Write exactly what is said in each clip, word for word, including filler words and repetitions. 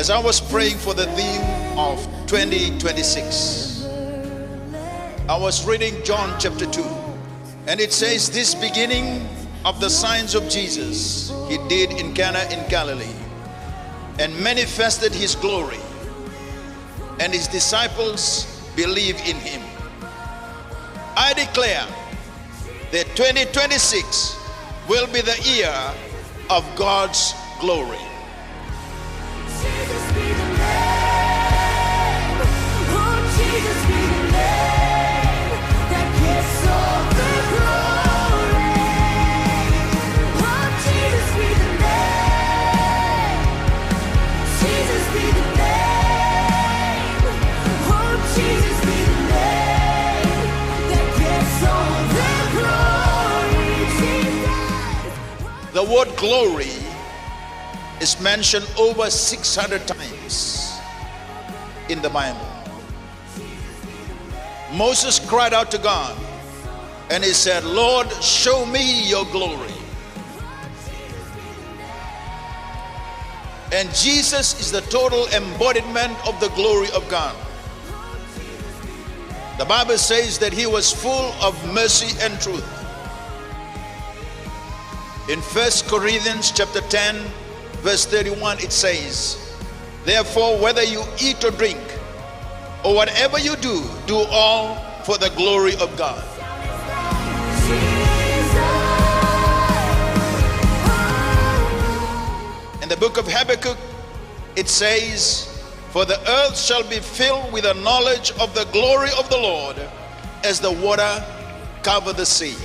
As I was praying for the theme of twenty twenty-six, I was reading John chapter two, and it says, "This beginning of the signs of Jesus he did in Cana in Galilee, and manifested his glory, and his disciples believed in him." I declare that twenty twenty-six will be the year of God's glory. Jesus be the name. Oh, Jesus be the name that gets all the glory. Oh, Jesus be the name. Jesus be the name. Oh, Jesus be the name that gets all the glory. Jesus. The word glory is mentioned over six hundred times in the Bible. Moses cried out to God and he said, "Lord, show me your glory." And Jesus is the total embodiment of the glory of God. The Bible says that he was full of mercy and truth. In First Corinthians chapter ten, verse thirty-one, it says, "Therefore, whether you eat or drink, or whatever you do, do all for the glory of God." In the book of Habakkuk, it says, "For the earth shall be filled with the knowledge of the glory of the Lord, as the water cover the sea."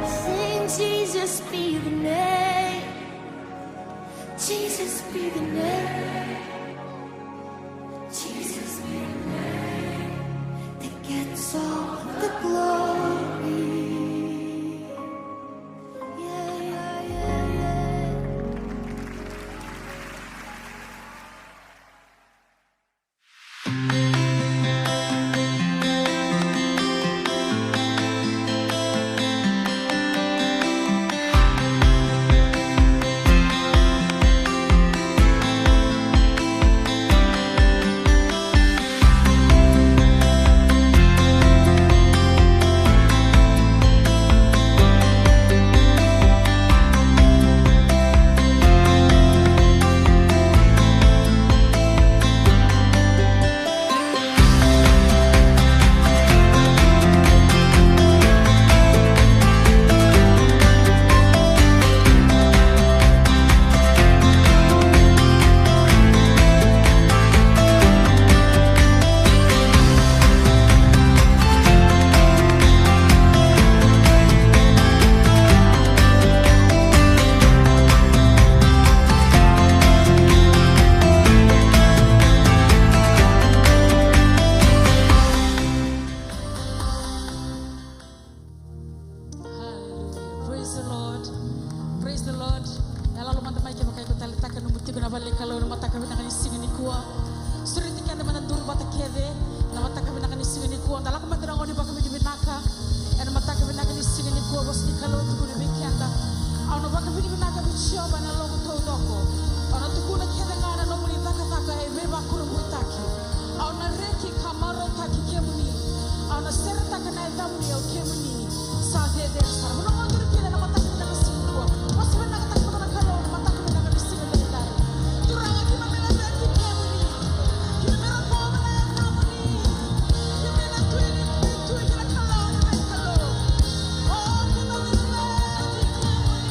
Sing, Jesus be the name. Jesus be the name. Jesus be the name that gets all the glory. Yeah, yeah, yeah, yeah. Hallelujah. Praise the Lord. Praise the Lord. Yaloyalo mada mai kevaka iko taleitaka nomu tiko na vale ni Kalou ena mataka vinaka ni siga nikua. Sureti keda meda duru vata kece ena mataka vinaka ni siga nikua. Da lako mada na gauna ni vakavinavinaka ena mataka vinaka ni siga nikua. Vosa ni Kalou tukuna vei keda: Au na vakavinavinaka vei Jiova ena yaloqu taucoko. Au na tukuna kece ga na nomuni cakacaka e veivakurabuitaki. Au na reki ka marautaki kemuni. Au na seretaka na yacamuni, au kemuni sa cecere sara. Mo na qai duri kina ena mataka vinaka ni siga nikua. Vosa vinaka, taqomaka na Kalou ena mataka vinaka ni siga nikua. Turaga, keimami na reki kemuni. Keimami rokova na yacamuni. Keimami na tui ni tui, tui kei na Kalou ni veikalou. O, keimami na reki kemuni.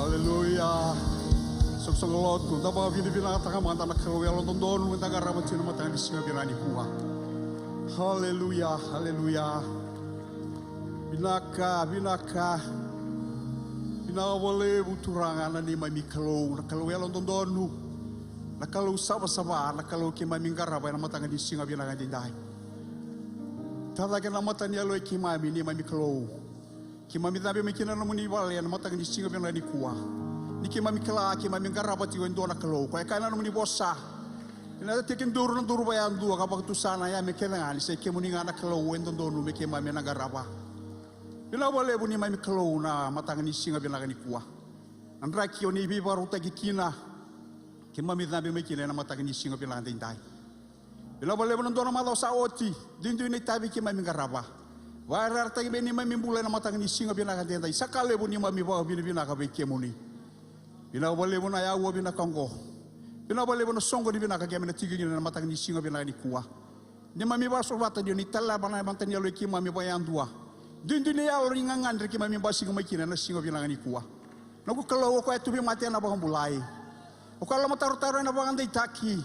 Aleluya. Soqosoqo lotu, da vakavinavinakataka mada na Kalou yalododonu eda qarava tiko na mataka ni siga vinaka nikua. Aleluya, aleluya. Vinaka, vinaka. Vinaka vakalevu Turaga na neimami Kalou, na Kalou yalododonu, na Kalou savasava, na Kalou keimami qarava ena mataka ni siga vinaka edaidai. Tacake na mata ni yalo i keimami, neimami Kalou. Keimami cabe mai kina na nomuni vale ena mataka ni siga vinaka nikua. Ni keimami kila, keimami qarava tiko e dua na Kalou. Koya e kaya na nomuni vosa, ena tekiduru na duru vakayadua ka vakatusa na yame kece ga, ni sa i kemuni ga na Kalou e dodonu me keimami na qarava. Vinaka vakalevu neimami Kalou na mataka ni siga vinaka nikua. Na draki o ni veivakarautaki kina, keimami cabe mai kina ena mataka ni siga vinaka edaidai. Vinaka vakalevu na dua na macawa sa oti, duidui na itavi keimami qarava. Vakayarayarataki mai neimami bula ena mataka ni siga vinaka edaidai. Sa ka levu neimami vakavinavinaka vei kemuni. Vinaka vakalevu na aua vinaka oqo. Vinaka vakalevu na soqo ni vinaka keimami na tiko kina ena mataka ni siga vinaka nikua. Neimami vakasavata ni o ni taleva na mata ni yalo i keimami vakayadua. Duidui na yalo ni gagadre keimami basika mai kina ena siga vinaka nikua. Noqu Kalou, o koya e tauvimate ena vakabulai. O koya e lomatarotaro ena vakadeitaki.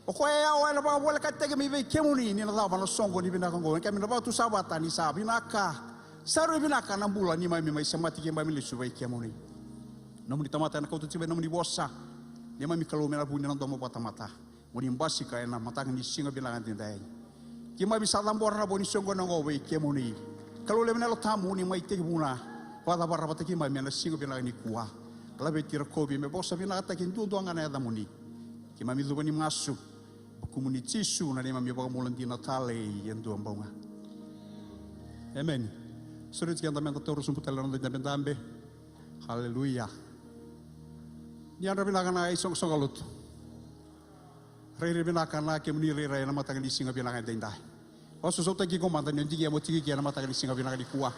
O koya e yawa ena vakavolekataki mai vei kemuni, ni na cava na soqo ni vinaka oqo. Keimami na vakatusa vata ni sa vinaka, sa rui vinaka na bula neimami mai semati keimami lesu vei kemuni. Nomuni tamata ena kauta tiko mai nomuni vosa, neimami Kalou, me na vu ni na domo vakatamata. Mo ni basika ena mataka ni siga vinaka edaidai. Keimami sa cabora na vo ni soqo oqo vei kemuni. Kalou levu na Yalo Tabu, ni mai tekivuna, vakacavara vata keimami ena siga vinaka nikua. Laveti, rokovi me vosa vinakataki duadua ga na yacamuni. Keimami cuva ni masu, vukumuni Jisu na neimami iVakabula dina talei e dua bau ga. Emeni. Sureti keda meda taura sobu tale na noda idabedabe. Aleluya. Ni yadra vinaka na isoqosoqo lotu. Rairai vinaka na kemuni rairai ena mataka ni siga vinaka edaidai. Vakasausautaki iko mada ni o digia mo tiko ike ena mataka ni siga vinaka nikua.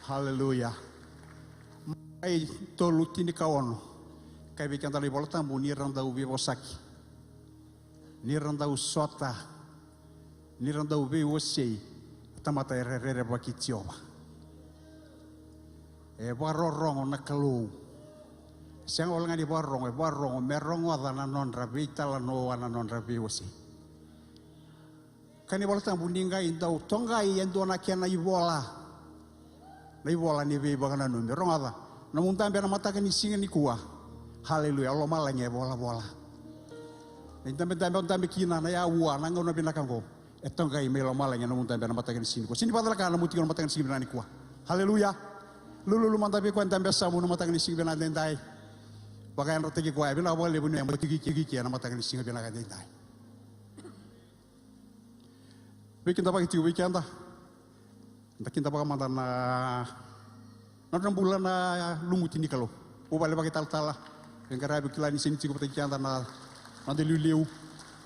Aleluya. Matai tolu tinikaono. Kaya vei keda na iVola Tabu, ni ra dau veivosaki, ni ra dau sota, ni ra dau veiwasei, tamata era rerevaki Jiova. E vakarorogo na Kalou. Sega wale ga ni vakarorogo, e vakarorogo me rogoca na nodra veitalanoa, na nodra veiwasei. Kaya na iVola Tabu, ni qai dau toqai e dua na kena ivola. Na ivola ni veivakananumi. Rogoca, nomu dabe ena mataka ni siga nikua. Aleluya, o lomalagi e volavola. Na idabedabe o dabe kina, na aua, na gauna vinaka oqo, e toqai mai lomalagi ena nomu dabe ena mataka ni siga nikua. Sega ni vakacalaka na nomu tiko ena mataka ni siga vinaka nikua. Aleluya. Lululu mada vei koya e dabe yasamu ena mataka ni siga vinaka edaidai. Vakayadrataki koya, vinaka vakalevu ni mo tiko ike ena mataka ni siga vinaka edaidai. Veikidavaki tiko vei keda. Da kidavaka mada na nodra bula na lumuti ni Kalou. Vuvale vakaitalatala. Veiqaravi, kila ni sega ni tiko vata kei keda na noda iliuliu.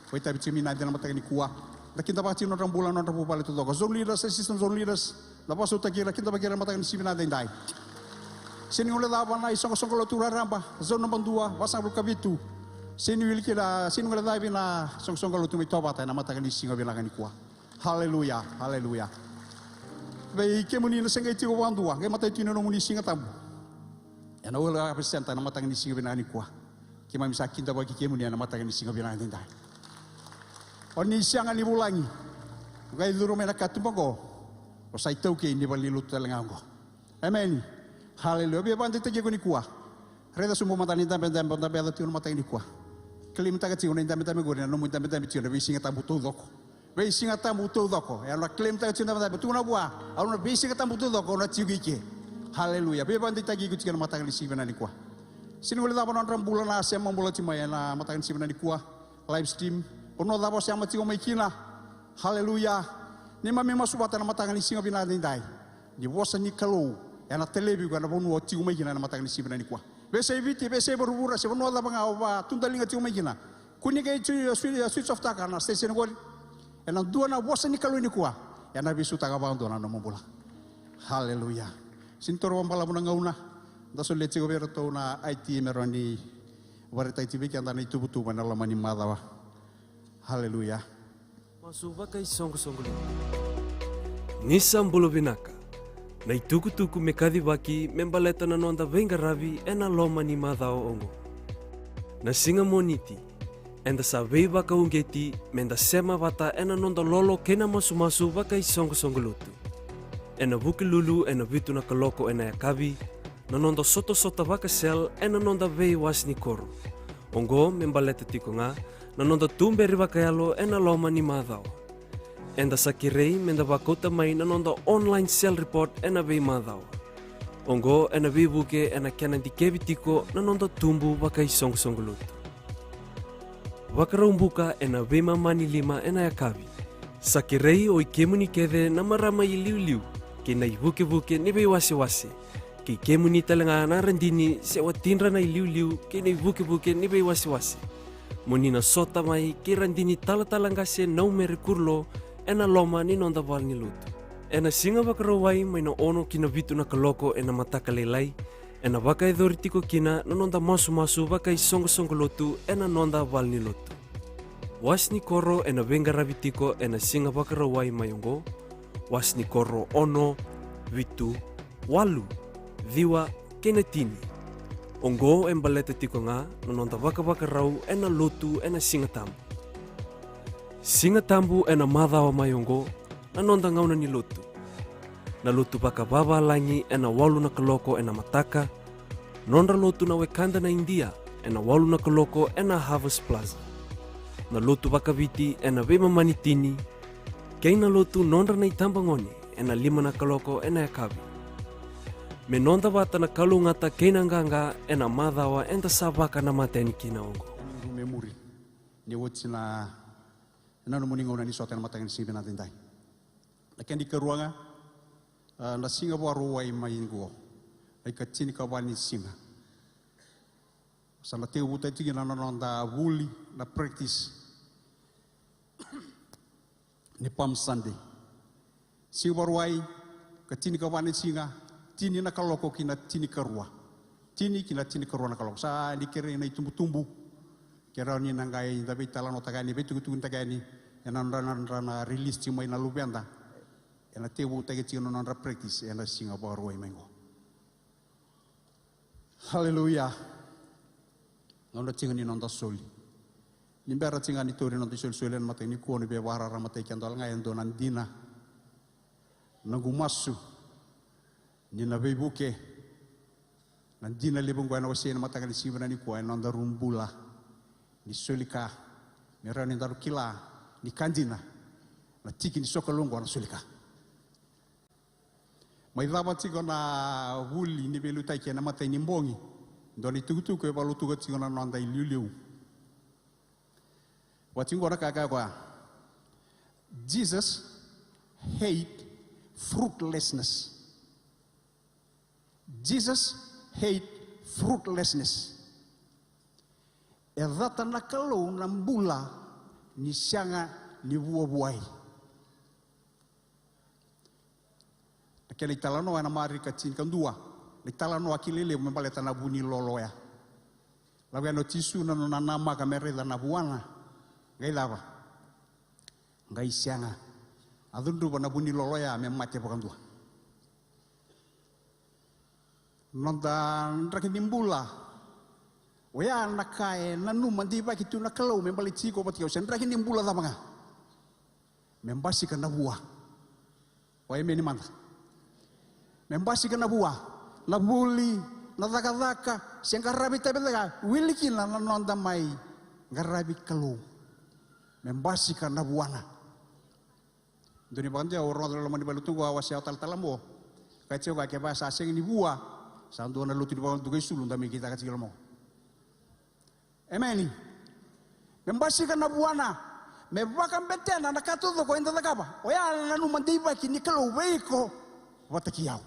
Vakaitavi tiko mai na mataka nikua. Da kidavaka tiko nodra bula, nodra vuvale taucoko. Zone leaders, assistant zone leaders. Da vakasautaki ira, kidavaki ira ena mataka ni siga vinaka edaidai. Sega ni guilecava na isoqosoqo lotu raraba, zone naba dua, vasagavulu ka vitu. Sega ni wili kina, sega ni guilecavi na isoqosoqo lotu mai Tovata ena mataka ni siga vinaka nikua. Aleluya, aleluya. Vei kemuni na se qai tiko vakadua, qai matai tu na nomuni Siga Tabu ena World Harvest Centre ena mataka ni siga vinaka nikua. Keimami sa kidavaki kemuni ena mataka ni siga vinaka edaidai. O ni sega ni vulagi. O qai curu mai na katuba oqo, o sa itaukei ni valenilotu tale ga oqo. Emeni. Haleluya. Via vakadeitaki iko nikua. Raica sobu mada na idabedabe o dabeca tiko na mataka nikua. Claim-taka tiko na idabedabe qori na nomu idabedabe tiko na veisiga tabu taucoko. Veisiga tabu taucoko. E, au na claim-taka tiko na idabedabe. Tukuna vua, au na veisiga tabu taucoko au na tiko i ke. Haleluya. Via vakadeitaki iko tiko ena mataka ni siga vinaka nikua. Sega ni guilecava na nodra bula na sema bula tiko mai ena mataka ni siga vinaka nikua. Live stream. Vanua cava o sema tiko mai kina. Haleluya. Neimami masu vata ena mataka ni siga vinaka edaidai. Ni vosa ni Kalou ena talevi iko ena vanua o tiko mai kina ena mataka ni siga vinaka nikua. Veiyasai Viti, veiyasai vuravura, se vanua cava ga o vakatudaliga tiko mai kina. Kua ni qai swi-, swi-, switch off-taka na station qori. Ena dua na vosa ni Kalou nikua ena veisautaka vakadua na nomu bula. Haleluya. Sega ni toro vakabalavu na gauna. Da solia tiko vei iratou na I T me rawa ni vakaraitaki tiko vei keda na ituvatuva ena loma ni macawa. Haleluya. Masu vakaisoqosoqo levu. Ni sa bula vinaka. Na itukutuku me kacivaki me baleta na noda veiqaravi ena loma ni macawa oqo. Na siga Moniti, eda sa veivakauqeti meda sema vata ena noda lolo kei na masumasu vakaisoqosoqo lotu. Ena Vukelulu ena vitu na kaloko ena yakavi, na noda sotasota vakasel ena noda veiwase ni koro. Oqo me baleta tiko ga na noda tuberi vakayalo ena loma ni macawa. Eda sa kerei meda vakauta mai na noda online cell report ena veimacawa. Oqo ena veivuke ena kena dikevi tiko na noda tubu vakaisoqosoqo lotu. Vakarau buka ena veimama ni lima ena yakavi. Sa kerei o i kemuni kece na marama iliuliu kei na ivukevuke ni veiwasewase, kei kemuni tale ga na radini se watidra na iliuliu kei na ivukevuke ni veiwasewase, mo ni na sota mai kei radini talatala qase Naumere Kurlo ena loma ni noda valenilotu. Ena siga Vakarauwai mai na ono ki na vitu na kaloko ena mataka lailai, ena vakayacori tiko kina na noda masumasu vakaisoqosoqo lotu ena noda valenilotu. Wase ni koro ena veiqaravi tiko ena siga Vakarauwai mai oqo, wase ni koro ono, vitu, walu, ciwa kei na tini. Oqo e baleta tiko ga na noda vakavakarau ena lotu ena Siga Tabu. Siga Tabu ena macawa mai oqo, na noda gauna ni lotu. Na lotu vakavavalagi ena walu na kaloko ena mataka, nodra lotu na wekada na Idia ena walu na kaloko ena Harvest Plaza. Na lotu vakaviti ena veimama ni tini, kei na lotu nodra na itabagone ena lima na kaloko ena yakavi. Me noda vata na kalougata kei na qaqa ena macawa eda sa vakanamata yani kina oqo. Ni oti na, na nomuni gauna ni sota ena mataka ni siga vinaka edaidai. Na kena ikarua ga, a, na siga Vakarauwai mai oqo, na ikatinikava ni siga. Sa na tekivutaki tiko na noda vuli, na practice ni Palm Sunday. Siga Vakarauwai, ikatinikava ni siga, tini na kaloko ki na tinikarua. Tini ki na tinikarua na kaloko. Sa ni kerei na itubutubu, ke rawa ni na qai da veitalanoataka yani, veitukutukutaka yani ena nodra, nodra na release tiko mai na luveda. Ena tekivutaki tiko na nodra practice ena siga Vakarauwai mai oqo. Haleluya. Gauna tiko ni noda soli. Ni bera tiko ga ni tauri noda isolisoli ena mataka nikua, ni veivakararamataki keda wale ga e dua na dina. Noqu masu ni na veivuke na dina levu oqo ena wasei ena mataka ni siga vinaka nikua ena nodaru bula ni soli ka, me rawa ni daru kila ni ka dina na tiki ni sokalou oqo na soli ka. Mai cava tiko na vuli ni veiliutaki ena matai ni bogi. Dua na itukutuku e valutuka tiko na noda iliuliu. Vaka tiko na ka e kaya o koya, Jesus hate fruitlessness. Jesus hate fruitlessness. E cata na Kalou na bula ni sega ni vuavuai. Na kena italanoa ena Marika tinikadua, na italanoa kilai levu me baleta na vu ni lolo oya. Lako yani o Jisu na nona namaka me raica na vuana, qai cava? Qai sega. A cudruva na vu ni lolo oya me mate vakadua. Noda draki ni bula. Oya na ka e nanuma deivaki tu na Kalou me baleti iko vata kei au, se draki ni bula cava ga. Me basika na vua. O emeni mada. Me basika na vua. Na vuli, na cakacaka, se qaravi tavi caka, wili kina na noda mai qaravi Kalou. Me basika na vuana. Dua ni vakadewa au rogoca na loma ni vale ni lotu qo, a wasea o Talatala Mo. Kaya tiko o koya, kevaka sa sega ni vua, sa dua na lotu ni vakaduka isulu da mai kitaka tiko i loma qo. Emeni. Me basika na vuana, me vakabetena na ka taucoko eda cakava. Oya na nanuma deivaki ni Kalou vei iko vata kei au.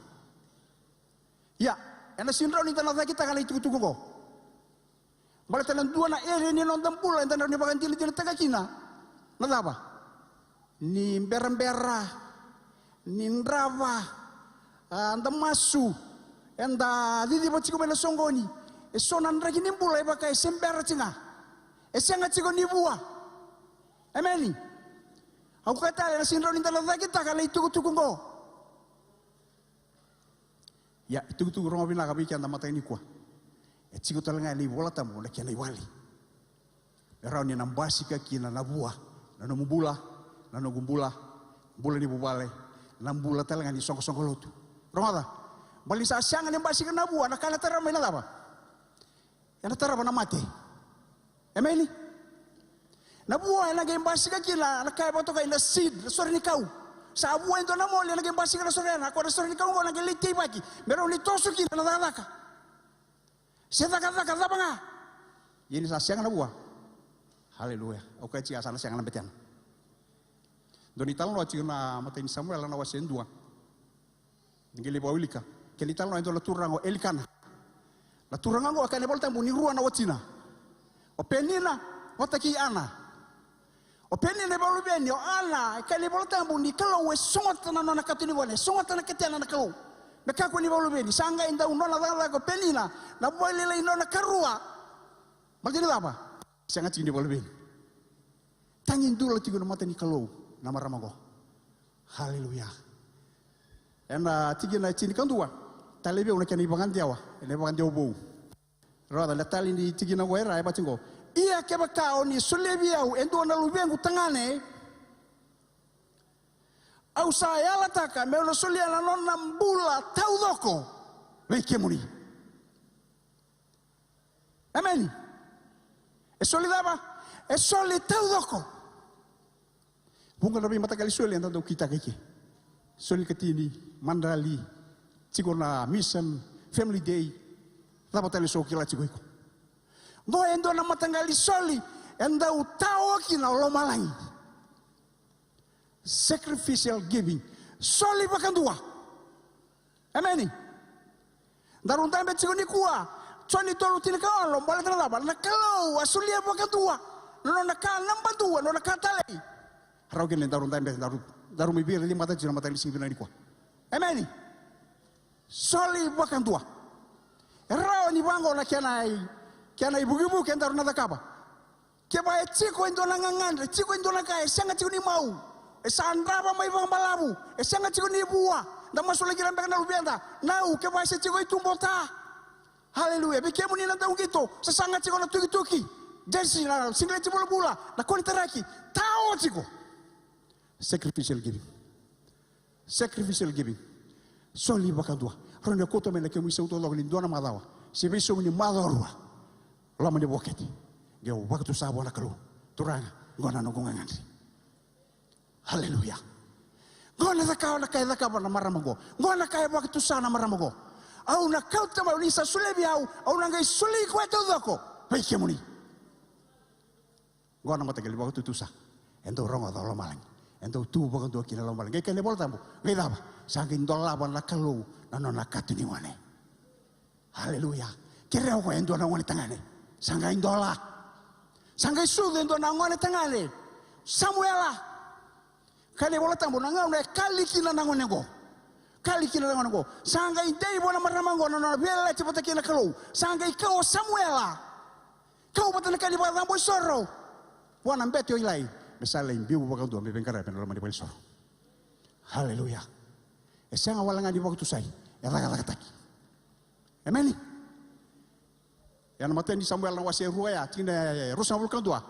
Ia, ena sega ni rawa ni da na cakitaka na itukutuku oqo. Baleta na dua na area ni noda bula eda na rawa ni vakadinadinataka kina na cava? Ni berabera, ni drava, a, da masu, eda ciciva tiko mai na soqoni. E so na draki ni bula e vaka e se bera tiko ga. E sega tiko ni vua. Emeni. Au kaya tale, ena sega ni rawa ni da na cakitaka na itukutuku oqo. Ia, e tukutuku rogo vinaka vei keda mataka nikua. E tiko tale ga ena iVola Tabu na kena iwali. Me rawa ni na basika kina na vua na nomu bula, na noqu bula, bula ni vuvale, na bula tale ga ni soqosoqo lotu. Rogoca, baleta ni sa sega ni basika na vua, na ka ena tarava mai na cava? Ena tarava na mate. Emeni? Na vua ena qai basika kina na ka e vakatokai na seed, na sore ni kau. Sa vua e dua na moli, ena qai basika na sore ya, na koya na sore ni kau qo ena qai lai teivaki me rawa ni toso kina na cakacaka. Se cakacaka cava ga. Ia ni sa sega na vua. Haleluya. Au kaya tiko ya, sa na sega na betena. Dua na italanoa tiko na imatai ni Samuela na wase e dua. Ni qai lai vakawilika. Kena italanoa e dua na turaga o Elikana. Na turaga oqo e kaya na iVola Tabu ni rua na watina. O Penina vata kei Ana. O Penina e vakaluveni, o Ana e kaya na iVola Tabu ni Kalou e sogota na nona kato ni gone, e sogota na ketena na Kalou. Me kakua ni vakaluveni, sa qai dau nona cakacaka o Penina, na vakalailai nona karua. Baleta ni cava? Sega tiko ni vakaluveni. Tagidula tiko na mata ni Kalou na marama oqo. Haleluya. Ena tikina e tinikadua, talei vei au na kena ivakadewa, ena ivakadewa vou. Rogoca na tali ni tikina oqo e ra, e vati oqo. Ia kevaka o ni solia vei au e dua na luvequ tagane, au sa yalataka meu na solia na nona bula taucoko vei kemuni. Emeni. E soli cava? E soli taucoko. Vuqa na veimataqali soli eda dau kitaka i ke. Soli katini, madrali, tiko na mission, family day. Cava tale so kila tiko iko? Qo e dua na mataqali soli e dau tawa kina o lomalagi. Sacrificial giving. Soli vakadua. Emeni. Daru dabe tiko nikua. Joni tolu tinikaono, baleta na cava? Na Kalou a solia vakadua na nona ka naba dua, na nona ka talei. Rawa kina ni daru dabe, daru, daru mai veilecayaki tiko na mataka ni siga vinaka nikua. Emeni. Soli vakadua. E rawa ni vaqo na kena i, kena ivukivuki e daru na cakava. Kevaka e tiko e dua na gagadre, tiko e dua na ka e sega tiko ni mau, e sa drava mai vakabalavu, e sega tiko ni vua, da masulaki ira beka na luveda. Nau, kevaka e se tiko i tuba o ta. Haleluya. Vei kemuni na dauqito, sasaga tiko na tukituki, jesi, na sigileti bulabula, na konitaraki, tao tiko. Sacrificial giving. Sacrificial giving. Soli vakadua. Rawa ni kauta mai na kemu isau taucoko ni dua na macawa, se veisogo ni macawa rua. Loma ni vokete. Qai vakatusa vua na Kalou. Turaga, qo na noqu gagadre. Haleluya. Qo na cakava na ka e cakava na marama qo. Qo na ka e vakatusa na marama qo. Au na kauta mai, o ni sa solia vei au, au na qai soli koya taucoko vei kemuni. Qo na mataqali vakatutusa e dau rogoca o lomalagi. E dau tu vakadua kina lomalagi. Qai kaya na iVola Tabu, qai cava? Sa qai dolava na Kalou na nona kato ni gone. Haleluya. Kerea o koya e dua na gone tagane. Sa qai dola. Sa qai sucu e dua na gone tagane. Samuela. Kaya na iVola Tabu na gauna e kali kina na gone qo. Kali kina na gone qo. Sa qai dei vua na marama qo na nona veiyalayalati vata kei na Kalou. Sa qai kau o Samuela. Kau vata na ka ni vakacabo isoro vua na bete o Ilai, me sa lai biu vakadua me veiqaravi ena loma ni valenisoro. Haleluya. E sega wale ga ni vakatusai, e cakacakataki. Emeni. Ia na imatai ni Samuela na wase e rua ya, tikina e ruasagavulu ka dua.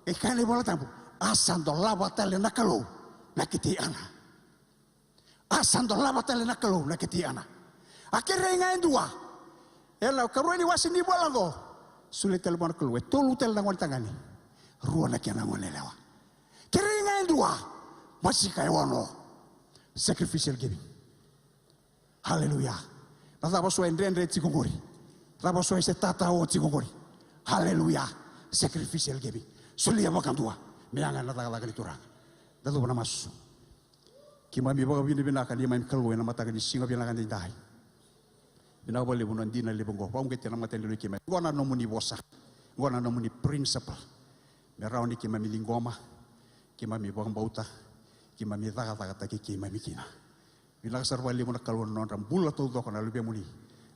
E kaya na iVola Tabu, a sa dolava tale na Kalou na kete i Ana. A sa dolava tale na Kalou na kete i Ana. A kerei ga e dua. Ena ikarua ni wase ni ivola qo. Solia tale vua na Kalou e tolu tale na gone tagane, rua na kena gone yalewa. Kerei ga e dua. Basika e ono. Sacrificial giving. Haleluya. Na cava so e dredre tiko qori? Cava so e se tatao tiko qori? Haleluya. Sacrificial giving. Solia vakadua me yaga na cakacaka ni Turaga. Da cuva na masu. Keimami vakavinavinaka neimami Kalou ena mataka ni siga vinaka edaidai. Vinaka vakalevu na dina levu oqo, vakauqeti ena mata ni yaloi keimami. Oqo na nomuni vosa, oqo na nomuni principle. Me rawa ni keimami ciqoma, keimami vakabauta, keimami cakacakataki keimami kina. Vinaka sara vakalevu na Kalou na nodra bula taucoko na luvemuni.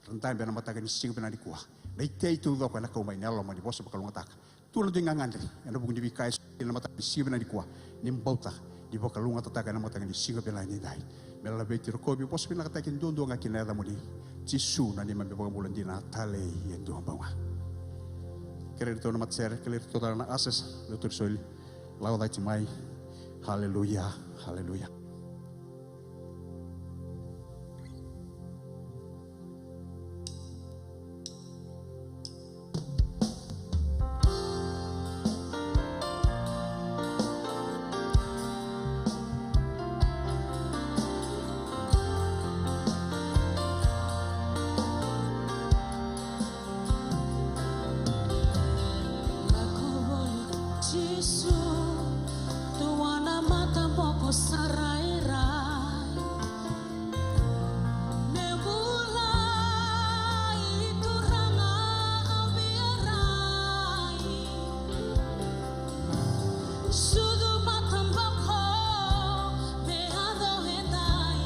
Ra dabe ena mataka ni siga vinaka nikua. Na itei taucoko ena kau mai na yaloma ni vosa vakalougatataka. Tu na dui gagadre ena vuku ni veika e soli ena mataka ni siga vinaka nikua. Ni bauta, ni vakalougatataka ena mataka ni siga vinaka edaidai. Me laveti, rokovi, vosa vinakataki duadua ga kina na yacamuni. Jisu na neimami iVakabula dina, talei e dua bau ga. Kerei iratou na matasere, kerei iratou tale na ushers, iratou na soli. Lako cake mai. Haleluya, haleluya. Lako voli Jisu, tua na mataboko sa rairai. Me bula i Turaga au via rai. Sucu mataboko me yaco edai.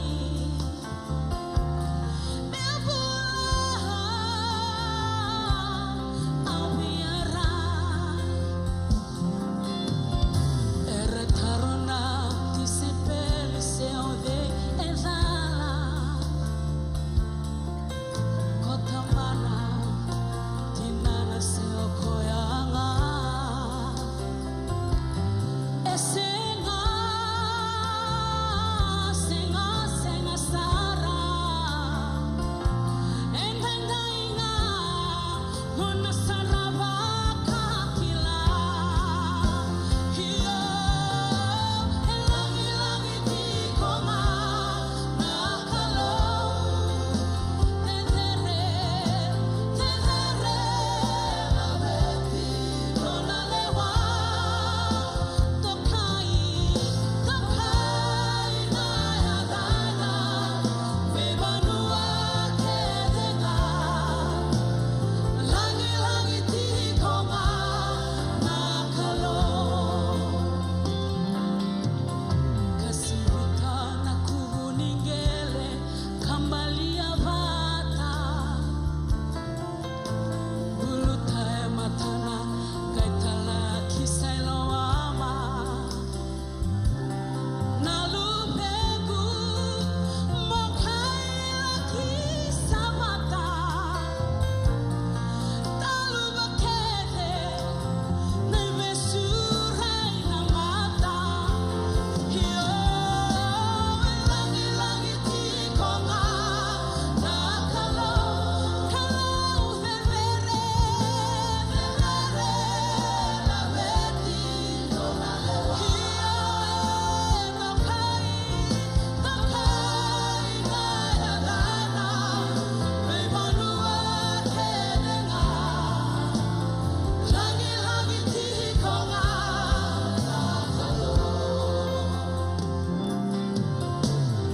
Me bula au via rai. Era taro na tisaipeli se o cei e cala. Ko tamana, tinana se o koya ga. E sega, sega, sega sara. E daidai ga mo na sara vakakila. Io, e lagilagi tiko ga na Kalou. Cecere, cecere, laveti nona lewa. Tokai, tokai na yacana, veivanua kece ga. Lagilagi tiko ga na Kalou. Ka sivuta na kuvu ni qele, ka balia vata. Buluta e matana, qai tala ki sa i lomana. Na luvequ, mo kailaki sa mata. Taluva kece na ivesu rai na mata. Io, e lagilagi tiko ga na Kalou, Kalou cecere, cecere, laveti nona lewa. Io, e tokai, tokai na yacana, veivanua kece ga. Lagilagi tiko ga na Kalou.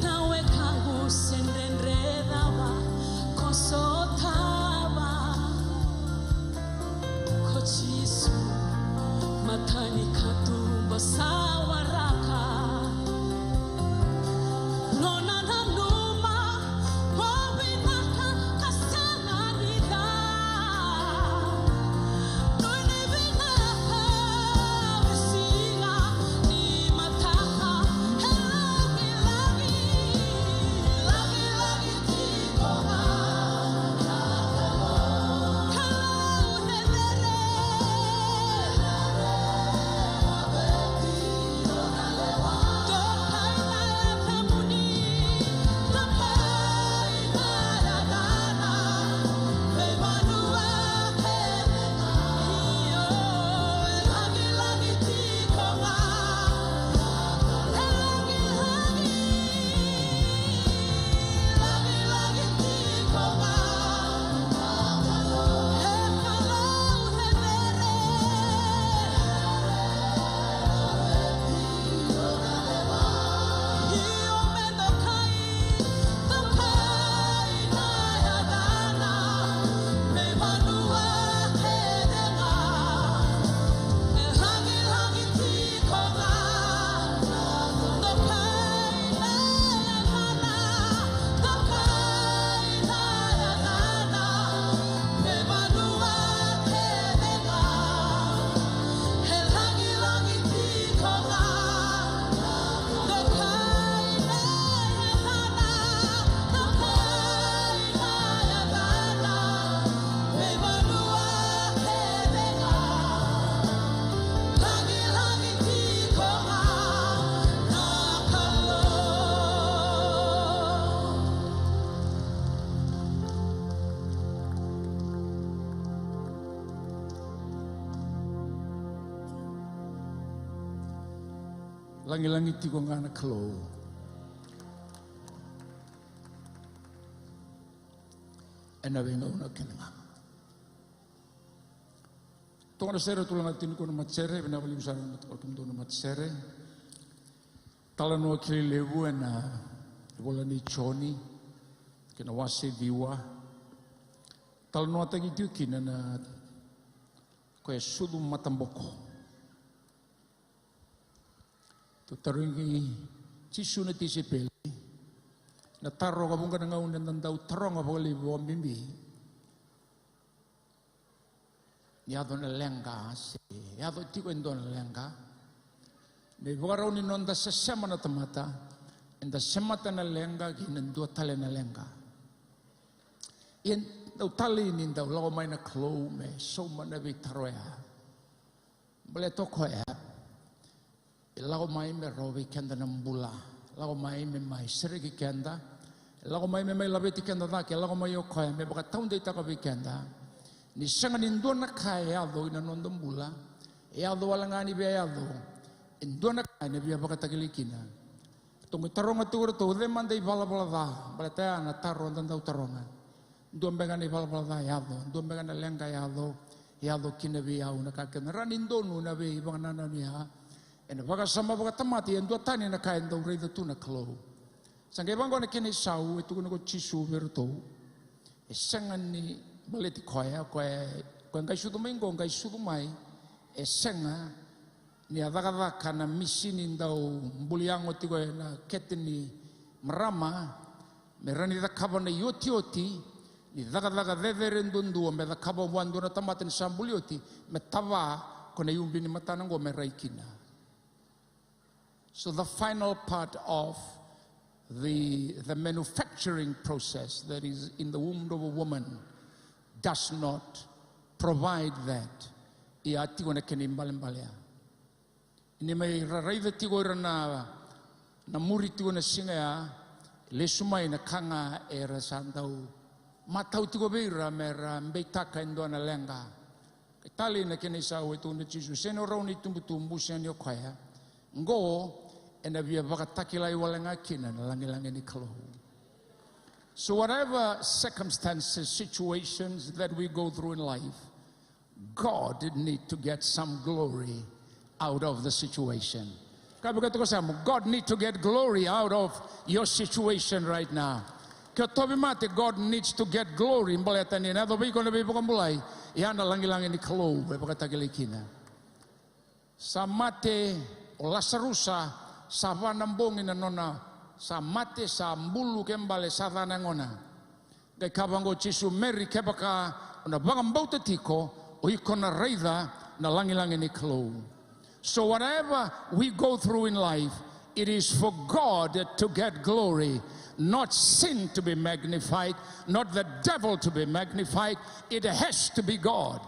Na wekaqu se dredre cava ko sotava. Ko Jisu, mata ni katuba sa waraka. Nona nanuma, mo vinaka ka sega ni ca. Nona vinaka, veisiga ni mataka. E lagilagi, lagilagi tiko ga na Kalou. Kalou cecere, Lagilagi tiko ga na Kalou ena veigauna kece ga. Toka na sere, turaga, tiko na matasere, vinaka vakalevu sara na toka kemudou na matasere. Talanoa kilai levu ena ivola nei Joni, kei na wase ciwa. Talanoataki tiko kina na koya e sucu mataboko. Tou tarogi Jisu na tisaipeli na taro, ka vuqa na gauna eda dau taroga vakalevu vakabibi. Ni yaco na leqa, se yaco tiko e dua na leqa. Na ivakarau ni noda sesema na tamata, eda semata na leqa kei na dua tale na leqa. Ia dau talei ni dau lako mai na Kalou me sauma na veitaro ya. Baleta o koya e lako mai me rawa vei keda na bula, lako mai me mai sereki keda, e lako mai me mai laveti keda cake, e lako mai o koya me vakataudeitaka vei keda ni sega ni dua na ka e yaco ina noda bula e yaco wale ga ni via yaco e dua na ka ena via vakatakilai kina. Tou qai taroga tiko o ratou, o cei mada e ivalavala ca? Baleta ya na taro eda dau taroga. Dua beka na ivalavala ca e yaco, dua beka na leqa e yaco, e yaco kina vei au na ka kece. Na rawa ni donu na veivakanananu ya ena vakasama vakatamata, ia e dua tani na ka e dau raica tu na Kalou. Sa qai vaqo na kena isau e tukuna ko Jisu vei iratou. E sega ni baleti koya, koya, koya qai sucu mai qo, qai sucu mai. E sega ni a cakacaka na misini dau buli yago tiko ena kete ni marama me rawa ni cakava na iotioti ni cakacaka cecere duadua me cakava vua dua na tamata ni sa buli oti, me tava ko na iubi ni matana oqo me rai kina. So the final part of the, the manufacturing process that is in the womb of a woman does not provide that. Ia tiko na kena ibalebale ya. Ni mai ra raica tiko ira na, na muri tiko na siga ya, lesu mai na ka ga era sa dau matau tiko vei ira me ra beitaka e dua na leqa. Qai talei na kena isau e tukuna o Jisu, sega ni o rau na itubutubu, sega ni o koya. Qo ena via vakatakilai wale ga kina na lagilagi ni Kalou. So whatever circumstances, situations that we go through in life, God need to get some glory out of the situation. Ka vaka toka sa mo, God need to get glory out of your situation right now. Ke o tauvimate, God needs to get glory. Baleta ni na yaco vei iko na veivakabulai, ia na lagilagi ni Kalou e vakatakilai kina. Sa mate o Lasarusa, sa va na bogi na nona, sa mate, sa bulu, ke bale sa ca na yagona. Qai kaya vaqo o Jisu, Meri, kevaka o na vakabauta tiko, o iko na raica na lagilagi ni Kalou. So whatever we go through in life, it is for God to get glory, not sin to be magnified, not the devil to be magnified. It has to be God.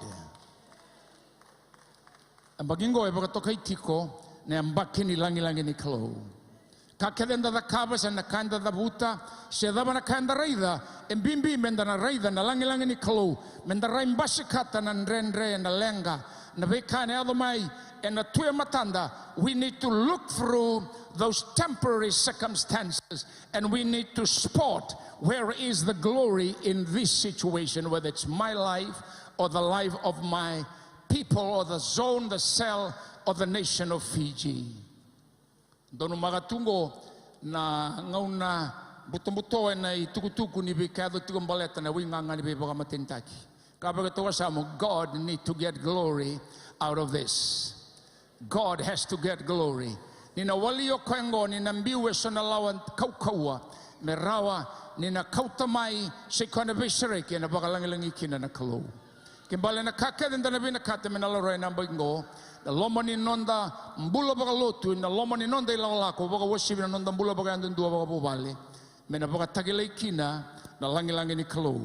Yabaki qo e vakatokai tiko na yabaki ni lagilagi ni Kalou. Ka kece eda cakava se na ka eda cavuta se cava na ka eda raica, e bibi meda na raica na lagilagi ni Kalou, meda rai basikata na dredre, na leqa, na veika ena yaco mai ena tu e matada. We need to look through those temporary circumstances and we need to spot where is the glory in this situation, whether it's my life or the life of my people or the zone, the cell, or the nation of Fiji. Donumaka tu qo na gauna butobuto ena itukutuku ni veika e yaco tiko baleta na waigaga ni veivakamatenitaki. Ka vaka toka sa mo, God need to get glory out of this. God has to get glory. Ni na wali o koya qo, ni na biu eso na lawa kaukauwa me rawa ni na kauta mai, se koya na veisereki, ena vakalagilagi kina na Kalou. Ke bale na ka kece eda na vinakata me na laurai ena yabaki qo, na loma ni noda bula vakalotu, na loma ni noda ilakolako, vakauasivi na noda bula vakayadudua vakavuvale, me na vakatakilai kina na lagilagi ni Kalou.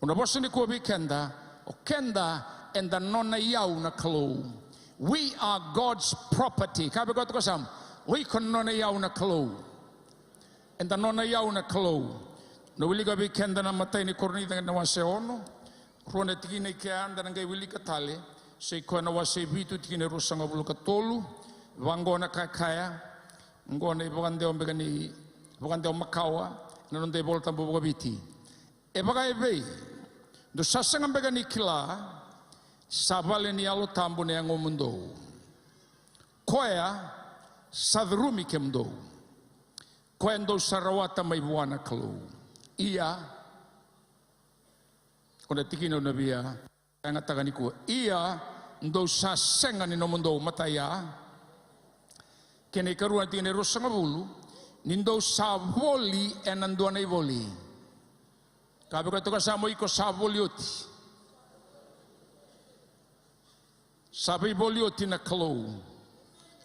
Au na vosa nikua vei keda, o keda eda nona iyau na Kalou. We are God's property. Ka vaka toka sa mo, o iko na nona iyau na Kalou. Eda nona iyau na Kalou. Na wilika vei keda na imatai ni Korinica na wase ono, rua na tikina i kea, da na qai wilika tale, se i koya na wase vitu tikina e ruasagavulu ka tolu, vaqo na ka e kaya. Oqo na ivakadewa beka ni, vakadewa makawa ena noda iVola Tabu vakaviti. E vakaevei? Dou sa sega beka ni kila, sa vale ni Yalo Tabu na yagomudou, koya sa curumi kemudou, koya dou sa rawata mai vua na Kalou? Ia, ko na tikina au na via yagataka nikua. Ia, dou sa sega ni nomudou, matai ya. Kena ikarua, na tikina e ruasagavulu, ni dou sa voli ena dua na ivoli. Kaya vei koya toka sa mo, iko sa voli oti. Sa veivoli oti na Kalou.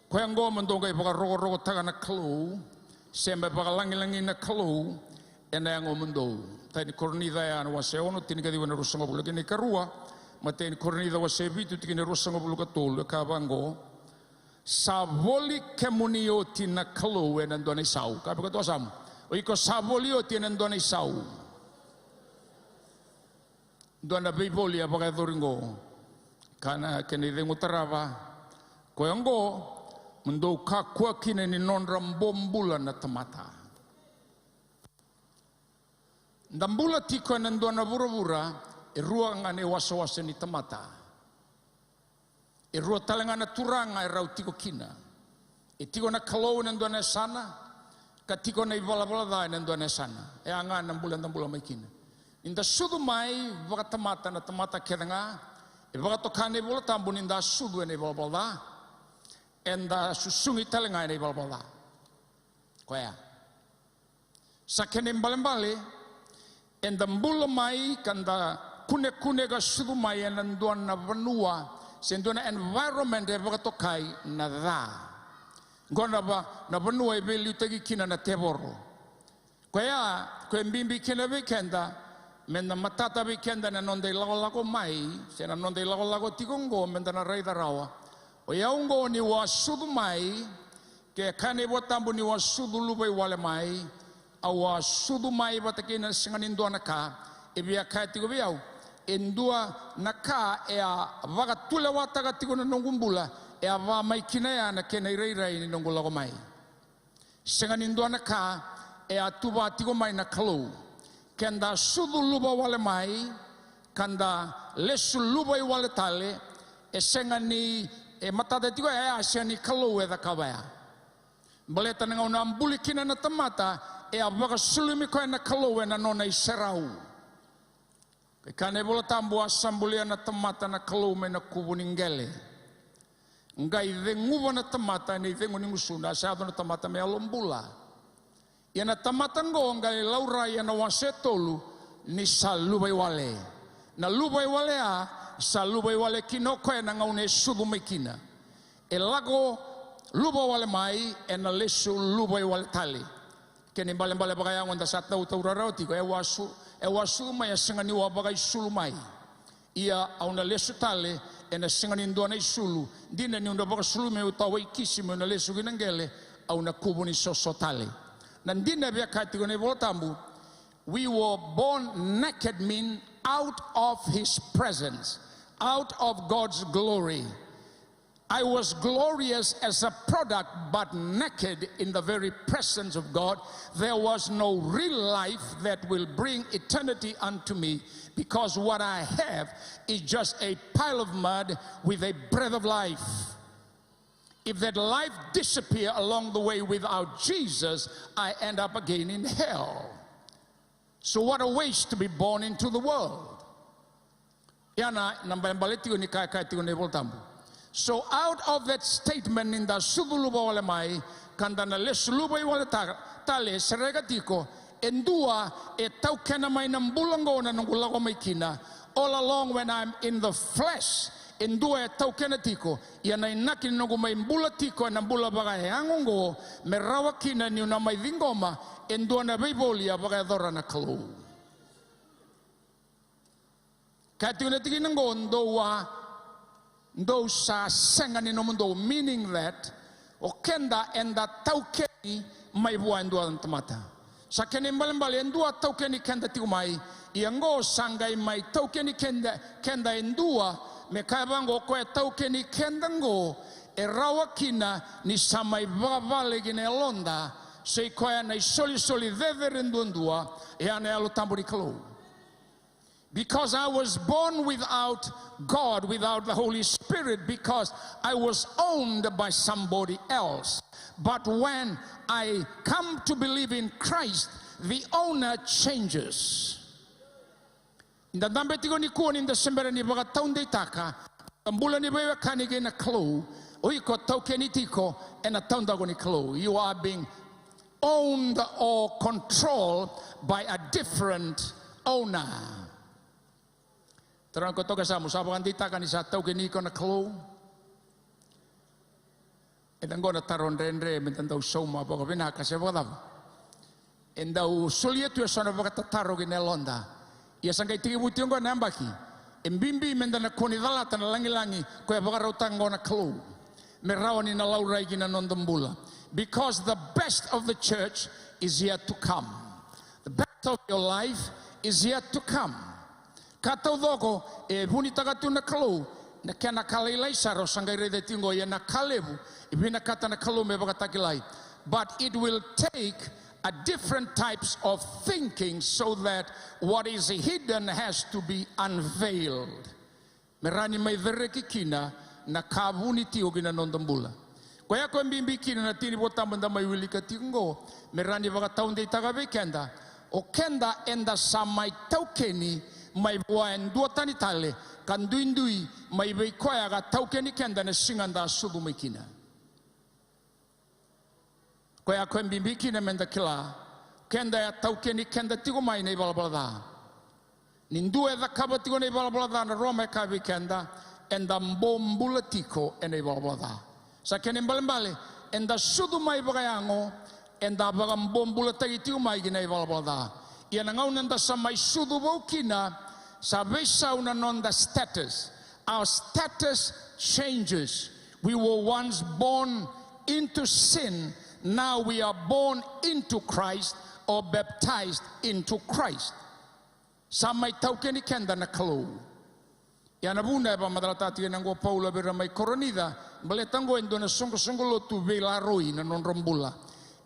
Koya oqo mo dou qai vakarokorokotaka na Kalou, se me vakalagilagi na Kalou ena yagomudou. Matai ni Korinica ya na wase ono, tinikaciwa ena ruasagavulu. Kena ikarua, matai ni Korinica wase vitu, tikina e ruasagavulu ka tolu, e kaya vaqo: Sa voli kemuni oti na Kalou ena dua na isau. Kaya vei koya toka sa mo, o iko sa voli oti ena dua na isau. Dua na veivoli a vakayacori oqo. Ka na kena icegu tarava, koya oqo, mo dou kakua kina ni nodra bobula na tamata. Da bula tiko ena dua na vuravura e rua ga na iwasewase ni tamata. E rua tale ga na turaga e rau tiko kina. E tiko na Kalou ena dua na yasana, ka tiko na ivalavala ca ena dua na yasana. E a ga na bula eda bula mai kina. Ni da sucu mai vakatamata, na tamata kece ga, e vakatoka na iVola Tabu ni da sucu ena ivalavala ca, eda susugi tale ga ena ivalavala ca. Koya. Sa kena ibalebale, eda bula mai ka da kunekune ka sucu mai ena dua na vanua, se dua na environment e vakatokai na ca. Qo na va-, na vanua e veiliutaki kina na tevoro. Koya, koya e bibi kina vei keda, me na matata vei keda na noda ilakolako mai, se na noda ilakolako tiko oqo, me da na raica rawa. O yau oqo niu a sucu mai, ke kaya na iVola Tabu niu a sucu luvaiwale mai, au a sucu mai vata kei na sega ni dua na ka, e via kaya tiko vei au, e dua na ka e a vakatulewataka tiko na noqu bula, e a va mai kina ya na kena irairai ni noqu lako mai. Sega ni dua na ka e a tuva tiko mai na Kalou. Ke da sucu luvaiwale mai, ka da lesu luvaiwale tale, e sega ni, e matata tiko ya, e a sega ni Kalou e cakava ya. Baleta na gauna a buli kina na tamata, e a vakasulumi koya na Kalou ena nona iserau. Kaya na iVola Tabu, a sa bulia na tamata na Kalou mai na kuvu ni qele. Qai ceguva na tamata ena icegu ni gusuna, a sa yaco na tamata me yalo bula. Ia na tamata oqo qai laurai ena wase tolu ni sa luvaiwale. Na luvaiwale a sa luvaiwale kina o koya na gauna e sucu mai kina. E lako luvaiwale mai, ena lesu luvaiwale tale. Kena ibalebale vakayago da sa tautaura rawa tiko, e wasu, e wasu mai, e sega ni wa vakaisulu mai. Ia au na lesu tale, ena sega ni dua na isulu. Dina niu na vakasulumi au tawa i kisi meu na lesu ki na qele, au na kuvu ni soso tale. Na dina e via kaya tiko na iVola Tabu, we were born naked, mean out of his presence, out of God's glory. I was glorious as a product, but naked in the very presence of God. There was no real life that will bring eternity unto me, because what I have is just a pile of mud with a breath of life. If that life disappear along the way without Jesus, I end up again in hell. So what a waste to be born into the world. Ia na, na balebale tiko ni kaya, kaya tiko na iVola Tabu. So out of that statement ni da sucu luvaiwale mai, ka da na lesu luvaiwale ta-, tale, sereka tiko, e dua e taukena mai na bula oqo na noqu lako mai kina. All along when I'm in the flesh, e dua e taukena tiko. Ia na inaki ni noqu mai bula tiko ena bula vakayago oqo, me rawa kina niu na mai ciqoma e dua na veivoli a vakayacora na Kalou. Kaya tiko na tikina oqo, dou a, dou sa sega ni nomudou, meaning that o keda eda taukeni mai vua e dua na tamata. Sa kena ibalebale e dua taukeni keda tiko mai, ia oqo sa qai mai taukeni keda, keda e dua, me kaya vaqo, o koya e taukeni keda oqo, E rawa kina ni sa mai vakavale ki na yaloda, se i koya na isolisoli cecere duadua, e a na Yalo Tabu ni Kalou. Because I was born without God, without the Holy Spirit, because I was owned by somebody else. But when I come to believe in Christ, the owner changes. Ni da dabe tiko nikua ni da se bera ni vakataudeitaka na bula ni veiwekani kei na Kalou, o iko taukeni tiko ena taudaku ni Kalou. You are being owned or controlled by a different owner. Taro na ko toka sa mo sa vakadeitaka ni sa taukeni iko na Kalou. E da qo na taro dredre me da dau sauma vakavinaka se vakacava. E dau solia tu e so na vakatataro ki na yaloda. Ia sa qai tekivu tiko qo na yabaki. E bibi me da na kua ni calata na lagilagi ko e vakarautaka qo na Kalou. Me rawa ni na laurai ki na noda bula. Because the best of the church is yet to come. The best of your life is yet to come. Ka taucoko e vunitaka tu na Kalou, na kena ka lailai sara o sa qai raica tiko qo, ia na ka levu e vinakata na Kalou me vakatakilai. But it will take a different types of thinking so that what is hidden has to be unveiled. Me rawa ni mai cereki kina na ka vuni tiko ki na noda bula. Koya ko e bibi kina na tiki ni Vola Tabu eda mai wilika tiko qo, me rawa ni vakataudeitaka vei keda, o keda eda sa mai taukeni mai vua e dua tani tale, ka duidui mai vei koya ka taukeni keda na siga da sucu mai kina. Koya ko e bibi kina me da kila, keda e a taukeni keda tiko mai na ivalavala ca. Ni dua e cakava tiko na ivalavala ca, na Roma e kaya vei keda, eda bobula tiko ena ivalavala ca. Sa kena ibalebale, eda sucu mai vakayago, eda vakabobulataki tiko mai ki na ivalavala ca. Ia na gauna eda sa mai sucu vou kina, sa veisau na noda status. Our status changes. We were once born into sin, now we are born into Christ, or baptized into Christ. Sa mai taukeni keda na Kalou. Ia na vuna e vakamacalataka tiko ena qo o Paula vei ira mai Koronica, baleta qo e dua na soqosoqo lotu veilaroi na nodra bula.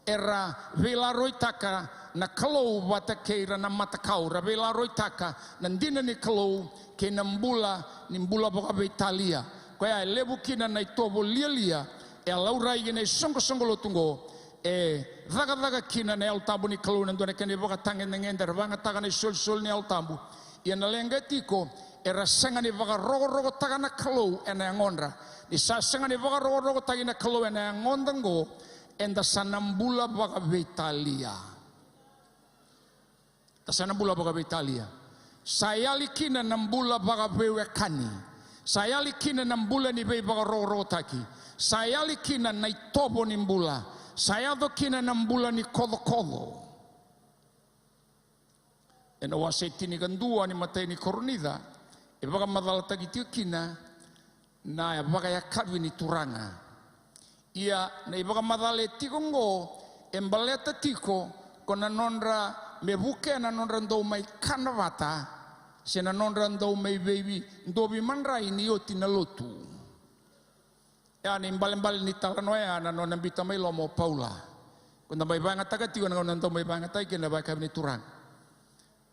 Era veilaroitaka na Kalou vata kei ira na matakau, era veilaroitaka na dina ni Kalou kei na bula ni bula vakaveitalia. Koya e levu kina na itovo lialia e a laurai ki na isoqosoqo lotu qo, e cakacaka kina na Yalo Tabu ni Kalou, na dua na kena ivakatagedegede, era vakayagataka na isolisoli ni Yalo Tabu. Ia na leqa e tiko, era sega ni vakarokorokotaka na Kalou ena yagodra. Ni sa sega ni vakarokorokotaki na Kalou ena yagoda qo, eda sa na bula vakaveitalia. Da sa na bula vakaveitalia. Sa yali kina na bula vakaveiwekani. Sa yali kina na bula ni veivakarokorokotaki. Sa yali kina na itovo ni bula. Sa yaco kina na bula ni kocokoco. Ena wase tinikadua ni matai ni Koronica, e vakamacalataki tiko kina na vakayakavi ni Turaga. Ia na ivakamacala e tiko oqo e baleta tiko ko na nodra me vukea na nodra dau mai kana vata, se na nodra dau mai veivi dovi madrai ni oti na lotu. Ia na ibalebale ni talanoa ya na nona biuta mai loma o Paula. Ko da mai vakayagataka tiko na gauna dau mai vakayagataki kina na vakayakavi ni Turaga.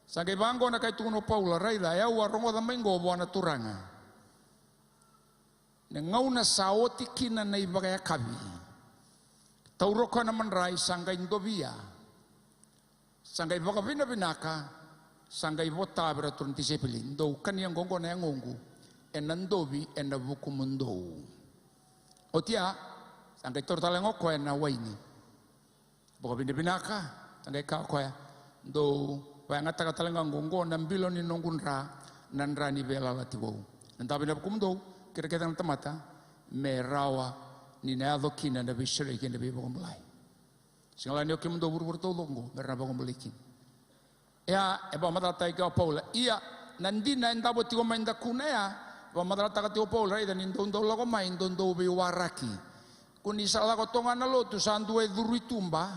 Sa qai vaqo na ka e tukuna o Paula, raica, e au a rogoca mai qo vua na Turaga. Na gauna sa oti kina na ivakayakavi, taura o koya na madrai, sa qai dovia, sa qai vakavinavinaka, sa qai vota vei iratou na tisaipeli, dou kania qoqo na yagoqu, ena dovi ena vukumudou. Oti ya, sa qai taura tale ga o koya na waini. Vakavinavinaka, sa qai kaya o koya, dou vakayagataka tale ga oqo na bilo ni noqu dra, na dra ni veiyalayalati vou. Na dave ena vukumudou kei ira kece na tamata, me rawa ni na yaco kina na veisereki kei na veivakabulai. Sega la ni o kemudou vuravura taucoko oqo me ra na vakabulai kina. Ia e vakamacalataki kina o Paula. Ia na dina e davo tiko mai dakuna ya, e vakamacalataka tiko o Paula, raica ni dou dau lako mai dou dau veiwaraki. Ko ni sa lako toka ga na lotu sa dua e curu i tuba.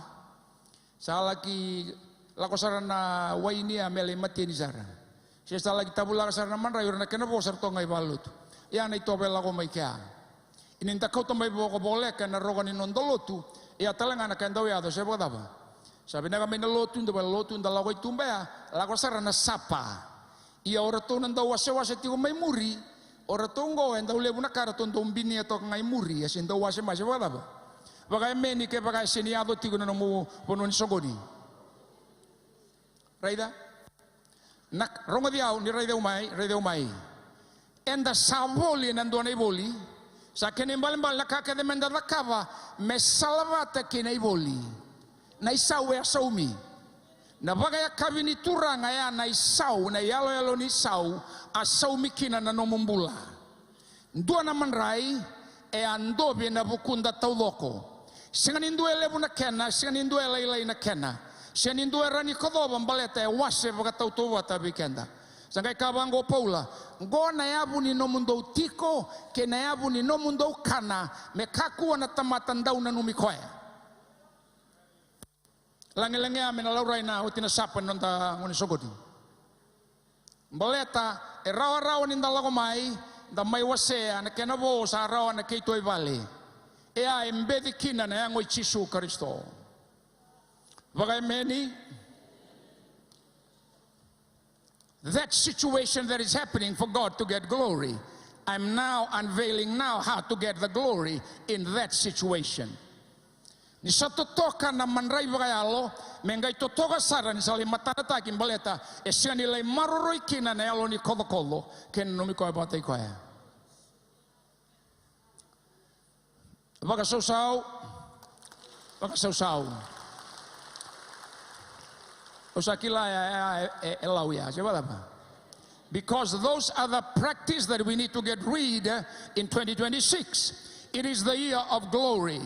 Sa laki lako sara na waini ya me lai mateni sara. Se sa laki tavulaka sara na madrai, o ira na kena vo sa ra toka ga i valenilotu. Ia na itovo e lako mai kea. Ia ni da kauta mai vakavoleka ena roka ni noda lotu, ia tale ga na ka e dau yaco se vakacava? Sa vinaka mai na lotu, da vale lotu, da lako i tuba ya, lako sara na sapa. Ia o ratou na dau wasewase tiko mai muri, o ratou oqo e dau levu na ka ratou dau binia toka ga i muri, e se dau wase mai se vakacava? Vakaemeni kevaka e se ni yaco tiko na nomu vanua ni soqoni. Raica? Na, rogoci au, ni raici au mai, raici au mai. Eda sa voli ena dua na ivoli, sa kena ibalebale na ka kece meda cakava me salavata kei na ivoli. Na isau e a saumi. Na vakayakavi ni Turaga e a na isau, na iyaloyalo ni sau, a saumi kina na nomu bula. Dua na madrai e a dovi ena vukuda taucoko. Sega ni dua e levu na kena, sega ni dua e lailai na kena, sega ni dua e rawa ni kocova baleta e wase vakatautauvata vei keda. Sa qai kaya vaqo o Paula, qo na yavu ni nomudou tiko kei na yavu ni nomudou kana, me kakua na tamata dau nanumi koya. Lagilagi ya me na laurai na oti na sapa ni noda gone soqoni. Baleta e rawarawa ni da lako mai, da mai wasea na kena vo sa rawa na keitou i vale. E a e beci kina na yago i Jisu Karisito. Vakaemeni. That situation that is happening for God to get glory, I'm now unveiling now how to get the glory in that situation. Ni sa totoka na madrai vakayalo, me qai totoka sara ni sa lai matanataki baleta e sega ni lai maroroi kina na yalo ni kocokoco kei na nomu koya vakataki koya. Vakasausau. Vakasausau. Au sa kila ya, ya, e, e lau ya, se vakacava? Because those are the practice that we need to get rid, uh, in twenty twenty-six. It is the year of glory.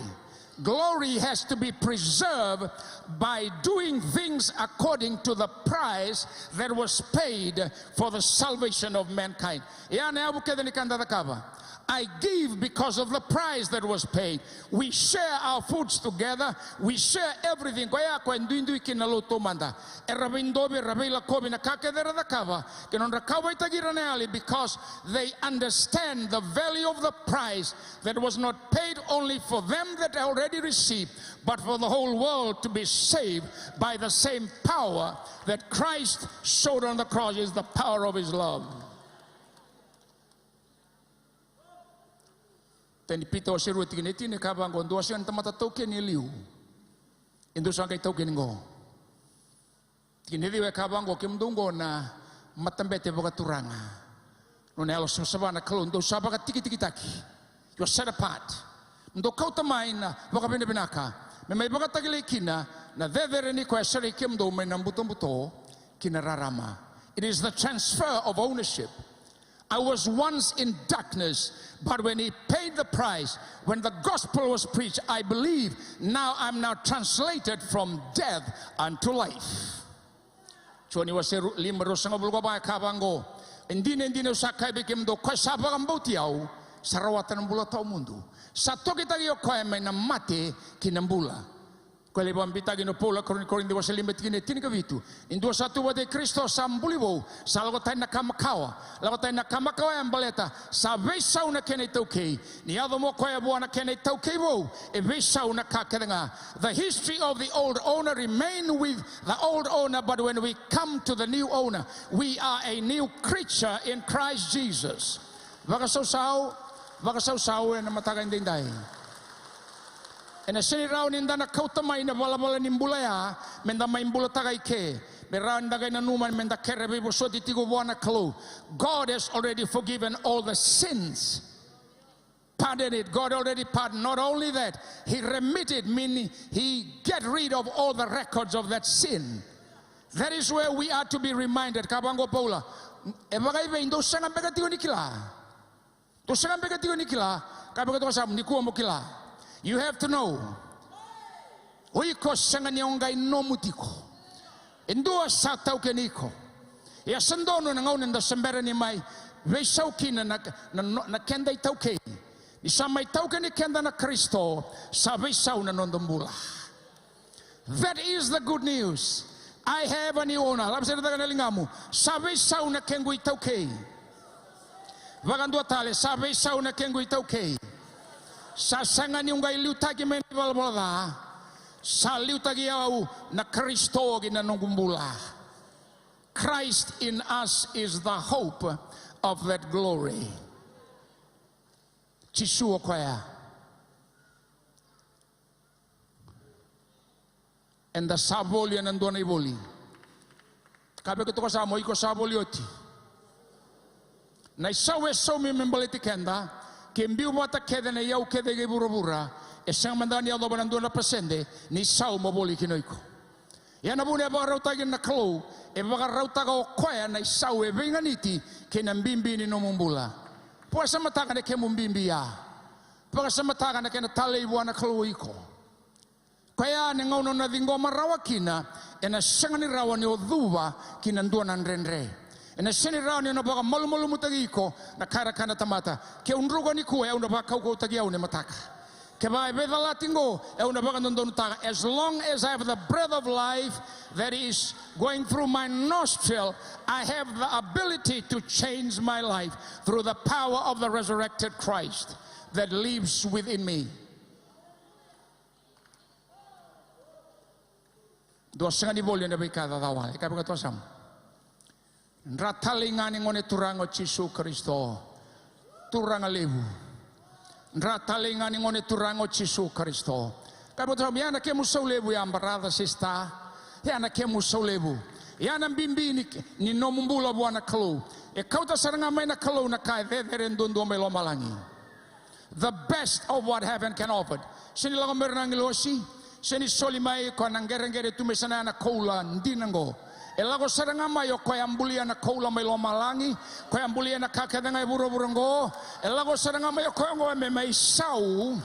Glory has to be preserved by doing things according to the price that was paid for the salvation of mankind. Ya na yavu kece ni ka da cakava. I give because of the price that was paid. We share our foods together. We share everything. Koya qo e duidui kina na lotu taumada. Era veidovi, era veilakovi na ka kece era cakava. Kei na nodra kauwaitaki ira na yali because they understand the value of the price that was not paid only for them that already received, but for the whole world to be saved by the same power that Christ showed on the cross is the power of his love. Teni Pita wase rua tikina e tini e kaya vaqo, dou a sega ni tamata taukeni e liu. E dou sa qai taukeni qo. Tikina e ciwa e kaya vaqo, kemudou qo na matabete vakaturaga. Nona yalo savasava na Kalou, dou sa vakatikitikitaki. You are set apart. Mo dou kauta mai na vakavinavinaka. Me mai vakatakilai kina na cecere ni koya e sereki kemudou mai na butobuto ki na rarama. It is the transfer of ownership. I was once in darkness, but when he paid the price, when the gospel was preached, I believe now I'm now translated from death unto life. Joni wase ru-, lima, ruasagavulu ka va e kaya vaqo, e dina, e dina, au sa kaya vei kemudou, ko sa vakabauti au, sa rawata na bula tawamudu. Sa tokitaki o koya mai na mate ki na bula. Koya lai vakabitaki na Paula, Kori-, Korici wase lima tikina e tinikavitu. Ni dua sa tu vata kei Karisito sa buli vou, sa lako tani na ka makawa. Lako tani na ka makawa ya baleta sa veisau na kena itaukei. Ni yaco mai o koya vua na kena itaukei vou, e veisau na ka kece ga. The history of the old owner remain with the old owner, but when we come to the new owner, we are a new creature in Christ Jesus. Vakasausau, vakasausau ena mataka edaidai. Ena sega ni rawa ni da na kauta mai na valavala ni bula ya me da mai bulataka i ke. Me rawa ni da qai nanuma me da kere veivosoti tiko vua na Kalou. God has already forgiven all the sins. Pardon it. God already pardoned. Not only that, he remitted, meaning he get rid of all the records of that sin. That is where we are to be reminded. Kaya vaqo o Paula, e vakaivei, dou sega beka tiko ni kila? Dou sega beka tiko ni kila? Kaya vaqo o Samu, nikua mo kila. You have to know. O iko sega ni o qai nomu tiko. E dua sa taukeni iko. Ia sa donu na gauna eda se bera ni mai veisau kina na, na, na, na keda itaukei. Ni sa mai taukeni keda na Karisito, sa veisau na noda bula. That is the good news. I have a new owner. Lako sara tiko na ligamu. Sa veisau na kequ itaukei. Vakadua tale, sa veisau na kequ itaukei. Sa sega niu qai liutaki mai na ivalavala ca. Sa liutaki au na Karisito ki na noqu bula. Christ in us is the hope of that glory. Jisu o koya. Eda sa voli ena dua na ivoli. Ka vei keda toka sa mo iko sa voli oti. Na isau e saumi me baleti keda, ke biu vata kece na iyau kece kei vuravura, e sega mada ni yacova na dua na pasede ni sau mo voli kina o iko. Ia na vuna e vakarautaki na Kalou, e vakarautaka o koya na isau e veiganiti kei na bibi ni nomu bula. Vakasamataka na kemu bibi ya. Vakasamataka na kena talei vua na Kalou o iko. Koya na gauna o na ciqoma rawa kina, ena sega ni rawa ni o cuva ki na dua na dredre. Ena sega ni rawa ni o na vakamalumalumutaki iko na ka era kaya na tamata. Ke u druka nikua, e au na vakaukauwataki au ni mataka. Kevaka e veicalati qo, e au na vakadodonutaka. As long as I have the breath of life that is going through my nostril, I have the ability to change my life through the power of the resurrected Christ that lives within me. Dua sega ni voli ena veika e caca wale. Ka vaka toa samu. Dra talei ga ni Gone Turaga o Jisu Karisito. Turaga levu. Dra talei ga ni Gone Turaga o Jisu Karisito. Ka vaka toa samu. Ia na kemu sau levu ya, brother, sister. Ia na kemu sau levu. Ia na bibi ni, ni nomu bula vua na Kalou. E kauta sara ga mai na Kalou na ka e cecere duadua mai lomalagi. The best of what heaven can offer. Sega ni lako mai ira na agilosi, sega ni soli mai koya na qereqere tu mai sana ya na koula dina qo. E lako sara ga mai o koya bulia na koula mai lomalagi, koya bulia na ka kece ga e vuravura qo. E lako sara ga mai o koya qo me mai sau,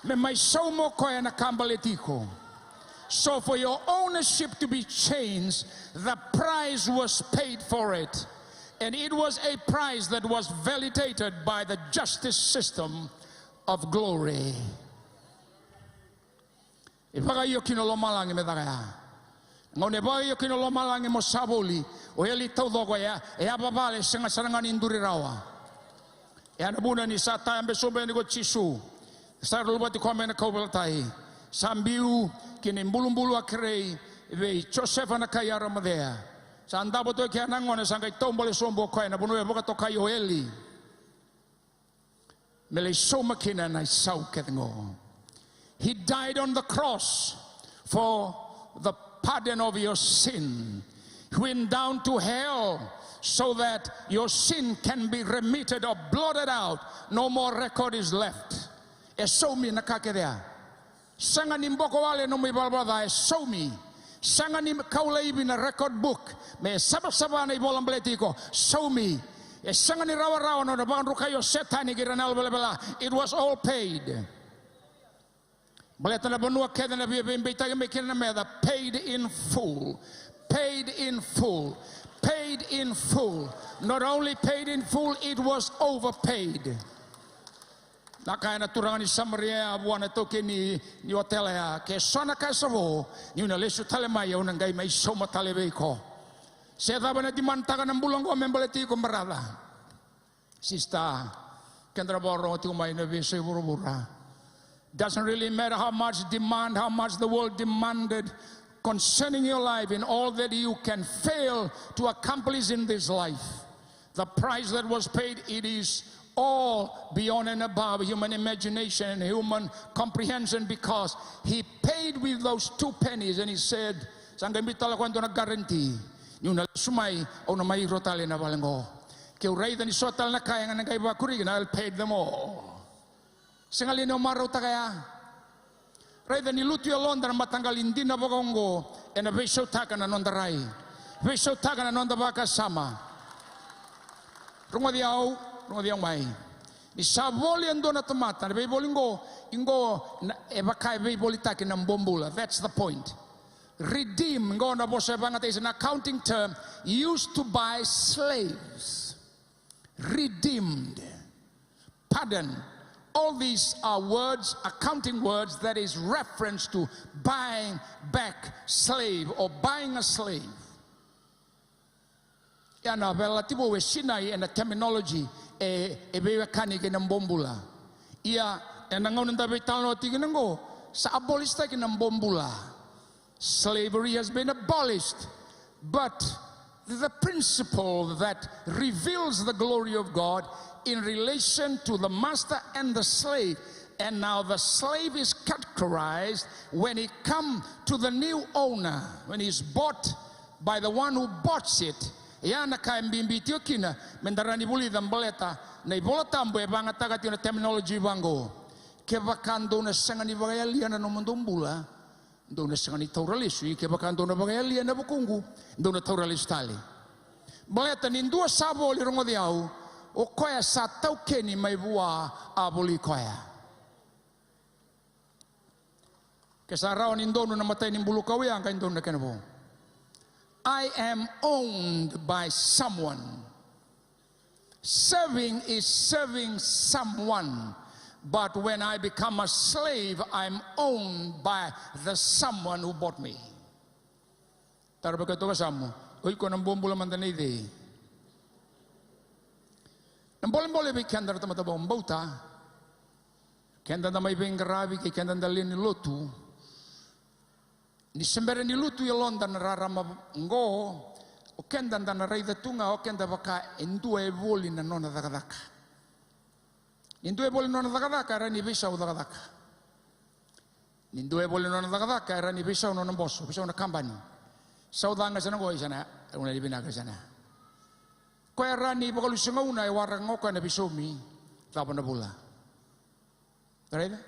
me mai sau mo koya na ka baleti iko. So for your ownership to be changed, the price was paid for it. And it was a price that was validated by the justice system of glory. E vakaio kina o lomalagi me caka ya. Gauna e vakaio kina o lomalagi mo sa voli, o eli taucoko ya, e a vavale, sega sara ga ni duri rawa. E a na vuna ni sa tayabe sobu yani ko Jisu. Sa luvati koya mai na kauveilatai. Sa biu ki na ibulubulu a kerei vei Josefa na kai Aramacea. Sa davo toka kea na gone, sa qai taubale sobu o koya na vanua e vakatokai o eli. Me lai sauma kina na isau kece qo. He died on the cross for the pardon of your sin. He went down to hell so that your sin can be remitted or blotted out. No more record is left. E saumi na ka kece ya. Sega ni boko wale nomu ivalavala ca, e saumi. Sega ni kau laivi na record book me savasava na ivola baleti iko. Saumi. E sega ni rawarawa na nona vakadrukai o Setani kei ira na yalo velavela. It was all paid. Baleta na vanua kece na via veibeitaki mai kina na meca, paid in full. Paid in full. Paid in full. Not only paid in full, it was overpaid. Na kaya na turaga ni Samaria ya vua na taukei ni, ni otela ya, ke so na ka e sa vo, niu na lesu tale mai, au na qai mai sauma tale vei iko. Se cava na demand taka na bula oqo me baleti iko, brother, sister, keda na vakarorogo tiko mai na veiyasai vuravura. Doesn't really matter how much demand, how much the world demanded concerning your life and all that you can fail to accomplish in this life. The price that was paid, it is all beyond and above human imagination and human comprehension, because he paid with those two pennies and he said, sa qai biu tale koya e dua na guarantee, niu na lesu mai, au na mai ro tale na vale qo. Keu raica ni so tale na ka e na qai vakuri kina, I'll pay them all. Sega li ni o marautaka ya? Raica ni lutu e yaloda na mataqali dina vakaoqo, ena veisautaka na noda rai, veisautaka na noda vakasama. Rogoci au, rogoci au mai. Ni sa voli e dua na tamata, na veivoli qo, iqo na, e vaka e veivolitaki na bobula. That's the point. Redeem, qo na vosa e vakayagataki, is an accounting term used to buy slaves. Redeemed. Pardon. All these are words, accounting words, that is reference to buying back slave or buying a slave. Ia na veiyalayalati vou e sinai ena terminology e, e veiwekani kei na bobula. Ia, ena gauna da veitalanoa tiko kina oqo, sa abolistaki na bobula. Slavery has been abolished, but the principle that reveals the glory of God in relation to the master and the slave, and now the slave is categorized when he come to the new owner, when he's bought by the one who bought it. Ia na ka e bibi tiko kina me da rawa ni vulica baleta na iVola Tabu e vagataka tiko na terminology vaqo. Kevaka dou na sega ni vakayalia na nomudou bula, dou na sega ni taura lesu. Ia kevaka dou na vakayalia na vukuqu, dou na taura lesu tale. Baleta ni dua sa voli, rogoci au, o koya sa taukeni mai vua a voli koya. Ke sa rawa ni donu na matai ni bulukavu ya, qai donu na kena vo. I am owned by someone. Serving is serving someone. But when I become a slave, I'm owned by the someone who bought me. Taro vei koya toka yasamu, o iko na bobula mada nei cei? Na bolebole vei keda na tamata vakabauta, keda da mai veiqaravi kei keda da lewe ni lotu. Ni se bera ni lutu e yaloda na rarama oqo, o keda da na raica tu ga o keda vaka e dua e voli na nona cakacaka. Ni dua e voli na nona cakacaka, e rawa ni veisau cakacaka. Ni dua e voli na nona cakacaka, e rawa ni veisau na nona boso, veisau na kabani. Sau ca ga e sa na qo, e sa na, e na vinaka e sa na. Koya e rawa ni vakalusi gauna e waraka ga o koya na veisaumi, cava na vula. Raica?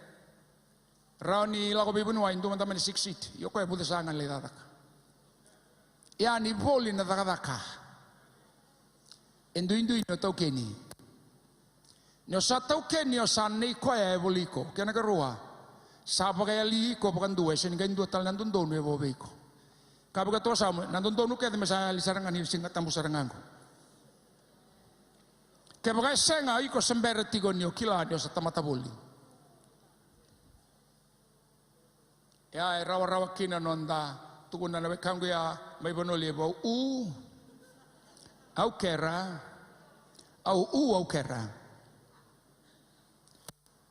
Rawa ni lako vei vanua e dua mada mai na six seat. Io, koya e vucesa ga na lai cakacaka. Ia ni voli na cakacaka, e duidui ni o taukeni. Ni o sa taukeni, o sa nei koya e voli iko. Kena karua, sa vakayali iko vakadua, e sega ni qai dua tale na dodonu e vo vei iko. Ka vaka toka yasamu, na dodonu kece me sa yali sara ga ni Siga Tabu sara ga qo. Kevaka e sega, iko se bera tiko ni o kila ni o sa tamata voli. Ia e rawarawa kina noda tukuna na wekaqu ya mai Vanua Levu, au u, au kera, au u, au kera.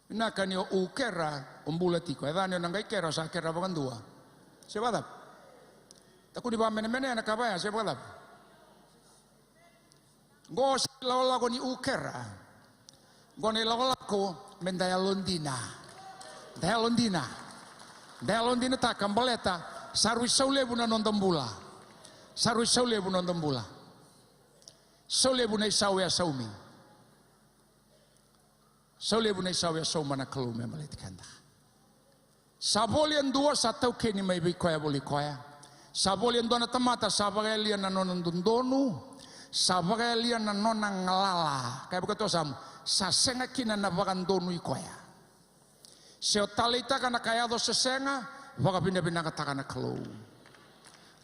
Vinaka ni o u kera, o bula tiko. E ca ni o na qai kera, o sa kera vakadua. Se vakacava? Takuni vakamenemenea na ka vaya, se vakacava? Qo se ilakolako ni u kera. Qo na ilakolako me da yalodina. Da yalodina. Da yalodinataka baleta sa rui sau levu na noda bula. Sa rui sau levu na noda bula. Sau levu na isau e a saumi. Sau levu na isau e a sauma na Kalou me baleti keda. Sa voli e dua, sa taukeni mai vei koya, voli koya. Sa voli e dua na tamata, sa vakayalia na nona dodonu, sa vakayalia na nona galala. Ka e vaka toka yasamu, sa sega kina na vakadonui koya. Se o taleitaka na ka yaco se sega, vakavinavinakataka na Kalou.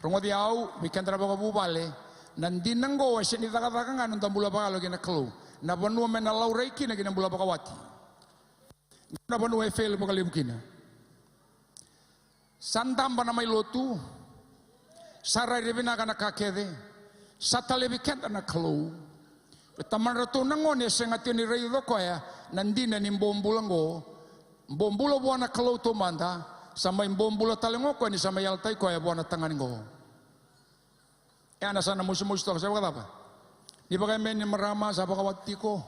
Rogoci au, vei keda na vakavuvale, na dina qo e sega ni cakacaka ga na noda bula vakayalo kei na Kalou. Na vanua me na laurai kina ki na bula vakawati. Na vanua e fail vakalevu kina. Sa daba na mai lotu, sa rairai vinaka na ka kece, sa talevi keda na Kalou. E tamadratou na gone e sega tiko ni raica o koya na dina ni bobula qo. Bobula vua na Kalou taumada, sa mai bobula tale qo o koya ni sa mai yalataki koya vua na tagane qo. E a na sa na mosimosi toka, se vakacava? Ni vakaemeni marama, sa vakawati tiko.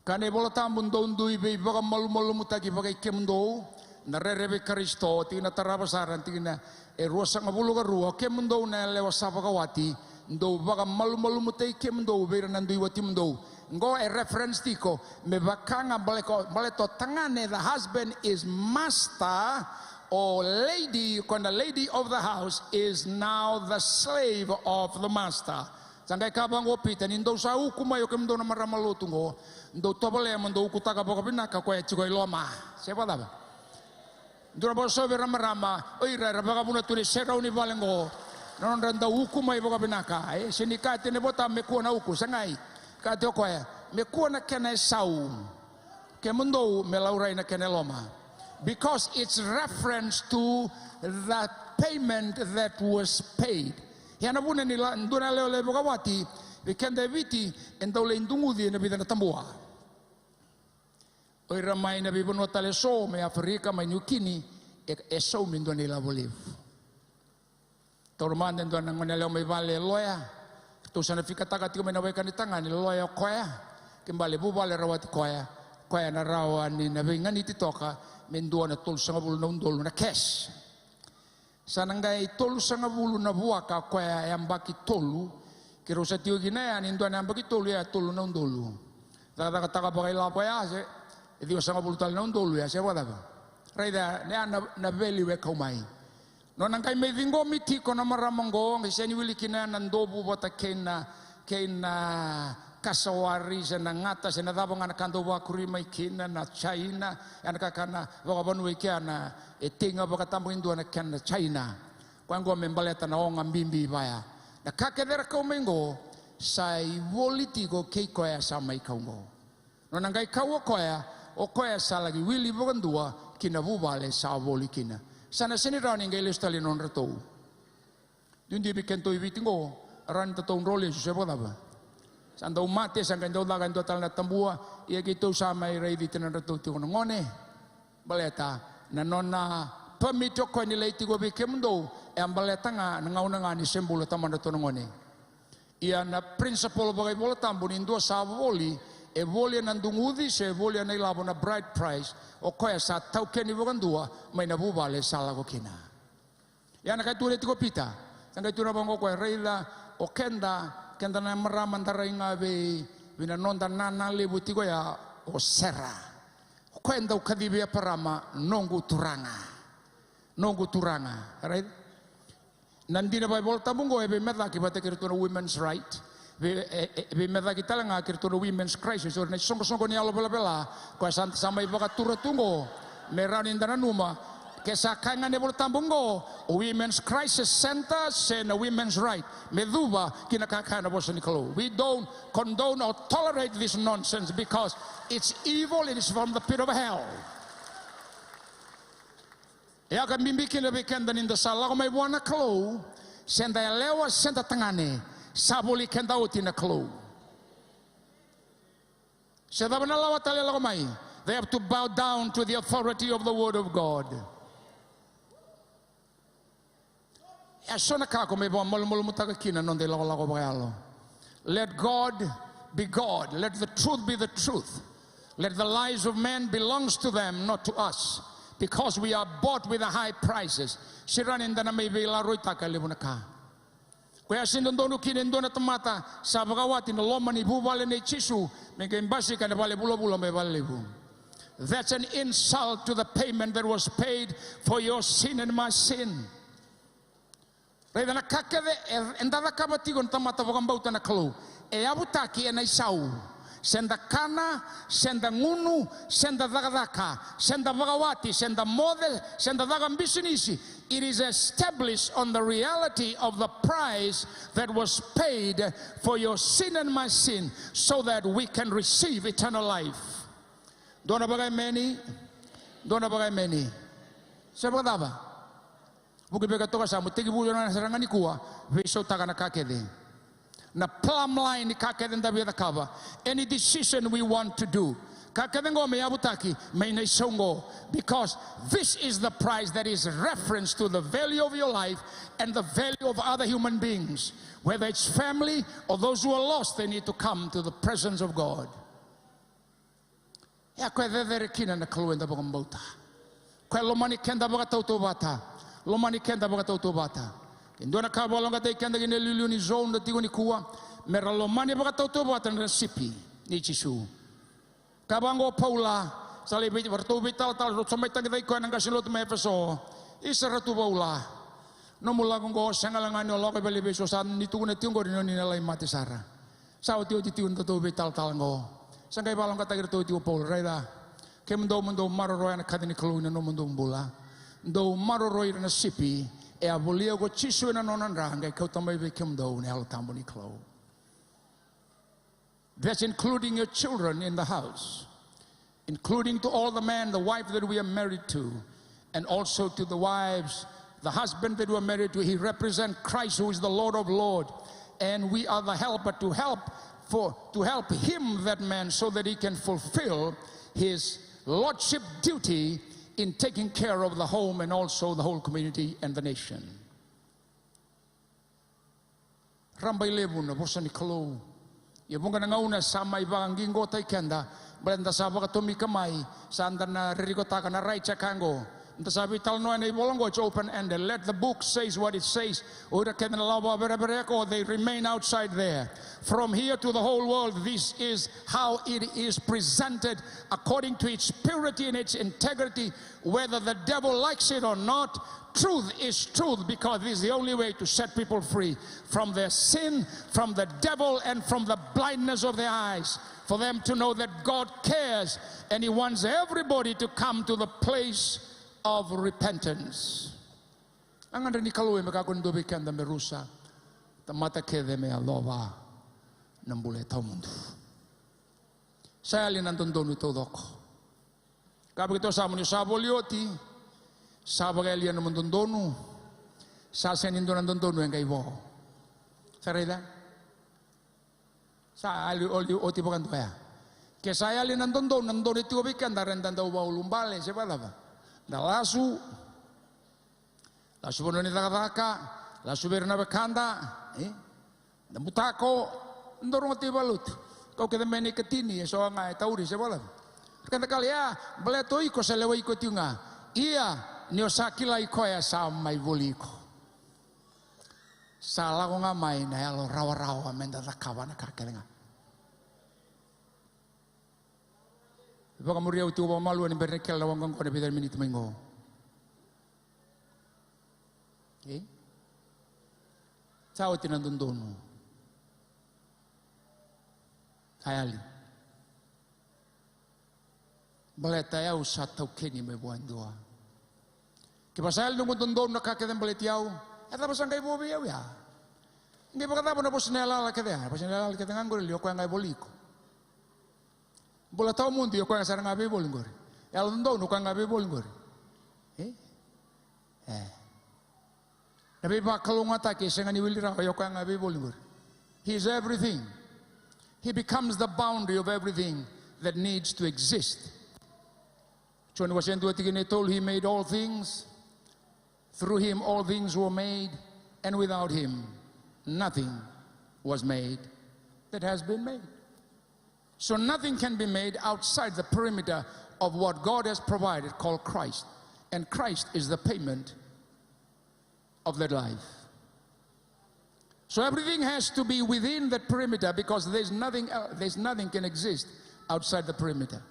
Ka na iVola Tabu, dou dui veivakamalumalumutaki vakai kemudou na rere vei Karisito, tikina tarava sara, tikina e ruasagavulu ka rua, o kemudou na yalewa sa vakawati, dou vakamalumalumutaki kemudou vei ira na dui watimudou. Qo e reference tiko me vaka ga baleko, baleta o tagane, the husband is master, o lady, ko na lady of the house is now the slave of the master. Sa qai kaya vaqo o Pita, ni dou sa uku mai o kemudou na marama lotu qo, dou tovolea mo dou ukutaka vakavinaka koya e tiko i loma. Se vakacava? Dou na vakasovi ira marama, o ira era vakavuna tu na iserau ni vale qo, na nodra dau uku mai vakavinaka. E, se ni kaya tiko na iVola Tabu me kua na uku, se qai kaya tiko o koya me kua na kena isau. Kemudou me laurai na kena iloma. Because it's reference to the payment that was paid. Ia na vuna ni la, dua na yalewa lai vakawati, vei keda e Viti, e dau lai duguci ena vica na tabua. O ira mai na veivanua tale eso, mai Aferika, mai Niukini, e, e saumi e dua na ilavo levu. Taura mada e dua na gone yalewa mai vale e loya. Tou sa na fikataka tiko mai na weka ni tagane, loya o koya. Ke bale vuvale rawati koya, koya na rawa ni na veiganiti toka me dua na tolusagavulu na udolu na cash. Sa na qai tolusagavulu na vuaka o koya e yabaki tolu. Keirau sa tiko kina yani, dua na yabaki tolu, e a tolu na udolu. Cakacakataka vakailavo ya se, e ciwasagavulu tale na udolu ya se vakacava. Raica ya na, na value e kau mai. Nona qai mai ciqomi tiko na marama oqo, qai sega ni wili kina na dovu vata kei na, kei na kasawari, se na gata, se na cava ga na ka dau vakuri mai kina na China, ya na kakana vakavanua i kea na, e tei ga vakatabakidua na kena China. Koya oqo me baleta na oga bibi vaya. Na ka kece era kau mai oqo, sa ivoli tiko kei koya sa mai kau oqo. Nona qai kau o koya, o koya sa laki wili vakadua ki na vuvale sa voli kina. Sa na sega ni rawa ni qai lesu tale na nodratou. Duidui vei kedatou i Viti oqo, rawa ni datou dro lesu se vakacava. Sa dau mate, sa qai dau caka e dua tale na tabua, ia keitou sa mai raici tinadratou tiko na gone. Baleta na nona permit o koya ni lai tiko vei kemudou, e a baleta ga na gauna ga ni se bula tamadratou na gone. Ia na principle vakaivolatabu ni dua sa voli, e voli ena duguci se e voli ena ilavo, na bride price, o koya sa taukeni vakadua mai na vuvale sa lako kina. Ia na ka e tukuna tiko o Pita, sa qai tukuna vaqo o koya, raica, o keda, keda na marama da rai ga vei, vei na noda nana levu tiko ya, o Sera. O koya e dau kacivi Eparama, noqu turaga. Noqu turaga. Raica? Na dina vakaivolatabu oqo e veimecaki vata kei iratou na women's right. Vei, e, e, veimecaki tale ga kei iratou na women's crisis, o ira na isoqosoqo ni yalo velavela, koya sa, sa mai vakatura tu oqo. Me rawa ni da nanuma, ke sa kaya ga na iVolatabu oqo, o women's crisis center se na women's right, me cuva ki na ka e kaya na vosa ni Kalou. We don't condone or tolerate this nonsense because it's evil, it is from the pit of hell. E a ka bibi kina vei keda ni da sa lako mai vua na Kalou, se da yalewa se da tagane, sa voli keda oti na Kalou. Se cava na lawa tale e lako mai, they have to bow down to the authority of the word of God. E so na ka ko me vakamalumalumutaka kina na noda ilakolako vakayalo. Let God be God. Let the truth be the truth. Let the lies of men belongs to them, not to us. Because we are bought with a high prices. Sega ni da na mai veilaroitaka e levu na ka. Koya se dodonu kina e dua na tamata sa vakawati na loma ni vuvale nei Jisu me qai basika ena vale vulavula mai vale levu. That's an insult to the payment that was paid for your sin and my sin. Raica na ka kece e, eda cakava tiko na tamata vakabauta na Kalou, e yavutaki ena isau. Se da kana, se da gunu, se da cakacaka, se da vakawati, se da moce, se da caka bisinisi. It is established on the reality of the price that was paid for your sin and my sin, so that we can receive eternal life. Dua na vakaemeni, dua na vakaemeni. Se vakacava? Vuki vei ka toka sa mo tekivu na sara ga nikua, veisautaka na ka kece. Na plumb line ni ka kece da via cakava. Any decision we want to do. Ka kece qo me yavutaki mai na isau qo. Because this is the price that is reference to the value of your life and the value of other human beings. Whether it's family or those who are lost, they need to come to the presence of God. E a koya e cecere kina na Kalou eda vakabauta. Koya e lomani keda vakatautauvata. Lomani keda vakatautauvata. Ke dua na ka vakalogataki keda kina iliuliu ni zone da tiko nikua, me ra lomani vakatautauvata na sipi nei Jisu. Ka vaqo o Paula, sa lai vei, ratou veitalatala, ratou sa mai tagicaki koya na qase lotu mai Efeso. Isa, Ratu Paula, nomu lako qo, sega la ga ni o lako i vale ni veiso, sa ni tukuna tiko qori ni o ni na lai mate sara. Sa otioti tiko na datou veitalatala qo. Sa qai vakalogataki iratou tiko o Paula, raica. Kemudou mo dou maroroya na kaci ni Kalou ena nomudou bula. Dou maroroi ira na sipi, e a volia ko Jisu ena nona dra, qai kauta mai vei kemudou na Yalo Tabu ni Kalou. That's including your children in the house. Including to all the men, the wife that we are married to, and also to the wives, the husband that we are married to. He represents Christ, who is the Lord of Lords, and we are the helper to help for, to help him, that man, so that he can fulfill his lordship duty in taking care of the home and also the whole community and the nation. Raba i levu na vosa ni Kalou. Ia vuqa na gauna sa mai vakaqiqotaki keda, baleta da sa vakatomika mai, sa da na ririkotaka na rights e ka qo. Da sa veitalanoa ena ivola qo, it's open ended. Let the book says what it says. O ira kece na lawa vakaverevereka, they remain outside there. From here to the whole world, this is how it is presented according to its purity and its integrity, whether the devil likes it or not. Truth is truth, because it is the only way to set people free from their sin, from the devil, and from the blindness of their eyes, for them to know that God cares and He wants everybody to come to the place of repentance. A gadra ni Kalou e me kakua ni dua vei keda me rusa. Tamata kece me yacova na bula e tawamudu. Sa yali na dodonu taucoko. Ka vei keitou sa mo ni sa voli oti, sa vakayalia nomu dodonu, sa sega ni dua na dodonu e qai vo. Sa raica? Sa yali, oli oti vakadua ya. Ke sa yali na dodonu, na dodonu e tiko vei keda, ra da dau vakaulubale se vakacava. Da lasu, lasu vanua ni cakacaka, lasu vei ira na wekada, e? Da butako, da rogoca i valotu. Kau kece mai na ikatini, e so ga e tauri se vakacava. Keda kala, ia, baleta o iko sa lewa iko tiko ga. Ia, ni o sa kilai koya sa mai voli iko. Sa lako ga mai na yalo rawarawa me da cakava na ka kece ga. Vakamuri au tiko vakamalua ni bera ni kele na waqaqa na vica na miniti mai qo. Okay? Sa oti na dodonu. Sa yali. Baleta au sa taukeni mai vua e dua. Kevaka sa yali noqu dodonu na ka kece baleti au, e cava sa qai vo vei au ya? Qai vakacava na vosa na yalayala kece ya? Na vosa na yalayala kece ga qori, o koya ga e voli iko. Bula tawamudu, o koya ga sara ga veivoli qori. Yalododonu, o koya ga veivoli qori. E? E. Na veivakalougatataki e sega ni wili rawa, o koya ga veivoli qori. He is everything. He becomes the boundary of everything that needs to exist. Joni wase dua tikina e tolu, He made all things. Through Him all things were made, and without Him nothing was made that has been made. So nothing can be made outside the perimeter of what God has provided, called Christ. And Christ is the payment of that life. So everything has to be within that perimeter, because there's nothing el-, there's nothing can exist outside the perimeter.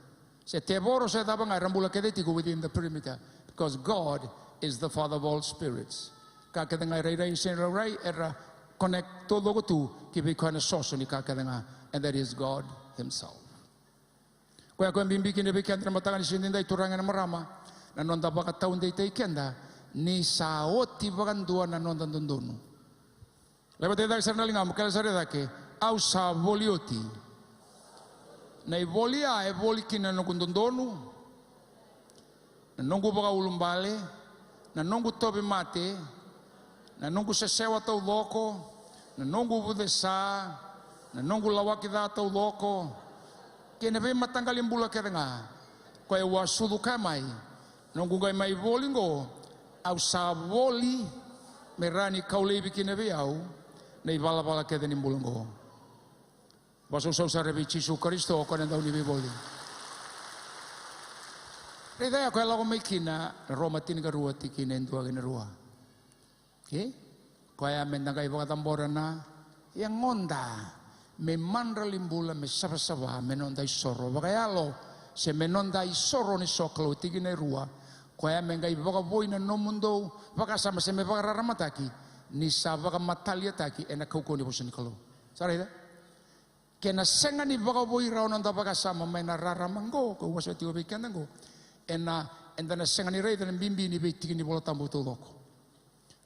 Se tevoro se cava ga, era bula kece tiko within the perimeter, because God is the Father of all spirits. Ka kece ga e rairai se rairai, era connect taucoko tu ki vei koya na soso ni ka kece ga, and that is God Himself. Koya, koya bibi kina vei keda na mataka ni siga edaidai, turaga kei na marama, na noda vakataudeitaki keda ni sa oti vakadua na noda dodonu. Laiva tale cake sara na ligamu, kele sara i cake, au sa voli oti. Na ivoli ya e voli kina na noqu dodonu, na noqu vakaulubale, na noqu tauvimate, na noqu sesewa taucoko, na noqu vucesa, na noqu lawaki ca taucoko, kei na veimataqali bula kece ga. Koya au a sucu kaya mai, noqu qai mai voli qo, au sa voli me rawa ni kau laivi kina vei au na ivalavala kece ni bula qo. Vakasausau sara vei Jisu Karisito, o koya na dauniveivoli. Raica ya, koya lako mai kina na Roma tinikarua tikina e dua kei na rua. Okay? Koya me da qai vakacabora na yagoda me madrali bula, me savasava, me noda isoro vakayalo, se me noda isoro ni sokalou, tikina e rua. Koya me qai vakavoui na nomudou vakasama se me vakararamataki ni sa vakamataliataki ena kaukauwa ni vosa ni Kalou. Sa raica? Ke na sega ni vakavoui rawa noda vakasama mai na rarama qo, ko wasea tiko vei keda qo, ena, eda na sega ni raica na bibi ni veitiki ni Vola Tabu taucoko.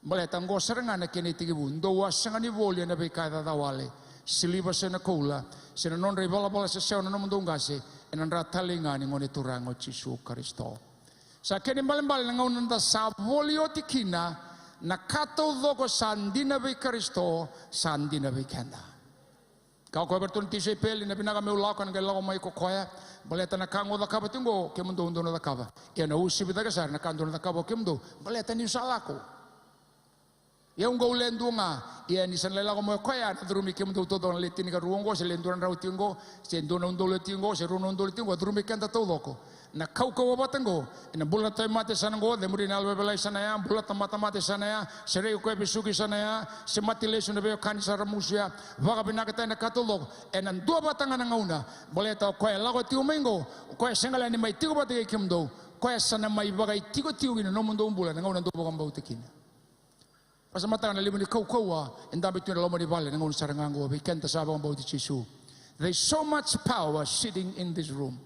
Baleta qo sara ga na kena itekivu, dou a sega ni voli ena veika e cacawale, siliva se na koula, se na nodra ivalavala sesewa na nomudou qase, ena dra talei ga ni Gone Turaga o Jisu Karisito. Sa kena ibalebale, na gauna da sa voli oti kina na ka taucoko sa dina vei Karisito, sa dina vei keda. Kaya o koya vei iratou na tisaipeli, na vinaka meu lako, ena qai lako mai ko koya. Baleta na ka qo au cakava tiko qo, kemudou dou na cakava. Ia na uasivi cake sara na ka dou na cakava o kemudou, baleta niu sa lako. Ia au qai le dua ga. Ia ni sa na lai lako mai o koya, ena curumi kemudou taucoko na le tinikarua oqo, se le dua na drau tiko qo, se dua na udolu tiko qo, se rua na udolu tiko qo, curumi keda taucoko. Na kaukauwa vata qo, ena bula na tauvimate sa na qo, cemuri na yalo veivalai sa na ya, bula tamata mate sa na ya, sereki koya vesuki sa na ya, semati lesu na veiwekani sa ramusu ya, vakavinakataki na ka taucoko, ena dua vata ga na gauna, baleta o koya e lako tiko mai qo, o koya e sega ni mai tiko vata kei kemudou, o koya sa na mai vakaitikotiko ki na nomudou bula, na gauna dou vakabauta kina. Vakasamataka na levu ni kaukauwa e dabe tu ena loma ni vale, na gauna sara ga qo, vei keda sa vakabauti Jisu. There's so much power sitting in this room.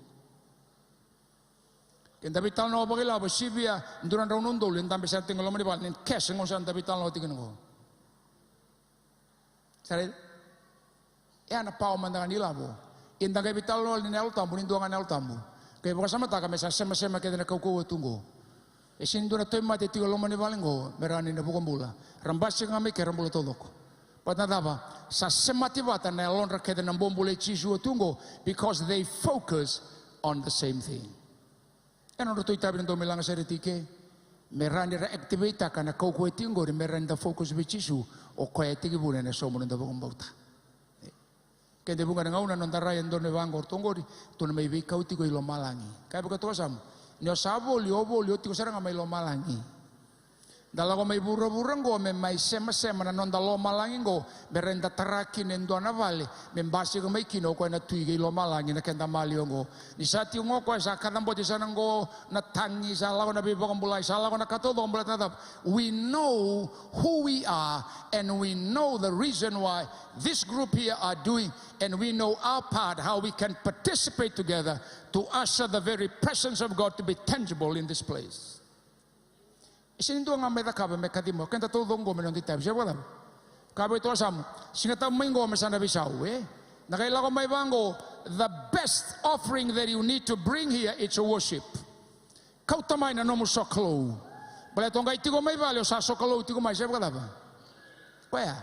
Ke da veitalanoa vakailavo, sivia, dua na drau na udolu, e dabe sara tiko ena loma ni vale, ni kese, gauna sa da veitalanoa tiko kina qo. Sa raica? E a na pawa mada ga ni lavo. Ia da qai veitalanoa ni na Yalo Tabu, ni dua ga na Yalo Tabu. Qai vakasamataka me sa semasema kece na kaukauwa tu qo. E sega ni dua na tauvimate tiko e loma ni vale qo, me rawa ni na vuka bula. Ra basika ga mai ke ra bula taucoko. Baleta na cava, sa semati vata na yalodra kece na bobula i Jisu tu qo, because they focus on the same thing. E nodratou itavi na dau mai laga sere tiko ke, me rawa ni ra activate-taka na kaukauwa e tiko qori, me rawa ni da focus vei Jisu, o koya e tekivuna ena sobu na noda vakabauta. Keda e vuqa na gauna noda rai e dua na vaqo ratou qori, ratou na mai veikau tiko i lomalagi. Kaya vaka toka samu, ni o sa voli, o voli, o tiko sara ga mai lomalagi. Da lako mai vuravura qo me mai semasema na noda lomalagi qo, me rawa ni da tara kina e dua na vale me basika mai kina o koya na Tui kei lomalagi na keda maliwa qo. Ni sa tiko qo o koya sa kacabote sa na qo na tagi, sa lako na veivakabulai, sa lako na ka taucoko, baleta na cava? We know who we are and we know the reason why this group here are doing, and we know our part, how we can participate together to usher the very presence of God to be tangible in this place. E sega ni dua ga mai cakava me kaci mai, o keda taucoko qo me noda itavi, se vakacava? Kaya vei toka samu, Siga Tabu mai qo me sa na veisau, e? Na qai lako mai vaqo, the best offering that you need to bring here, it's a worship. Kauta mai na nomu sokalou. Baleta o qai tiko mai vale, o sa sokalou tiko mai, se vakacava? Koya.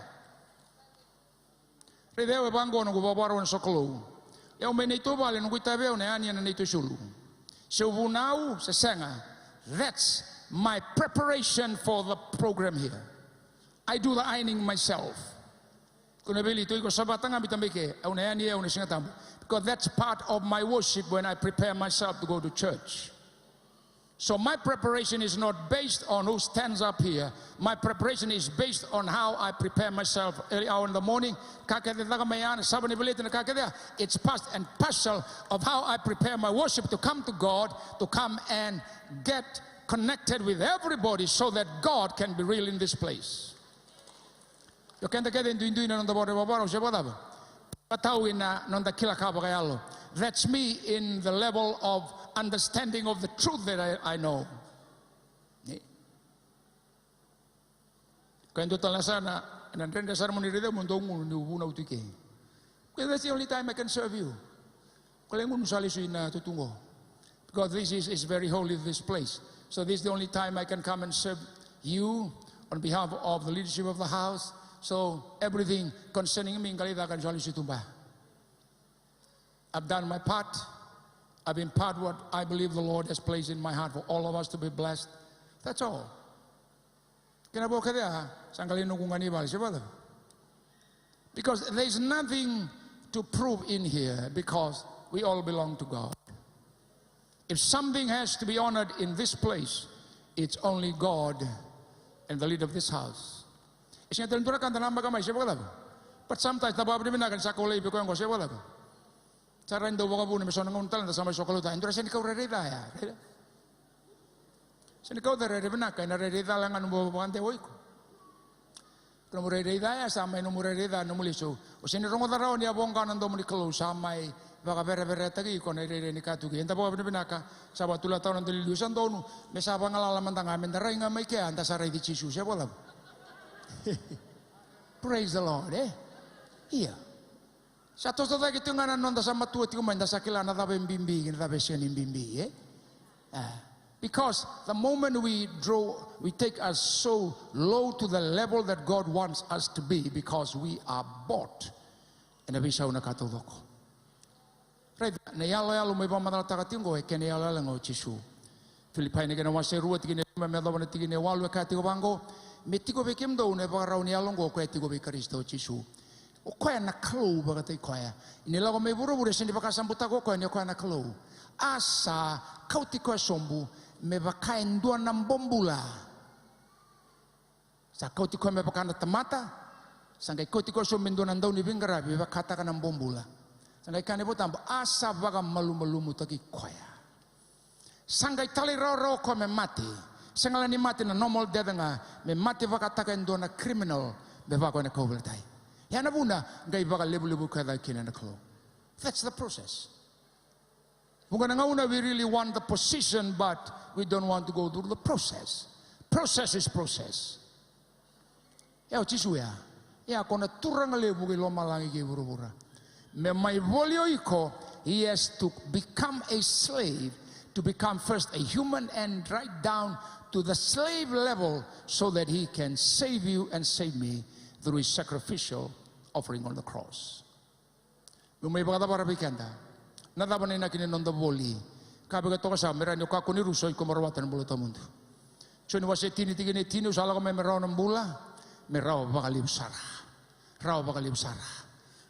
Raica, au e vaqo noqu vakavakarau ena sokalou. Au mai neitou vale, noqu itavi au na yani ena neitou isulu. Se au vunau se sega, that's my preparation for the program here. I do the ironing myself. Ko na veli tu iko sa vata ga mai ke, au na yani, au na Siga Tabu. Because that's part of my worship when I prepare myself to go to church. So my preparation is not based on who stands up here. My preparation is based on how I prepare myself early hour in the morning. Ka kece caka mai ya na sava ni veleti na ka kece ya. It's part and parcel of how I prepare my worship to come to God, to come and get connected with everybody so that God can be real in this place. Io, keda kece e duidui na noda vakavakarau, se vakacava? Vakatau ina noda kila ka vakayalo. That's me in the level of understanding of the truth that I, I know. Ni. Ka e dua tale na yasana, ena dredre sara mo ni raica mo dou gunu niu vunau tu ke. Because that's the only time I can serve you. Ko lai gunu sa lesu ina tutu qo. Because this is, is very holy, this place. So this is the only time I can come and serve you on behalf of the leadership of the house. So everything concerning me, qai lai caka ni sa lesu tu ba. I've done my part. I've imparted what I believe the Lord has placed in my heart for all of us to be blessed. That's all. Kena vo kece ya, sa qai lai noqu ga ni vale, se vakacava? Because there's nothing to prove in here, because we all belong to God. If something has to be honored in this place, it's only God and the leader of this house. E sega tale ni dua na ka da namaka mai, se vakacava? But sometimes da vakavinavinaka ni sa kau laivi koya qo, se vakacava? Sa rawa ni dau vakavuna me so na gauna tale da sa mai sokalou tale. E dua na sega ni kau rairai ca ya, rairai. Sega ni kau ca rairai vinaka, ena rairai ca ga nomu vakadewa o iko. Nomu rairai ca ya sa mai nomu rairai ca nomu lesu. O sega ni rogoca rawa ni a voqa na domo ni Kalou, sa mai vakavereveretaki iko na irairai ni ka tu ke. Eda vakavinavinaka, sa vakatulewa tau na noda iliuliu, sa donu me sa vagalala mada ga, me da rai ga mai kea, da sa raici Jisu, se vakacava? Praise the Lord, e? Ia. Sa toso cake tiko ga na noda sa matua tiko mai, da sa kila na cava e bibi kei na cava e sega ni bibi, e? Ah. Because the moment we draw, we take us so low to the level that God wants us to be, because we are bought. Ena veisau na ka taucoko. Raica, na iyaloyalo mai vakamacalataka tiko oqo e kena iyaloyalo ga o Jisu. Filipai na kena wase e rua tikina e lima me yacova na tikina e walu e kaya tiko vaqo: Me tiko vei kemudou na ivakarau ni yalo oqo ko koya e tiko vei Karisito Jisu. O koya na Kalou vakataki koya. Ni lako mai vuravura e sega ni vakasabutaka o koya ni o koya na Kalou. A sa kauti koya sobu me vaka e dua na bobula. Sa kauti koya me vaka na tamata, sa qai kauti koya sobu me dua na dauniveiqaravi me vakataka na bobula. Sa qai kaya na iVola Tabu, a sa vakamalumalumutaki koya. Sa qai talairawarawa koya me mate. Sega la ni mate na normal death ga, me mate vakataka e dua na criminal, me vaka koya na kauveilatai. Ia na vuna, qai vakalevulevu koya cake kina na Kalou. That's the process. Vuqa na gauna we really want the position, but we don't want to go through the process. Process is process. E o Jisu ya. E a ko na turaga levu kei lomalagi kei vuravura. Me mai voli o iko, he has to become a slave, to become first a human and right down to the slave level so that he can save you and save me through his sacrificial offering on the cross. Meu mai vakacavara vei keda. Na cava na inaki ni noda voli? Ka vei ka toka sa me rawa ni o kakua ni rusa o iko mo rawata na bula tawamudu. Joni wase tini tikina e tini, au sa lako mai me rawa na bula, me rawa vakalevu sara. Rawa vakalevu sara.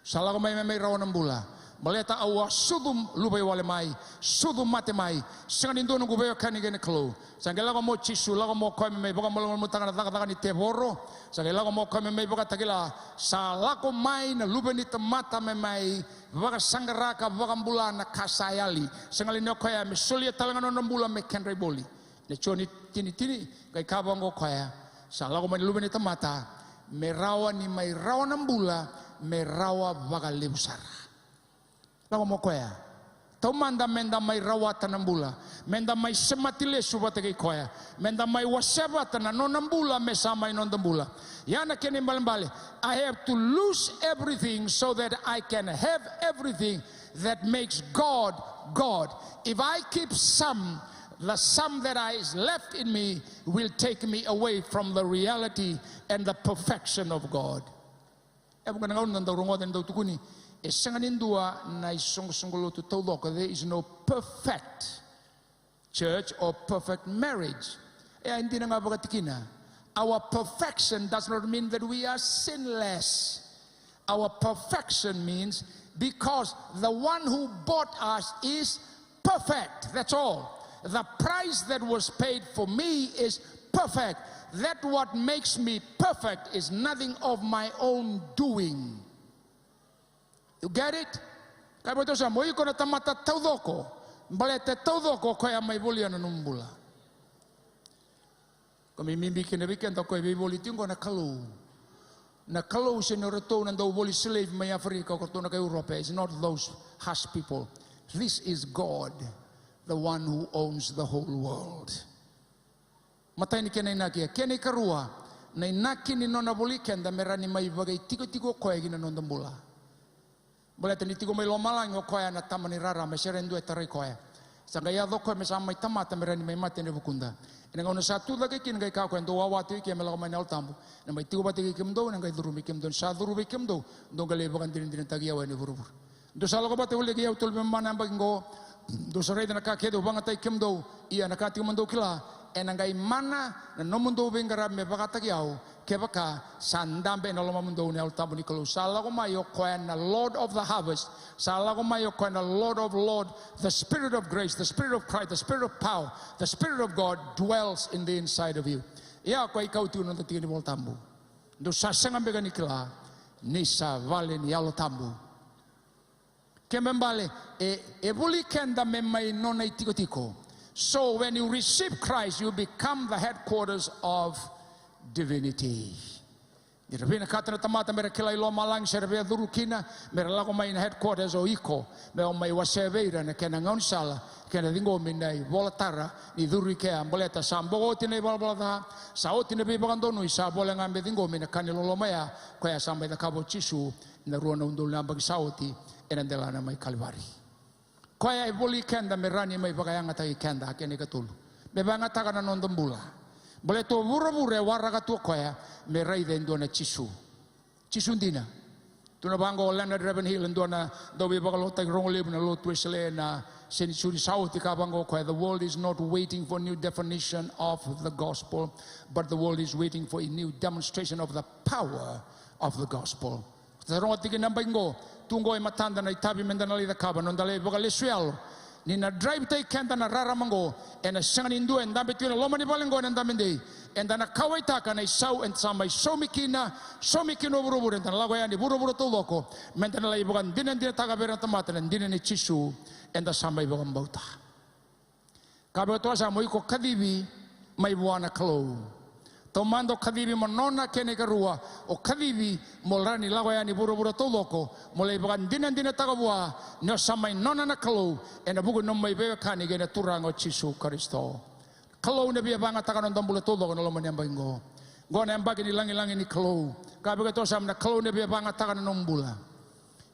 Sa lako mai me mai rawa na bula. Baleta au a sucu luvaiwale mai, sucu mate mai, sega ni dua noqu veiwekani kei na Kalou. Sa qai lako mai o Jisu, lako mai o koya me mai vakamalumalumutaka na cakacaka ni tevoro. Sa qai lako mai o koya me mai vakatakila. Sa lako mai na Luve ni tamata me mai vakasaqara ka vakabula na ka sa yali. Sega li ni o koya me solia tale ga na nona bula me kedra ivoli? Na Joni tini tini, qai kaya vaqo o koya: Sa lako mai na Luve ni tamata me rawa ni mai rawa na bula, me rawa vakalevu sara. Lako mai o koya. Taumada meda mai rawata na bula, meda mai semati lesu vata kei koya, meda mai wasea vata na nona bula me sa mai noda bula. Ia na kena ibalebale, I have to lose everything so that I can have everything that makes God God. If I keep some, the some that is left in me will take me away from the reality and the perfection of God. E vuqa na gauna da dau rogoca ni dau tukuni, e sega ni dua na isoqosoqo lotu taucoko. There is no perfect church or perfect marriage. E a dina ga vakatikina. Our perfection does not mean that we are sinless. Our perfection means because the one who bought us is perfect. That's all. The price that was paid for me is perfect. That what makes me perfect is nothing of my own doing. You get it? Ka vei tou sa mo iko na tamata taucoko, baleta e taucoko o koya mai volia na nomu bula. Ko mai bibi kina vei keda o koya e veivoli tiko na Kalou. Na Kalou sega ni o ratou na dau voli slave mai Africa, o ratou na kai Europe, is not those harsh people. This is God, the one who owns the whole world. Matai ni kena inaki. E kena ikarua, na inaki ni nona voli keda me rawa ni mai vakaitikotiko o koya ki na noda bula. Baleta ni tiko mai lomalagi o koya na tama ni rarama, e sega ni dua e tarai koya. Sa qai yaco o koya me sa mai tamata me rawa ni mai mate ena vukuda. Ena gauna sa tu cake kina qai kaya o koya, dou wawa tu i ke me lako mai na Yalo Tabu. Ena mai tiko vata kei kemudou, ena qai curu vei kemudou. Ni sa curu vei kemudou, dou qai lai vakadinadinataki au ena vuravura. Dou sa lako vata voli kei au tolu veimama na yabaki qo. Dou sa raica na ka kece au vakayagataki kemudou. Ia na ka tiko mo dou kila, ena qai mana na nomudou veiqaravi me vakataki au, kevaka sa dabe ena lomamudou na Yalo Tabu ni Kalou. Sa lako mai o koya na Lord of the harvest. Sa lako mai o koya na Lord of Lord, the Spirit of grace, the Spirit of Christ, the Spirit of power, the Spirit of God dwells in the inside of you. Ia o koya e kau tiko na noda tiki ni Vola Tabu. Dou sa sega beka ni kila ni sa vale ni Yalo Tabu. Kena ibalebale, e, e voli keda me mai nona itikotiko. So when you receive Christ, you become the headquarters of divinity. Ni ra vinakata na tamata me ra kila i lomalagi se ra via curu kina, me ra lako mai na headquarters o iko, me o mai wasea vei ira na kena gaunisala, kena ciqomi na ivola tara ni curu i kea, baleta sa boko oti na ivalavala ca, sa oti na veivakadonui, sa voleka ga me ciqomi na ka ni loloma ya, koya sa mai cakava o Jisu na rua na udolu na yabaki sa oti ena delana mai Kalivari. Koya e voli keda me rawa ni mai vakayagataki keda, kena ikatolu. Me vakayagataka na noda bula. Baleta o vuravura e waraka tu o koya me raica e dua na Jisu. Jisu dina. Tukuna vaqo o Leonard Ravenhill, e dua na dauveivakalotutaki rogo levu na lotu Wesele ena senisuri sa oti, ka vaqo o koya: "The world is not waiting for new definition of the gospel, but the world is waiting for a new demonstration of the power of the gospel." Sa rogo tiko na bai qo, tu qo e matada na itavi meda na lai cakava, noda lai vakalesu yalo. Ni na draivataki keda na rarama qo, ena sega ni dua e dabe tiko ena loma ni vale qo ena dabe dei. Eda na kauwaitaka na isau eda sa mai saumi kina, saumi kina o vuravura, eda na lako yani vuravura taucoko, meda na lai vakadinadinataka vei ira na tamata na dina nei Jisu eda sa mai vakabauta. Ka vei toka sa mo iko kacivi mai vua na Kalou. Taumada o kacivi mo nona, kena ikarua, o kacivi mo rawa ni lako yani vuravura taucoko, mo lai vakadinadinataka vua ni o sa mai nona na Kalou, ena vuku ni nomu mai veiwekani kei na Turaga o Jisu Karisito. Kalou na via vagataka na noda bula taucoko na loma ni yabaki qo. Qo na yabaki ni lagilagi ni Kalou. Ka vei keitou sa na Kalou na via vagataka na nomu bula.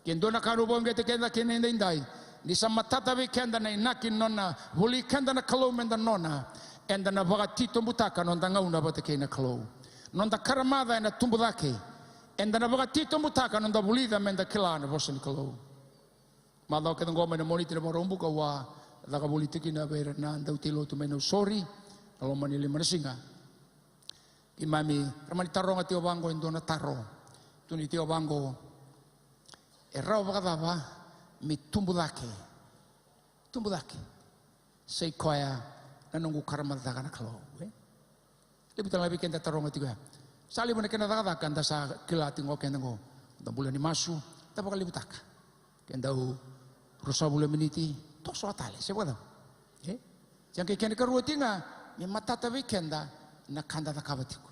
Ke dua na ka na uqeti keda kina edaidai, ni sa matata vei keda na inaki ni nona voli keda na Kalou meda nona, eda na vakatitobutaka noda gauna vata kei na Kalou. Noda karamaca ena tubu cake. Eda na vakatitobutaka noda vulica meda kila na vosa ni Kalou. Macawa kece qo mai na Moniti na Vakaraubuka au a caka voli tiko kina vei ira na dautei lotu mai Nausori, na loma ni lima na siga. Keimami, ra mani taroga tiko vaqo e dua na taro. Tukuni tiko vaqo: "E rawa vakacava me tubu cake, tubu cake sa i koya na noqu karamacataka na Kalou, e?" Levu tale ga vei keda taroga tiko ya. Sa levu na kena cakacaka da sa kila tiko qo keda qo. Da bula ni masu, da vakalevutaka. Ke dau ruasagavulu na miniti, toso tale, se vakacava? E? Sa qai kena ikarua tiko ga, me matata vei keda na ka da cakava tiko.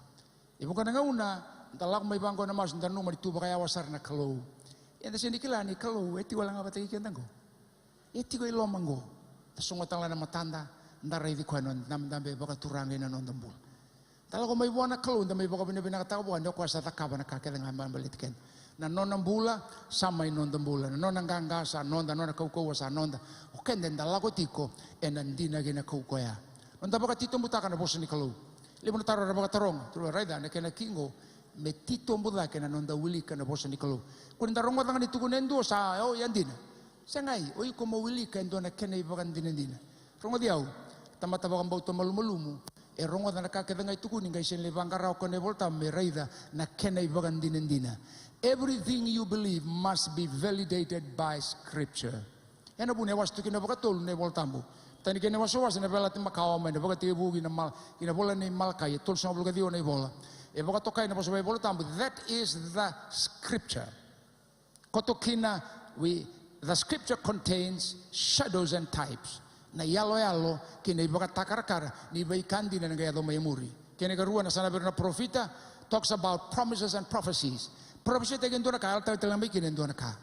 E vuqa na gauna da lako mai vaqo ena masu, da nanuma ni tu vakayawa sara na Kalou. Eda sega ni kila ni Kalou e tiko wale ga vata kei keda qo. E tiko i loma qo. Da sogota ga na matada, da raici koya na noda dabedabe vakaturaga ena noda bula. Da lako mai vua na Kalou, da mai vakavinavinakataka vua ni o koya sa cakava na ka kece ga me baleti keda. Na nona bula sa mai noda bula, na nona qaqa sa noda, na nona kaukauwa sa noda. O keda eda lako tiko ena dina kei na kaukauwa ya. Noda vakatitobutaka na vosa ni Kalou. Levu na taro era vakataroga, tukuna, raica na kena ki qo, me titobu cake na noda wilika na vosa ni Kalou. Ko ni da rogoca ga ni tukuna e dua sa, o, ya dina. Segai, o iko mo wilika e dua na kena ivakadinadina. Rogoci au, tamata vakabauta malumalumu, e rogoca na ka kece ga e tukuni, qai sega ni vaqara o koya na iVolatabu me raica na kena ivakadinadina. Everything you believe must be validated by scripture. Ena vuna e wase tu kina vakatolu na iVolatabu. Tani kei na wasewase na Veiyalayalati Makawa mai na Vakatekivu ki na Mal-, ki na ivola nei Malakai, e tolusagavulu ka ciwa na ivola. E vakatokai na vosa vakaivakatabu, that is the scripture. Koto kina, we, the scripture contains shadows and types. Na iyaloyalo kei na ivakatakarakara ni veika dina ena qai yaco mai e muri. Kena ikarua na yasana vei ira na parofita, talks about promises and prophecies. Parofisai e dua na ka, yalataka tale mai kina e dua na ka.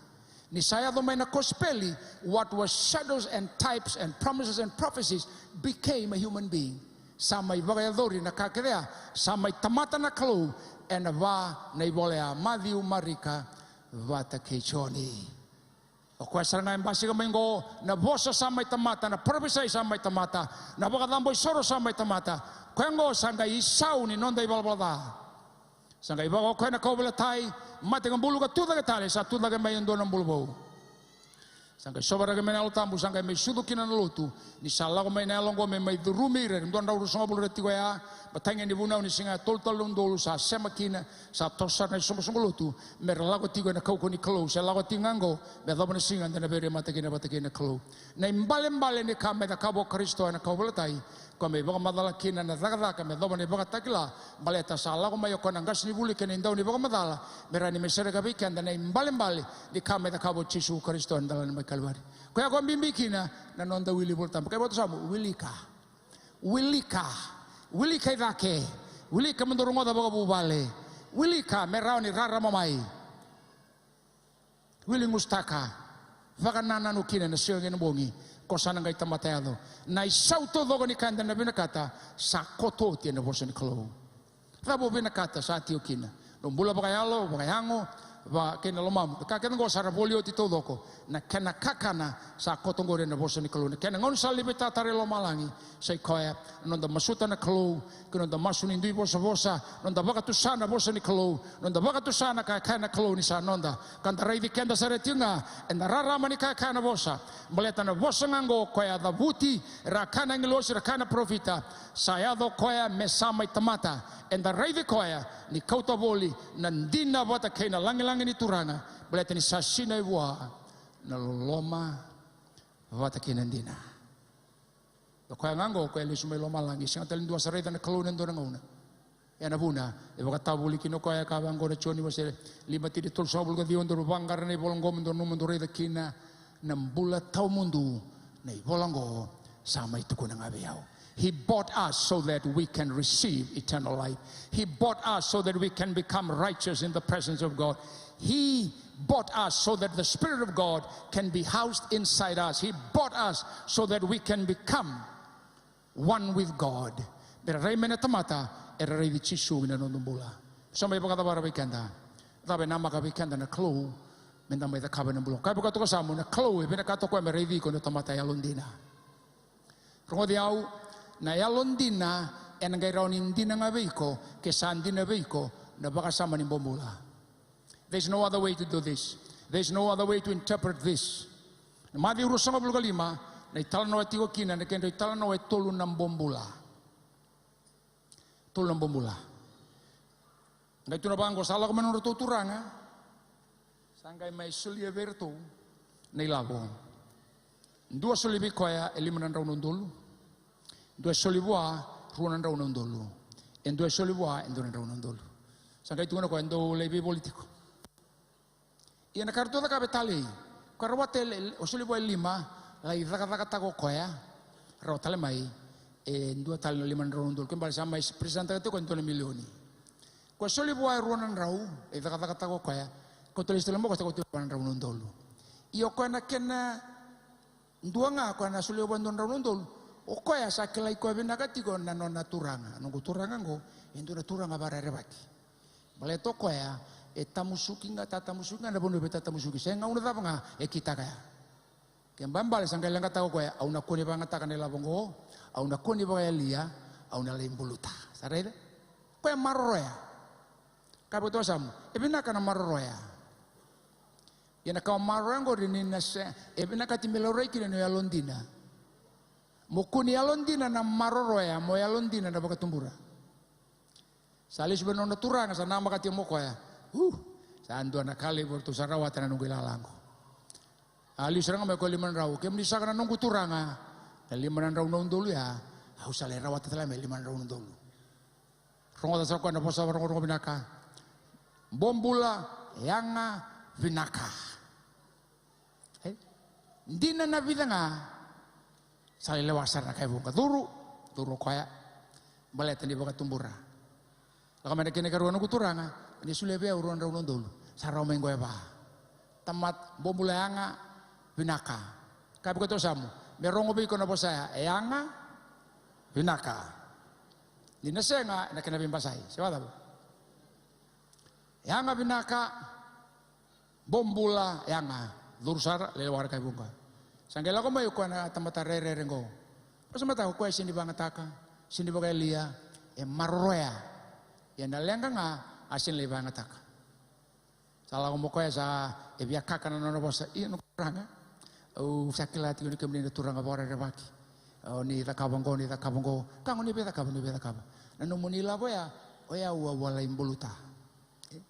Ni sa yaco mai na kosipeli, what was shadows and types and promises and prophecies became a human being. Sa mai vakayacori na ka kece ya, sa mai tamata na Kalou, ena va na ivola ya, Maciu, Marika, vata kei Joni. O koya sara ga e basika mai qo, na vosa sa mai tamata, na parofisai sa mai tamata, na vakacabo isoro sa mai tamata. Koya qo sa qai isau ni noda ivalavala ca. Sa qai vaka o koya na kauveilatai, mate ka bulu ka tucake tale, sa tucake mai e dua na bula vou. Sa qai sovaraki mai na Yalo Tabu, sa qai mai sucu kina na lotu. Ni sa lako mai na yalo oqo me mai curumi ira, e dua na drau ruasagavulu era tiko ya, mataqali ni vunau ni siga e tolu, tolu na udolu, sa sema kina, sa toso sara na isoqosoqo lotu, me ra lako tiko ena kaukauwa ni Kalou, se lako tiko ga oqo, me yacova na siga eda na veirai mata kina vata kei na Kalou. Na ibalebale ni ka me cakava o Karisito ena kauveilatai, koya me vakamacala kina na cakacaka me yacova na ivakatakila, baleta sa lako mai o koya na qasenivuli kei na idau ni vakamacala, me rawa ni mai sereka vei keda na ibalebale ni ka me cakava o Jisu Karisito ena dela ni mai Kalivari. Koya qo bibi kina na noda wili Volatabu. Kaya vakasamu, wilika. Wilika. Wilika i cake. Wilika mo dou rogoca vakavuvale. Wilika me rawa ni rarama mai. Wili gusutaka, vakanananu kina ena siga kei na bogi, ko sa na qai tamata yaco. Na isau taucoko ni ka eda na vinakata, sa koto oti ena vosa ni Kalou. Cava o vinakata sa tiko kina? Nomu bula vakayalo, vakayago, va kei na lomamu. Na ka kece oqo sa ra voli oti taucoko. Na kena kakana sa koto oqori ena vosa ni Kalou. Na kena gaunisala ni veitatara e lomalagi sa i koya na noda masuta na Kalou, kei na noda masu ni dui vosavosa, noda vakatusa na vosa ni Kalou, noda vakatusa na ka e kaya na Kalou ni sa noda. Ka da raici keda sara tiko ga ena rarama ni ka e kaya na vosa. Baleta na vosa ga oqo koya a cavuti, era kaya na agilosi, era kaya na parofita, sa yaco koya me sa mai tamata. Eda raici koya ni kauta voli na dina vata kei na lagilagi ni Turaga, baleta ni sa sinai vua na loloma vata kei na dina. O koya ga oqo, o koya lesu mai lomalagi, sega tale ni dua sa raica na Kalou ena dua na gauna. Ia na vuna e vakatavuli kina o koya, ka vaqo na Joni wase lima, tikina e tolusagavulu ka ciwa: Daru vaqara na ivola oqo mo dou nanuma, mo dou raica kina na bula tawamudu. Na ivola oqo sa mai tukuna ga vei au. He bought us so that we can receive eternal life. He bought us so that we can become righteous in the presence of God. He bought us so that the Spirit of God can be housed inside us. He bought us so that we can become one with God. Me ra rai mai na tamata era raici Jisu ena noda bula. Sa mai vakacavara vei keda? Cava e namaka vei keda na Kalou me da mai cakava ena bula? Ka vakatoka samu na Kalou e vinakata o koya me raici iko na tamata yalodina. Rogoci au, na yalodina ena qai rawa ni dina ga vei iko ke sa dina vei iko na vakasama ni bobula. There's no other way to do this. There's no other way to interpret this. Na Maciu ruasagavulu ka lima, na italanoa tiko kina, na kedra italanoa e tolu na bobula. Tolu na bobula. Qai tukuna vaqo, sa lako mai na nodratou turaga, sa qai mai solia vei iratou na ilavo. Dua soli vei koya e lima na drau na udolu. Dua e soli vua rua na drau na udolu. E dua e soli vua e dua na drau na udolu. Sa qai tukuna o koya, dou lai veivoli tiko. Ia na ka ratou cakava e talei. Koya rawata e le-, o soli vua e lima, lai cakacakataka o koya. Rawa tale mai e dua tale na lima na drau na udolu. Ke bale sa mai presentaka tiko e dua na milioni. Koya soli vua e rua na drau, lai cakacakataka o koya. Kauta lesu tale mai o koya, sa kauta e lima na drau na udolu. Ia o koya na kena dua ga, o koya na solia vua e dua na drau na udolu. O koya sa kilai koya vinaka tiko na nona turaga. Noqu turaga oqo e dua na turaga vakarerevaki. Baleta o koya e tamusuki ga, tatamusuki ga na vanua e veitatamusuki. Se gauna cava ga e kitaka ya. Ke balebale sa qai leqataka o koya, au na kua ni vakayagataka na ilavo oqo, au na kua ni vakayalia, au na lai buluta. Sa raica? Koya maroroya. Ka vakatoka samu, e vinaka na maroroya. Ia na ka o maroroya oqori ni na se, e vinakati me laurai kina na yalodina. Mo kua ni yalodina na maroroya, mo yalodina na vakatubura. Sa lesu vei nona turaga, sa namaka tiko mai o koya. Uh, sa dua na ka levu ratou sa rawata na noqu ilala qo. A liu sara ga mai o koya lima na drau. Kemuni saka na noqu turaga, na lima na drau na udolu ya, au sa lai rawata tale mai lima na drau na udolu. Rogoca sara o koya na vosa vakarogorogo vinaka. Bobula, yaga, vinaka. E? Dina na vica ga. Sa lai lewa sara na kai vuqa. Curu, curu o koya. Baleta ni vakatubura. Lako mai na kena ikarua, noqu turaga, ni solia vei au rua na drau na udolu. Sa rawa mai qo e va. Tamata, bobula, yaga, vinaka. Ka vakatoka samu, me rogo vei iko na vosa ya, e yaga, vinaka. Ni na sega, ena kena veibasai. Se vakacava? Yaga, vinaka, bobula, yaga. Curu sara, lai lewa na kai vuqa. Sa qai lako mai o koya na tamata rerere qo. Vosa mataka, o koya e sega ni vakayagataka, sega ni vakayalia, e maroroya. Ia na leqa ga, a sega ni lai vakayagataka. Sa lako mai o koya, sa e via kaka na nona vosa. Ia noqu turaga, au sa kila tiko ni kemuni na turaga vakarerevaki. O ni cakava qo, ni cakava qo. Ka qo ni veicakava, ni veicakava. Na nomuni ilavo ya, o yau au a lai buluta. E?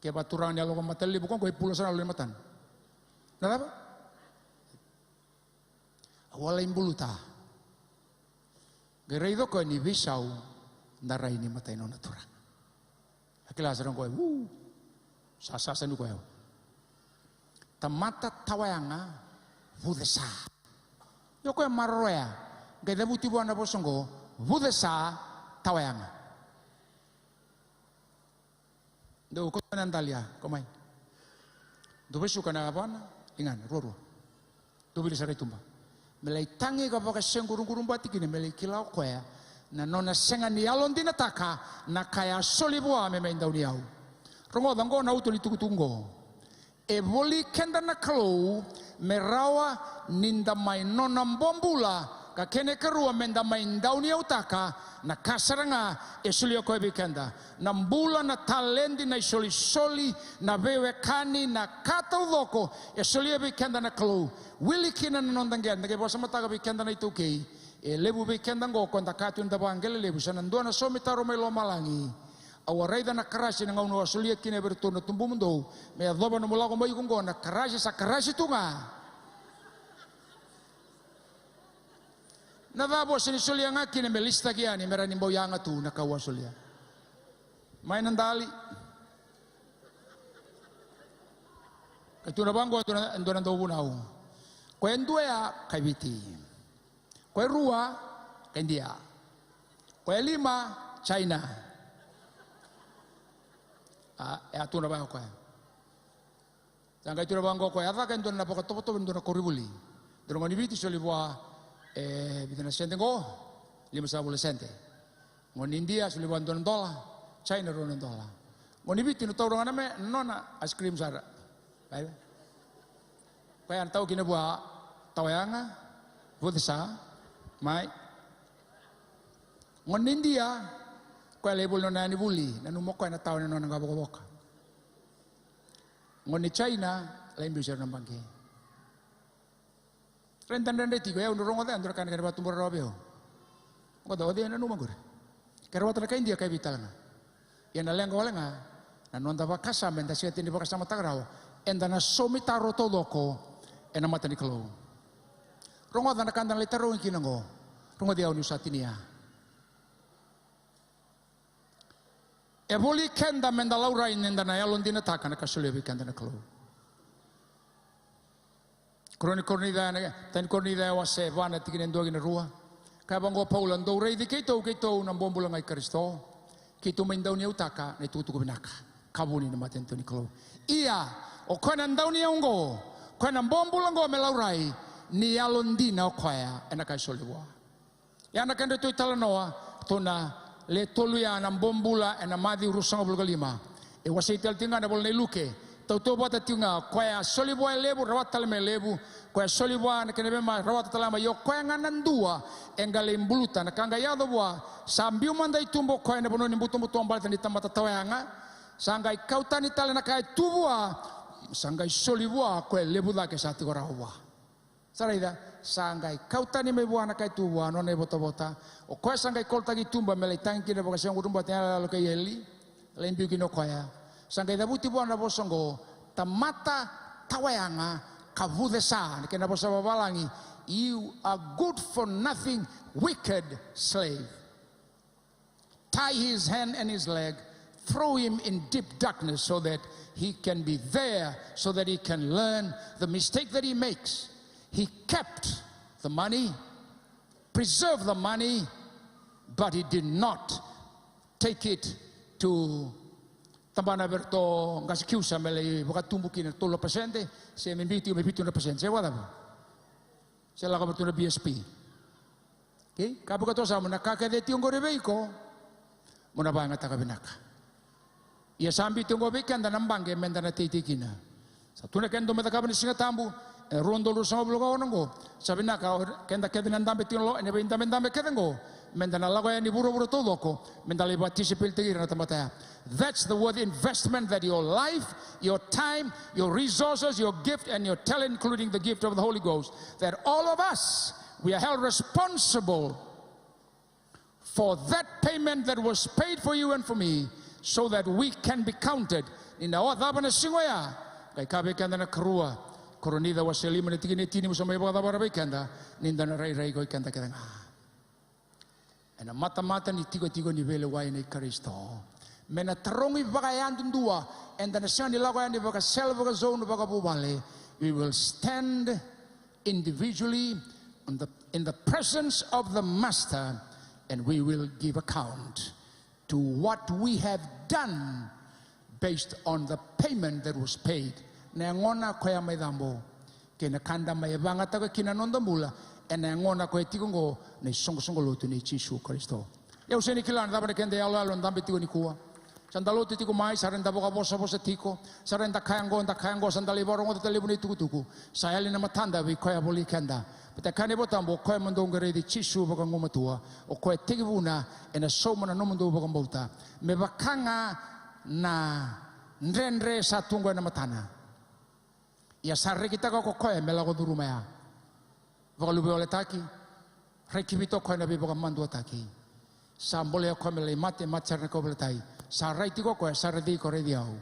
Kevaka turaga ni a lako matalevu, ko qo e pula sara na yalo ni matana. Na cava? Au a lai buluta. Qai raica o koya ni veisau na rai ni matai nona turaga. A kila sara o koya, u, sa sasanu koya. Tamata tawayaga, vucesa. Ia o koya maroroya. Qai cavuti vua na vosa oqo, vucesa, tawayaga. Dou kauta na dali ya, kau mai. Dou vesuka na vana, ligana, ruarua. Dou vili sara i tuba. Me lai tagi ka vakasequruqurubati kina, me lai kila o koya na nona sega ni yalodinataka na ka e a soli vua me mai dauniyau. Rogoca oqo na uto ni tukutuku oqo. E voli keda na Kalou me rawa ni da mai nona bobula, ka kena ikarua me da mai dauniyautaka na ka sara ga e solia koya vei keda. Na bula, na taledi, na isolisoli, na veiwekani, na ka taucoko e solia vei keda na Kalou. Wili kina na noda qele, da qai vakasamataka vei keda na iTaukei. E levu vei keda oqo ko da kaya tu ni da vaqele levu, sa na dua na somitaro mai lomalagi. Au a raica na karasi na gauna au a solia kina vei iratou na tubumudou me yacova nomu lako mai iko oqo, na karasi sa karasi tu ga. Na cava o sega ni solia ga kina me lisitaki yani me rawa ni bau yaga tu na ka au a solia? Mai na dali. Kai tu na vaqo dua na, dua na dauvunau. Ko e dua ya kai Viti. Ko e rua kai India. Ko e lima China. A, e a tu na vaqo koya. Sa qai tu na vaqo koya, a caka e dua na vakatovotovo ni dua na koronivuli. Dua na gone ni Viti soli vua e vica na sede qo, lima sagavulu na sede. Gone ni India soli vua dua na dola, China rua na dola. Gone ni Viti na taura ga na me, nona ice cream sara. Ai. Koya na tau kina vua, tawa yaga, vucesa, mai. Gone ni India, koya lai voli nona yanivuli, nanuma koya na tawa ni nona qavokavoka. Gone ni China, lai biu sara na baqe. Rai dredre tiko, e au na rogoca, e dua na ka na kena vakatubura rawa vei au. Oqo da oci e nanuma qori. Ke rawata na kai Idia kai Viti tale ga. Ia na leqa wale ga, na noda vakasama, eda sega tale ni vakasamataka rawa. Eda na somitaro taucoko, ena mata ni Kalou. Rogoca na ka da na lai tarogi kina oqo. Rogoci au niu sa tinia. E voli keda meda laurai ni da na yalodinataka na ka solia vei keda na Kalou. Karua ni Korinica, na, tani Korinica e wase va na tikina e dua ki na rua. Kaya vaqo o Paula, dou raici keitou, keitou na bobula ga i Karisito. Keitou mai dauniyautaka na itukutuku vinaka. Ka vuni na matanitu ni Kalou. Ia, o koya na dauniyau oqo, koya na bobula oqo me laurai, ni yalodina o koya, ena ka e soli vua. Ia na kedratou italanoa, tou na le tolu ia na bobula ena Maciu ruasagavulu ka lima. E wasei tale tiko ga na vola nei Luke. Tautauvata tiko ga, koya soli vua e levu, rawata tale mai e levu. Koya soli vua na kena veimama, rawata tale mai. Io koya ga na dua, e qai lai buluta, na ka qai yaco vua, sa biu mada i tuba o koya ena vanua ni butobuto baleta ni tamata tawayaga. Sa qai kau tani tale na ka e tu vua, sa qai soli vua, koya e levu cake sa tiko rawa vua. Sa raica, sa qai kau tani mai vua na ka e tu vua, nona ivotavota. O koya sa qai kolotaki i tuba me lai tagi kina vakasega qurubata na iyaloyalo kei eli. Lai biu kina o koya. Sa qai cavuti vua na vosa oqo, tamata tawayaga ka vucesa, na kena vosa vavalagi, you are good for nothing, wicked slave. Tie his hand and his leg, throw him in deep darkness so that he can be there, so that he can learn the mistake that he makes. He kept the money, preserved the money, but he did not take it to tabana vei ratou qase kiusa me lai vakatubu kina tolu na pasede, se me biu tiko me vitu na pasede, se vakacava? Se lako vei ratou na B S P. Okay? Ka vakatou sa mo na ka kece e tiko qori vei iko, mo na vakayagataka vinaka. Ia sa biu tiko qo vei keda na baqe meda na teitei kina. Sa tu na kena dau mai cakava na Siga Tabu, e rua na udolu ruasagavulu ka ono qo. Sa vinaka, o keda kece na dabe tiko na lo, ena veidabedabe kece qo. Meda na lako yani vuravura taucoko, meda lai vakatisapeitaki ira na tamata ya. That's the worth investment that your life, your time, your resources, your gift, and your talent, including the gift of the Holy Ghost, that all of us, we are held responsible for that payment that was paid for you and for me, so that we can be counted. Ni na o cava na siga oya, qai kaya vei keda na karua, Korinica wase lima na tikina e tini, mo sa mai vakacavara vei keda, ni da na rairai ko i keda kece ga. Ena matamata ni tikotiko ni veilewai nei Karisito. Me na tarogi vakayadudua, eda na sega ni lako yani vakasele vakazou ni vakavuvale. We will stand individually in the, in the presence of the Master, and we will give account to what we have done based on the payment that was paid. Na yagona koya mai cabo, kei na ka da mai vagataka kina na noda bula, ena yagona koya tiko oqo, na isoqosoqo lotu nei Jisu Karisito. Ia au sega ni kila na cava na keda iyaloyalo na dabe tiko nikua. Sa da lotu tiko mai, sa rawa ni da vakavosavosa tiko, sa rawa ni da kaya oqo, da kaya oqo, sa da lai vakarogoca tale levu na itukutuku. Sa yali na matada vei koya voli keda. Baleta e kaya na iVolatabu, o koya mo dou qai raici Jisu vakagumatua, o koya e tekivuna ena sauma na nomudou vakabauta. Me vaka ga na dredre sa tu oqo ena matana. Ia sa rekitaka ko koya me lako curuma ya. Vakaluveoletaki, rekivita o koya na veivakamaduataki. Sa bolea o koya me lai mate, mate sara ena kauveilatai. Sa rai tiko o koya, sa raici iko, raici au.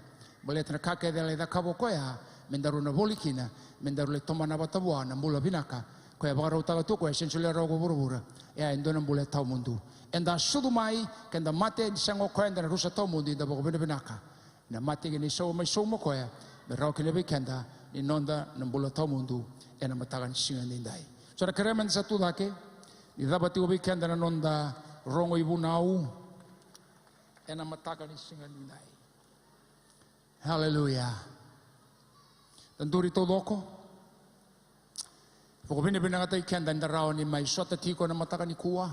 Baleta na ka kece e lai cakava o koya, me daru na voli kina, me daru lai tomana vata vua na bula vinaka. Koya e vakarautaka tu o koya, e sega ni solia rawa ko vuravura. E a e dua na bula e tawamudu. Eda sucu mai, keda mate, ni sega o koya, eda na rusa tawamudu, eda vakavinavinaka. Na mate kei na isau mai sauma o koya, me rawa kina vei keda ni noda na bula tawamudu ena mataka ni siga edaidai. So na kerea meda sa tu cake, ni cava tiko vei keda na noda rogo ivunau ena mataka ni siga edaidai. Haleluya. Da duri taucoko. Vakavinavinakataki keda eda rawa ni mai sota tiko ena mataka nikua.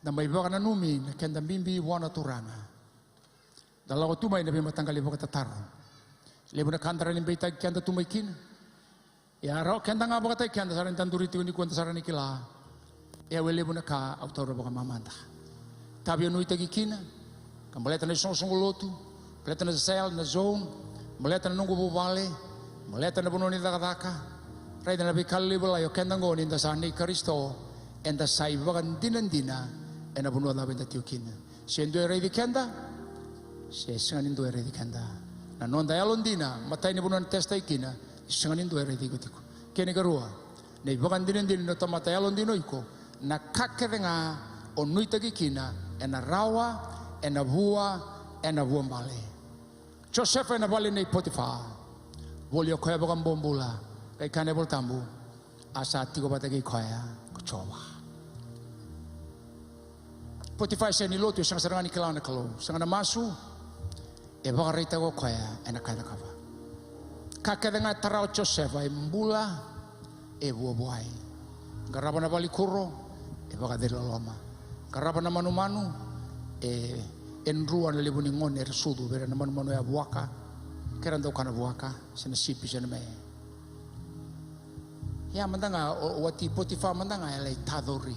Da mai vakananumi na keda bibi vua na Turaga. Da lako tu mai na veimataqali vakatataro. Levu na ka da rawa ni beitaki keda tu mai kina. Ia rawa keda ga vakataki keda, sa rawa ni da duri tiko nikua, da sa rawa ni kila. E au, e levu na ka au taura vakamamada. Tavi au nuitaki kina, ka baleta na isoqosoqo lotu, baleta na cell, na zone, baleta na noqu vuvale, baleta na vanua ni cakacaka. Raica na veika lelevu, o keda oqo ni da sa nei Karisito, eda sa ivakadinadina ena vanua cava eda tiko kina. Se dua e raici keda, se sega ni dua e raici keda. Na noda yalodina, matai ni vanua na test-taki kina, sega ni dua e raici iko tiko. Kena ikarua, na ivakadinadina ni tamata yalodina o iko, na ka kece ga o nuitaki kina, ena rawa, ena vua, ena vuabale. Josefa ena vale nei Potifa, voli o koya vakabobula, qai kaya na iVolatabu, a sa tiko vata kei koya ko Jiova. Potifa e sega ni lotu, e sega sara ga ni kila na Kalou, sega na masu, e vakaraitaka o koya ena ka e cakava. Ka kece ga e tara o Josefa, e bula, e vuavuai. Qarava na valenikuro, e vakaciri loloma. Qarava na manumanu, e, e drua na levu ni gone era sucu vei ira na manumanu ya vuaka, ke ra dau kana vuaka, se na sipi, se na me. Ia mada ga o, o wati Potifa mada ga e lai tacori.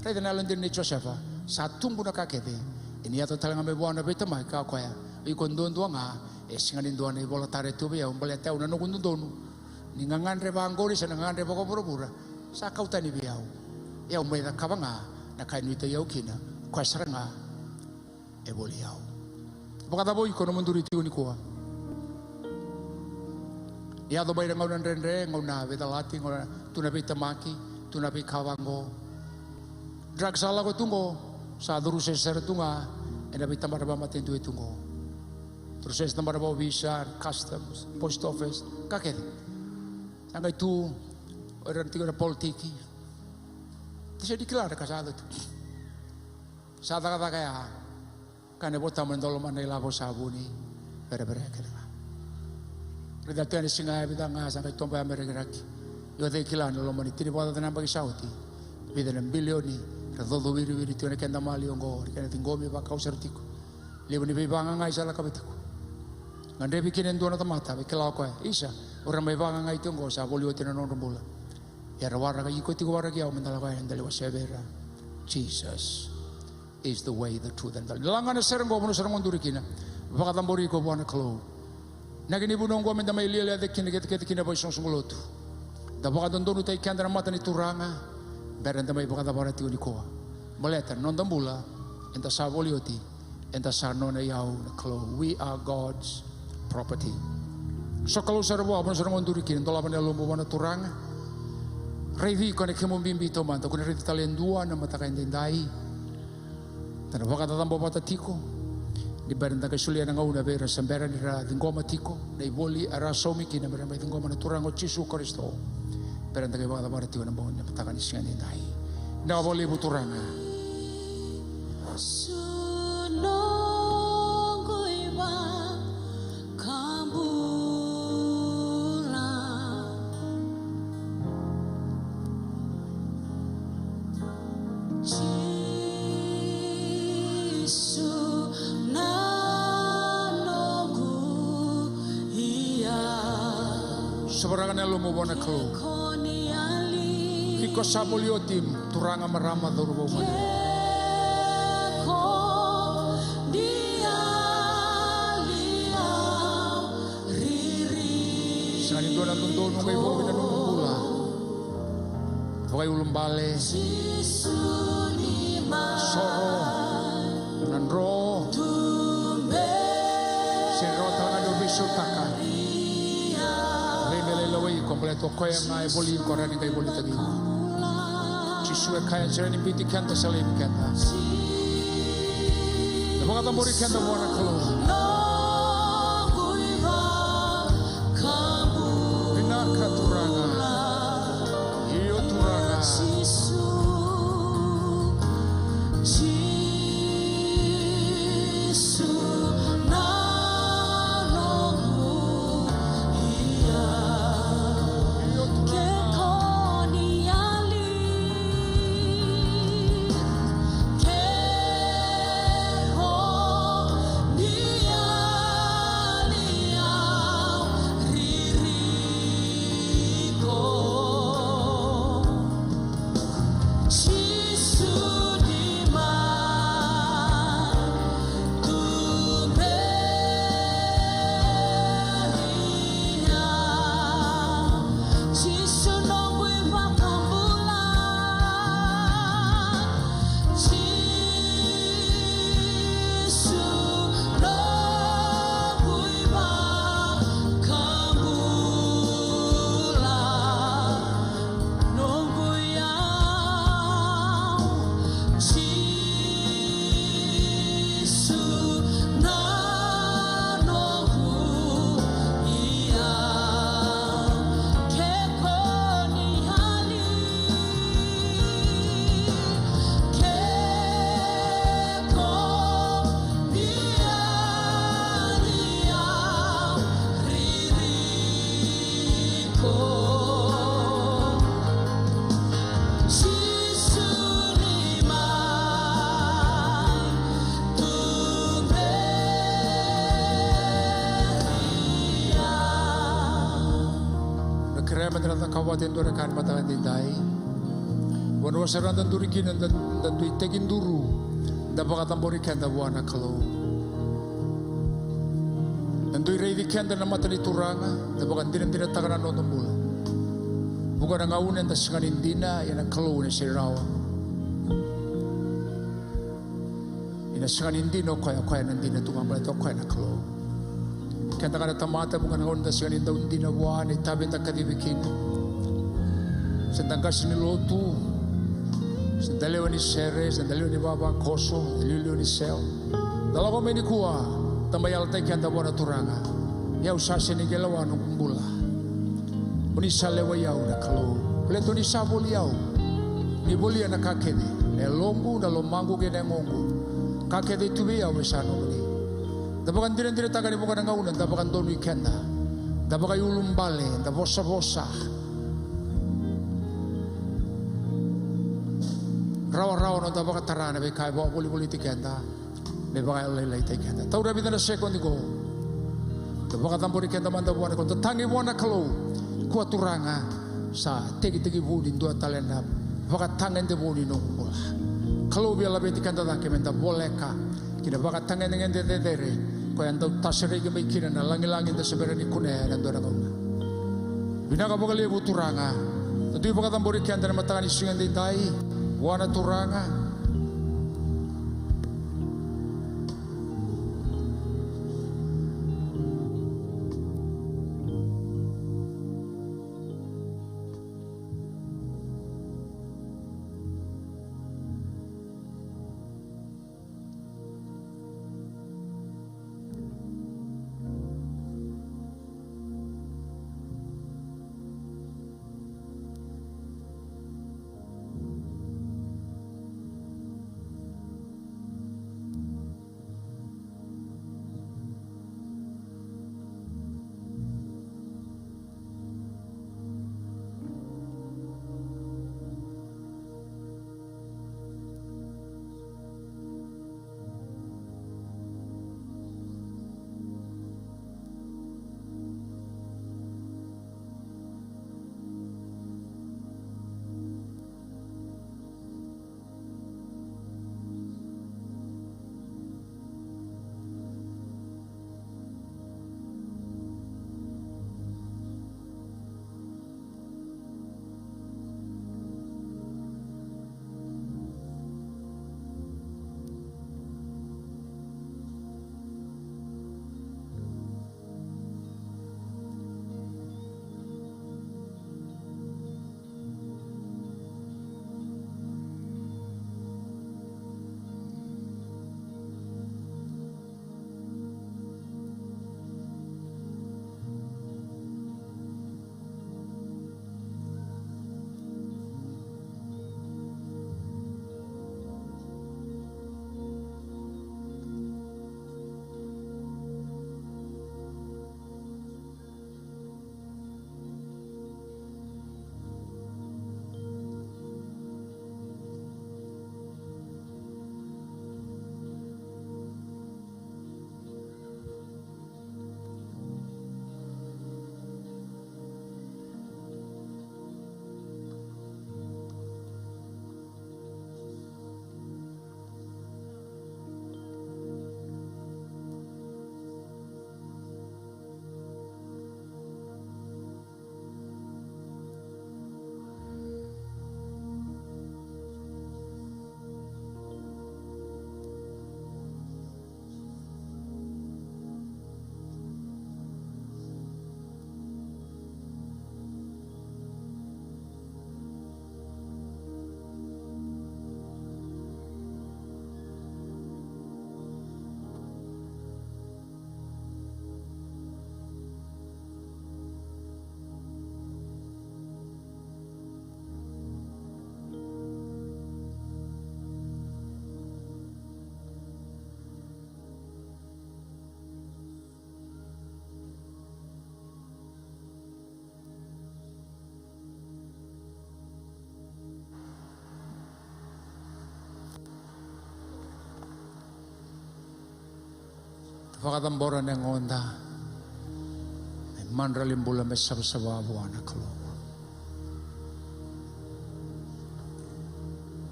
Raica na yalodina nei Josefa, sa tubu na ka kece. E ni yaco tale ga mai vua na veitamaki, kaya o koya, iko duadua ga, e sega ni dua na ivolatara e tu vei au, baleta au na noqu dodonu. Ni gagadre vaqori se na gagadre vakavuravura, sa kau tani vei au. E au mai cakava ga na ka e nuitaki au kina, koya sara ga e voli au. Vakacava o iko na nomu duri tiko nikua? Yaco mai na gauna dredre, gauna veicalati, gauna tu na veitamaki, tu na veika vaqo. Drug sa lako tu qo, sa curu sese sara tu ga ena veitabana vakamatanitu e tu qo. Curu sese tabana vakaovisa, customs, post office, ka kece. Sa qai tu o ira na tiko ena politiki. Sega ni kila na ka sa yaco tu. Sa cakacaka ya. Kaya na iVolatabu, e dau lomana na ilavo sa vu ni vereverea kece ga. Raica tu ena siga ya, vica ga sa qai toba ya me rakiraki. Io, cei kila na loma ni tini vakacaca na yabaki sa oti, vica na bilioni era cocowiriwiri tiko ena keda maliwa oqo, era kena ciqomi vakau sara tiko. Levu ni veivagaga'i sa lako vei tiko. Gadrevi kina e dua na tamata, vei kila o koya, isa, o ira mai vagaga'i tiko oqo sa voli oti na nodra bula. Ia era waraka iko tiko, waraki au, meda lako yani, da lai wasea vei ira. Jesus is the way, the truth, and the life. Laga na sere oqo, vanua sara ga o duri kina. Vakacabori iko vua na Kalou. Na kena ivunau oqo meda mai lialiaca kina, kece kece kina vakaisoqosoqo lotu. Da vakadodonutaki keda na mata ni Turaga, bera eda mai vakacavara tiko nikua. Baleta na noda bula, eda sa voli oti, eda sa nona iyau na Kalou. We are God's property. Sokalou sara vua, vanua sara ga o duri kina, dolava na yalomu vua na Turaga. Raici iko ena kemu bibi taumada, ko na raici tale e dua na mataka edaidai. Da na vakacacabo vata tiko. Ni bera da qai solia na gauna vei ira sa bera ni ra ciqoma tiko na ivoli era a saumi kina me ra mai ciqoma na Turaga o Jisu Karisito. Bera da qai vakacavara tiko ena bogi ni mataka ni siga edaidai. Vinaka vakalevu Turaga. Su noqu iVakabula. Jisu na Na yalomu vua na Kalou. Iko sa voli oti, turaga, marama, cauravou, gone. Sega ni dua na dodonu qai vou ena nomu bula. Vakaiulubale, soro, na dro. Sega ni rawa tale ga ni o veisautaka. Rairai me lai lewai iko baleta o koya ga e voli iko, rawa ni qai volitaki iko. Jisu e kaya, sega ni biuti keda se laivi keda. Na vakacabori keda vua na Kalou. Vinaka, turaga. Io, turaga. Na kerea meda na cakava vata e dua na ka ena mataka edaidai. Vanua sara da duri kina, da, da dui tekiduru, da vakacabori keda vua na Kalou. Na dui raici keda na mata ni Turaga, da vakadinadinataka na noda bula. Vuqa na gauna eda sega ni dina, ia na Kalou ena sega ni rawa. Ena sega ni dina o koya, o koya na dina tu ga baleta o koya na Kalou. Keda ga na tamata, vuqa na gauna da sega ni dau dina vua na itavi eda kacivi kina. Se da qase ni lotu, se da lewe ni sere, se da lewe ni vavakoso, se da lewe ni sel. Da lako mai nikua, da mai yalataki keda vua na Turaga. Ia au sa sega ni qai lewa noqu bula. O ni sa lewai au na Kalou. Baleta o ni sa voli au. Ni volia na ka kece. Na yaloqu, na lomaqu kei na yagoqu. Ka kece e tu vei au e sa nomuni. Da vakadinadinataka ni vuqa na gauna da vakadonui keda. Da vakaiulubale, da vosavosa. Rawarawa noda vakatara na veika e vakavolivoliti keda. Me vakayalolailaitaki keda. Taura e vica na sekodi qo. Da vakacabori keda mada vua na Kalou. Da tagi vua na Kalou. Kua Turaga. Sa tekitekivu ni dua tale na vakatagedegede ni noqu bula. Kalou via laveti keda cake meda voleka ki na vakatagedegede cecere. Koya dau tasereki mai kina na lagilagi da se bera ni kunea ena dua na gauna. Vinaka vakalevu Turaga. Da dui vakacabori keda na mataka ni siga edaidai. Vua na Turaga. Vakacabora na yagoda me madrali bula, me savasava vua na Kalou.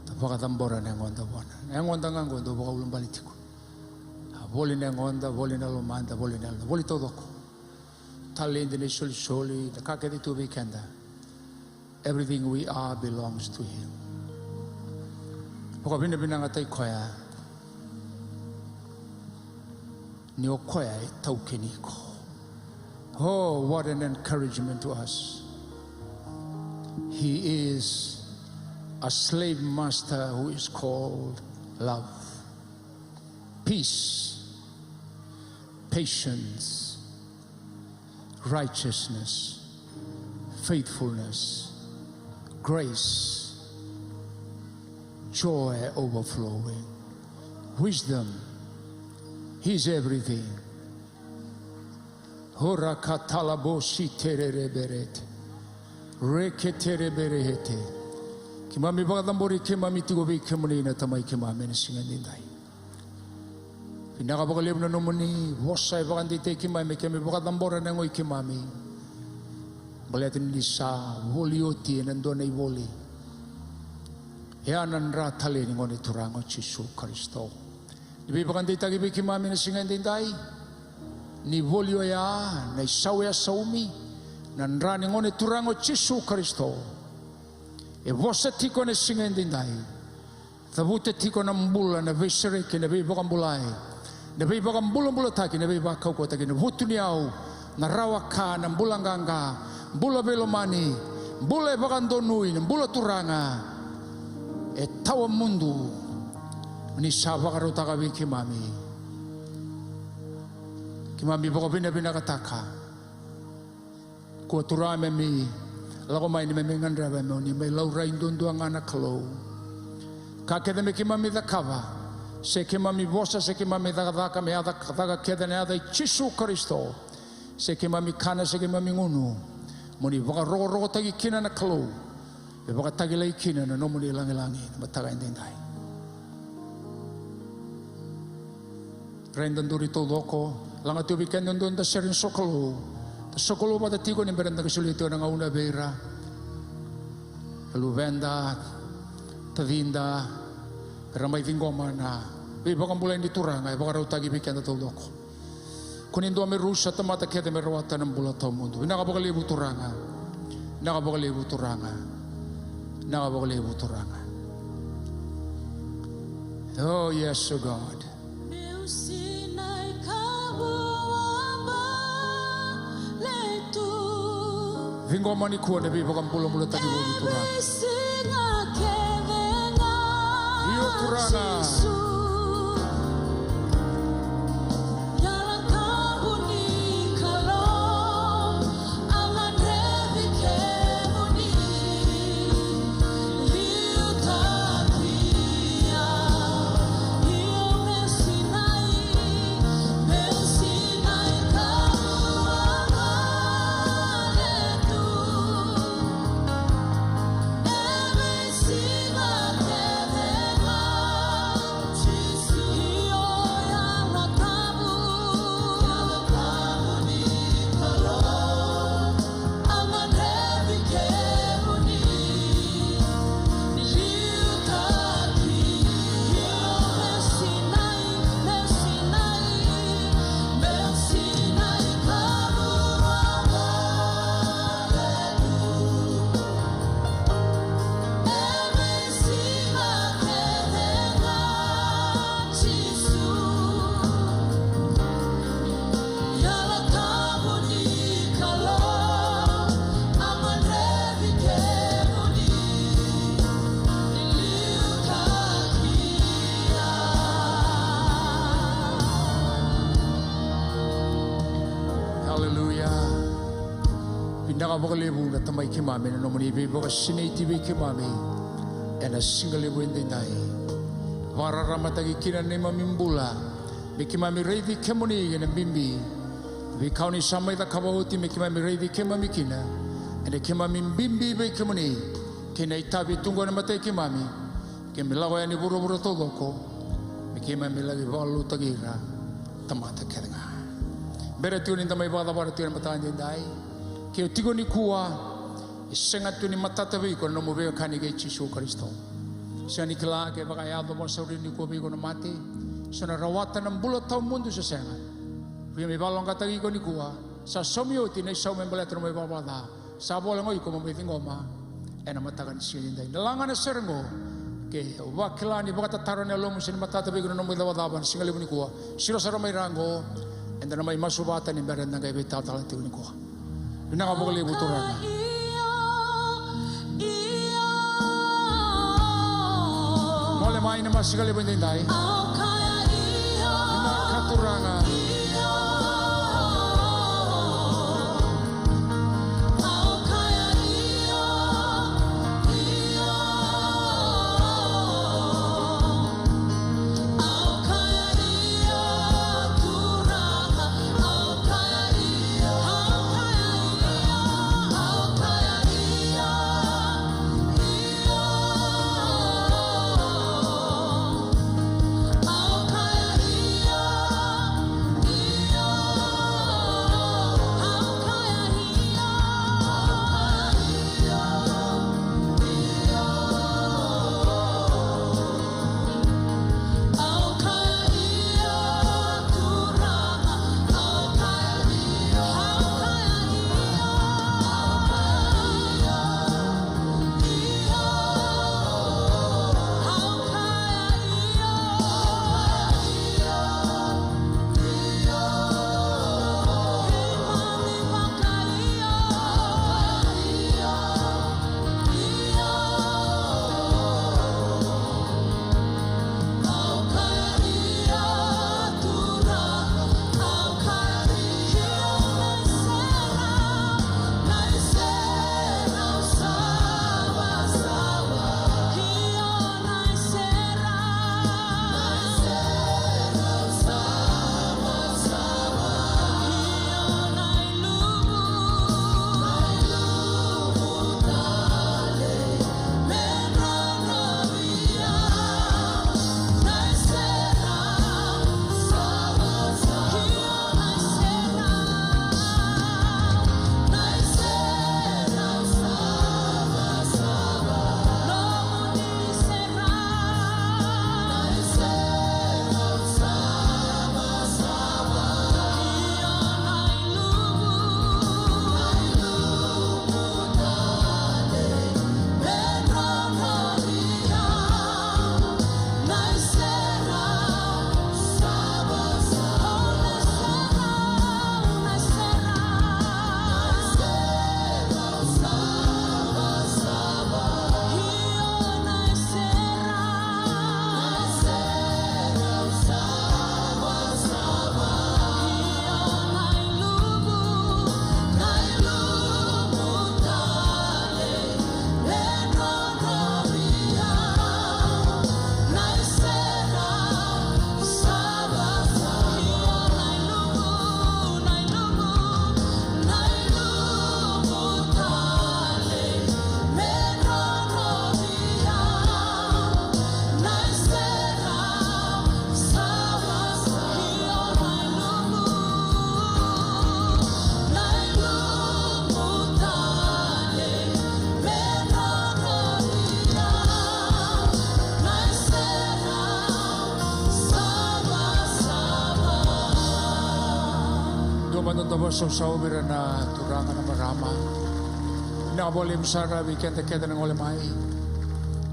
Da vakacabora na yagoda vua na, na yagoda ga qo dau vakaulubale tiko. A voli na yagoda, voli na lomada, voli na yaloda, voli taucoko. Taledi, na isolisoli, na ka kece tu vei keda. Everything we are belongs to him. Vakavinavinakataki koya. Ni o koya e taukeni iko. Oh, what an encouragement to us. He is a slave master who is called love, peace, patience, righteousness, faithfulness, grace, joy overflowing, wisdom. He's everything. Hora katalabosi terereberete. Reketereberehete. Keimami vakacabori keimami tiko vei kemuni na Tamai keimami ena siga nidai. Vinaka vakalevu na nomuni vosa e vakadeitaki keimami me keimami vakacabora na yago i keimami. Baleta ni sa voli oti ena dua na ivoli. E a na dra talei ni Gone Turaga o Jisu Karisito. Ni veivakadeitaki vei keimami na siga edaidai. Ni voli oya na isau e a saumi, na dra ni Gone Turaga o Jisu Karisito. E vosa tiko ena siga edaidai. Cavuta tiko na bula, na veisereki, na veivakabulai, na veivakabulabulataki, na veivakaukauwataki, na vutuniyau, na rawa ka, na bula qaqa, bula veilomani, bula e vakadonui, na bula turaga e tawa mudu. Ni sa vakarautaka vei keimami. Keimami vakavinavinakataka. Kua Turaga me mi lako mai ni me mi gadreva me o ni mai laurai duadua ga na Kalou. Ka kece me keimami cakava, se keimami vosa, se keimami cakacaka, me yaca, cakacaka kece na yaca i Jisu Karisito. Se keimami kana, se keimami gunu, mo ni vakarokorokotaki kina na Kalou. Me vakatakilai kina na nomuni lagilagi na mataka edaidai. Rai da duri taucoko, laga tiko vei keda dua da sere ni sokalou. Da sokalou vata tiko ni bera da qai solia tiko na gauna vei ira. E luveda, tacida, era mai ciqoma na veivakabulai ni Turaga e vakarautaki vei keda taucoko. Ko ni dua me rusa, tamata kece me rawata na bula tawamudu. Vinaka vakalevu Turaga. Vinaka vakalevu Turaga. Vinaka vakalevu Turaga. Oh yes, oh God. Ciqoma nikua na veivakabulabulataki vou ni Turaga. Io Turaga. Hallelujah. Vinaka vakalevu na Tamai keimami na nomuni veivakasinaiti vei keimami ena siga levu edaidai. Vakararamataki kina na neimami bula me keimami raici kemuni ena bibi. Veika o ni sa mai cakava oti me keimami raici kemami kina ena keimami bibi vei kemuni kei na itavi tu qo ena matai keimami. Keimami lako yani vuravura taucoko me keimami laki vakalotutaki ira. tamata kece ga. Bera tiko ni da mai vakacavara tiko ena mataka edaidai. Ke o tiko nikua, e sega tu ni matata vei iko na nomu veiwekani kei Jisu Karisito. Sega ni kila ke vakayaco vakasauri nikua vei iko na mate, se na rawata na bula tawamudu se sega. Via mai valoqataki iko nikua, sa saumi oti na isau me baleta na nomu ivalavala ca. Sa voleka ga o iko mo mai ciqoma ena mataka ni siga edaidai. Na laga na sere qo, ke o vakila ni vakatataro na yalomu se ni matata vei iko na nomu icavacava na siga levu nikua, siro sara mai ra qo, eda na mai masu vata ni bera eda qai veitalatala tiko nikua. Vinaka vakalevu Turaga. Mole mai na masiga levu edaidai. Vinaka Turaga. Dua mada na vakasausau vei ira na turaga, na marama. Vinaka vakalevu sara vei keda kece na gole mai.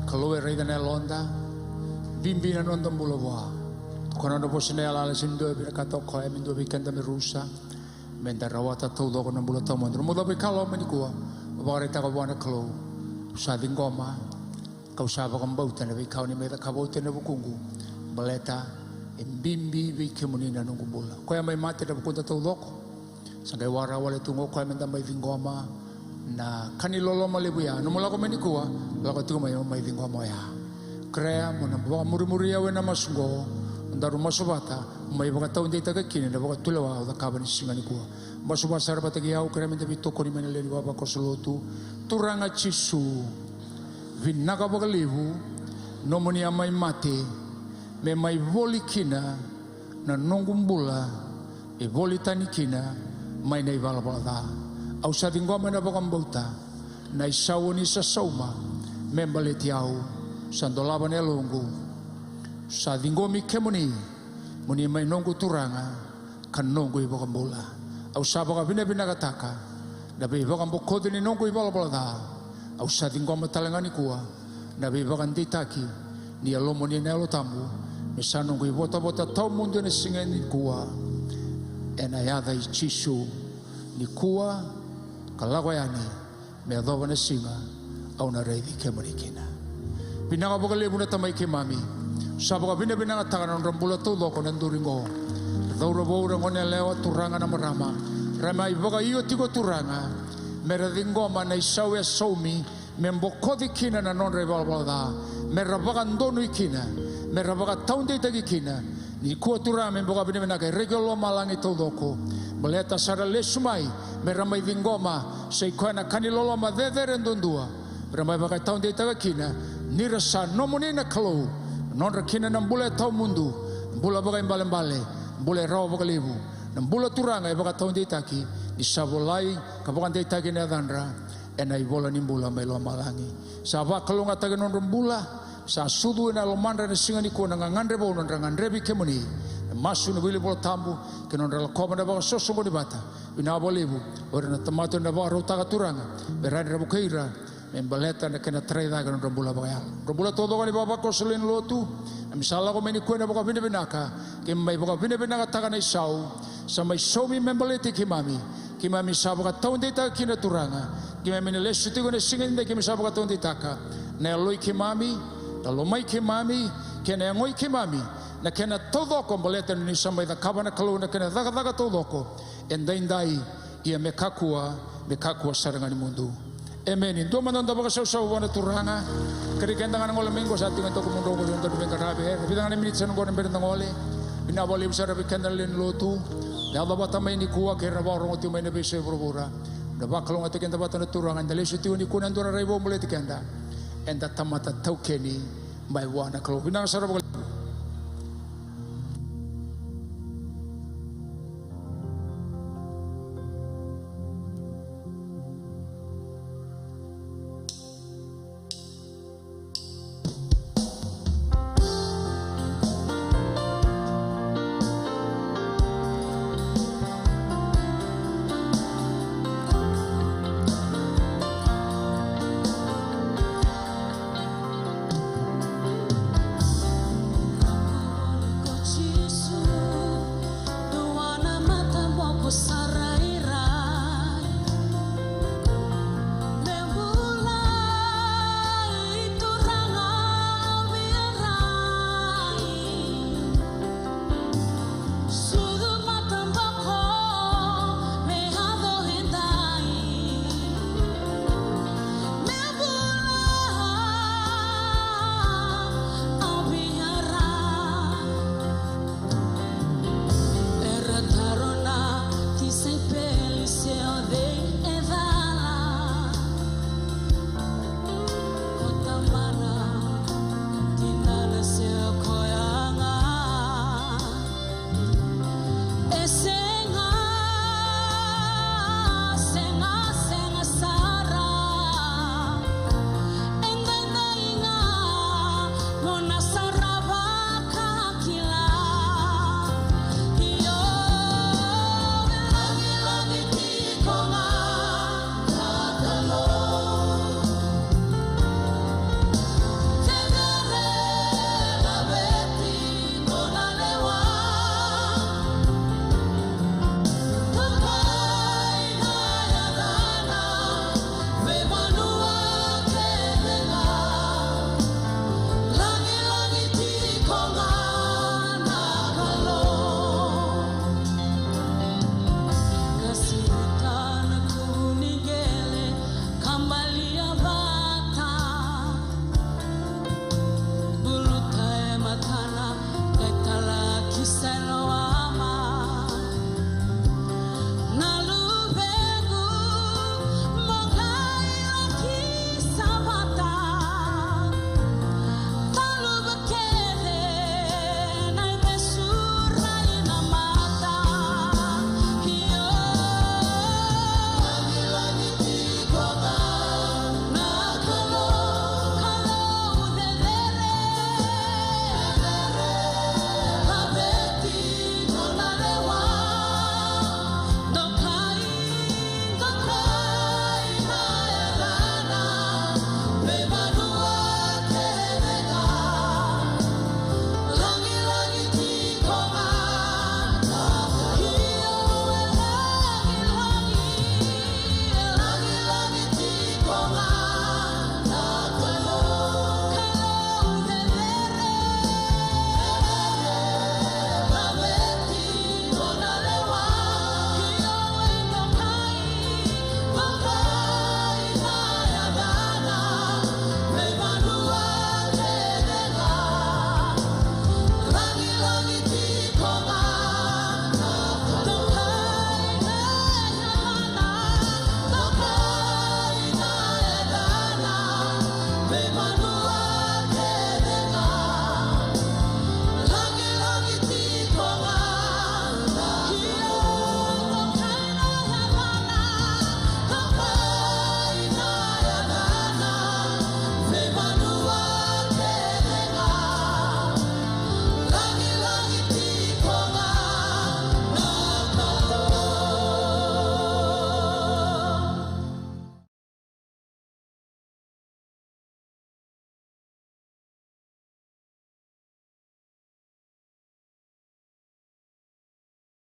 Kalou e raica na yaloda. Bibi na noda bula vua. Ko na nona vosa na yalayala, sega ni dua e vinakata o koya me dua vei keda me rusa. Meda rawata taucoko na bula tawamudu. Na nomu cava e kalougata mai nikua, mo vakaraitaka vua na Kalou, au sa ciqoma, kau sa vakabauta na veika o ni mai cakava oti ena vukuqu. Baleta e bibi vei kemuni na noqu bula. Koya mai mate ena vukuda taucoko. Sa qai waraka wale tu ga o koya meda mai ciqoma na ka ni loloma levu ya. Nomu lako mai nikua, lako tiko mai, mai ciqoma oya. Kerea mo na vakamurimuri au ena masu qo. Daru masu vata, mai vakataudeitaka kina na vakatulewa au cakava ni siga nikua. Masu vata sara vata kei au, kerea meda veitokoni mai na lewe ni vavakoso lotu. Turaga Jisu, vinaka vakalevu nomuni a mai mate me mai voli kina Na noqu bula e voli tani kina mai na ivalavala ca. Au sa ciqoma ena vakabauta na isau o ni sa sauma me baleti au. Sa dolava na yaloqu. Sa ciqomi kemuni mo ni mai noqu Turaga ka noqu iVakabula. Au sa vakavinavinakataka na veivakabokoci ni noqu ivalavala ca. Au sa ciqoma tale ga nikua na veivakadeitaki ni yalomuni ena Yalo Tabu me sa noqu ivotavota tawamudu ena siga nikua. Ena yaca i Jisu, nikua ka lako yani me yacova na siga au na raici kemuni kina. Vinaka vakalevu na Tamai keimami. Sa vakavinavinakataka na nodra bula taucoko na duri qo. Cauravou, ra goneyalewa, turaga, na marama, ra mai vakaio tiko, Turaga, me ra ciqoma na isau e saumi me bokoci kina na nodra ivalavala ca, me ra vakadonui kina, me ra vakataudeitaki kina. Nikua, Turaga, me vakavinavinaka e reki o lomalagi taucoko, baleta sa ra lesu mai me ra mai ciqoma, sa i koya na ka ni loloma cecere duadua, me ra mai vakataudeitaka kina ni ra sa nomuni na Kalou. Nodra kina na bula e tawamudu, na bula vakaibalebale, na bula e rawa vakalevu, na bula, Turaga, e vakataudeitaki ni sa volai ka vakadeitaki na yacadra ena ivola ni bula mai lomalagi. Sa vakalougatataki na nodra bula, sa sucu ena lomadra ena siga nikua na gagadre vou nodra gadrevi kemuni. Na masu, na wili Vola Tabu kei na nodra lakova na vakasosoqoni vata. Vinaka vakalevu o ira na tamata o ni na vakarautaka, Turaga, me rawa ni ra vukei ira me baleta na kena tarai cake na nodra bula vakayalo. Nodra bula taucoko ni vavakoso lewe ni lotu, keimami sa lako mai nikua ena vakavinavinaka, keimami mai vakavinavinakataka na isau sa mai saumi me baleti keimami. Keimami sa vakataudeitaka kina, Turaga. Keimami na lesu tiko ena siga nidai, keimami sa vakataudeitaka na yaloi keimami, na lomai keimami, kei na yagoi keimami, na kena taucoko, baleta ni sa mai cakava na Kalou na kena cakacaka taucoko edaidai, ia me kakua, me kakua sara ga ni mudu. Emeni. Dua mada na noda vakasausau vua na Turaga. Kerei keda ga na gole mai qo, sa tiko e dakumudrou qo, sa dodonu me qaravi. E vica ga na miniti sa na qo na bera ni da gole. Vinaka vakalevu sara vei keda na lewe ni lotu. Yaco vata mai nikua kei ira na vakarorogo tiko mai na veiyasai vuravura. Na vakalougatataki keda vata na Turaga, eda lesu tiko nikua ena dua na rai vou baleti keda. Eda tamata taukeni mai vua na Kalou. Vinaka sara vakalevu.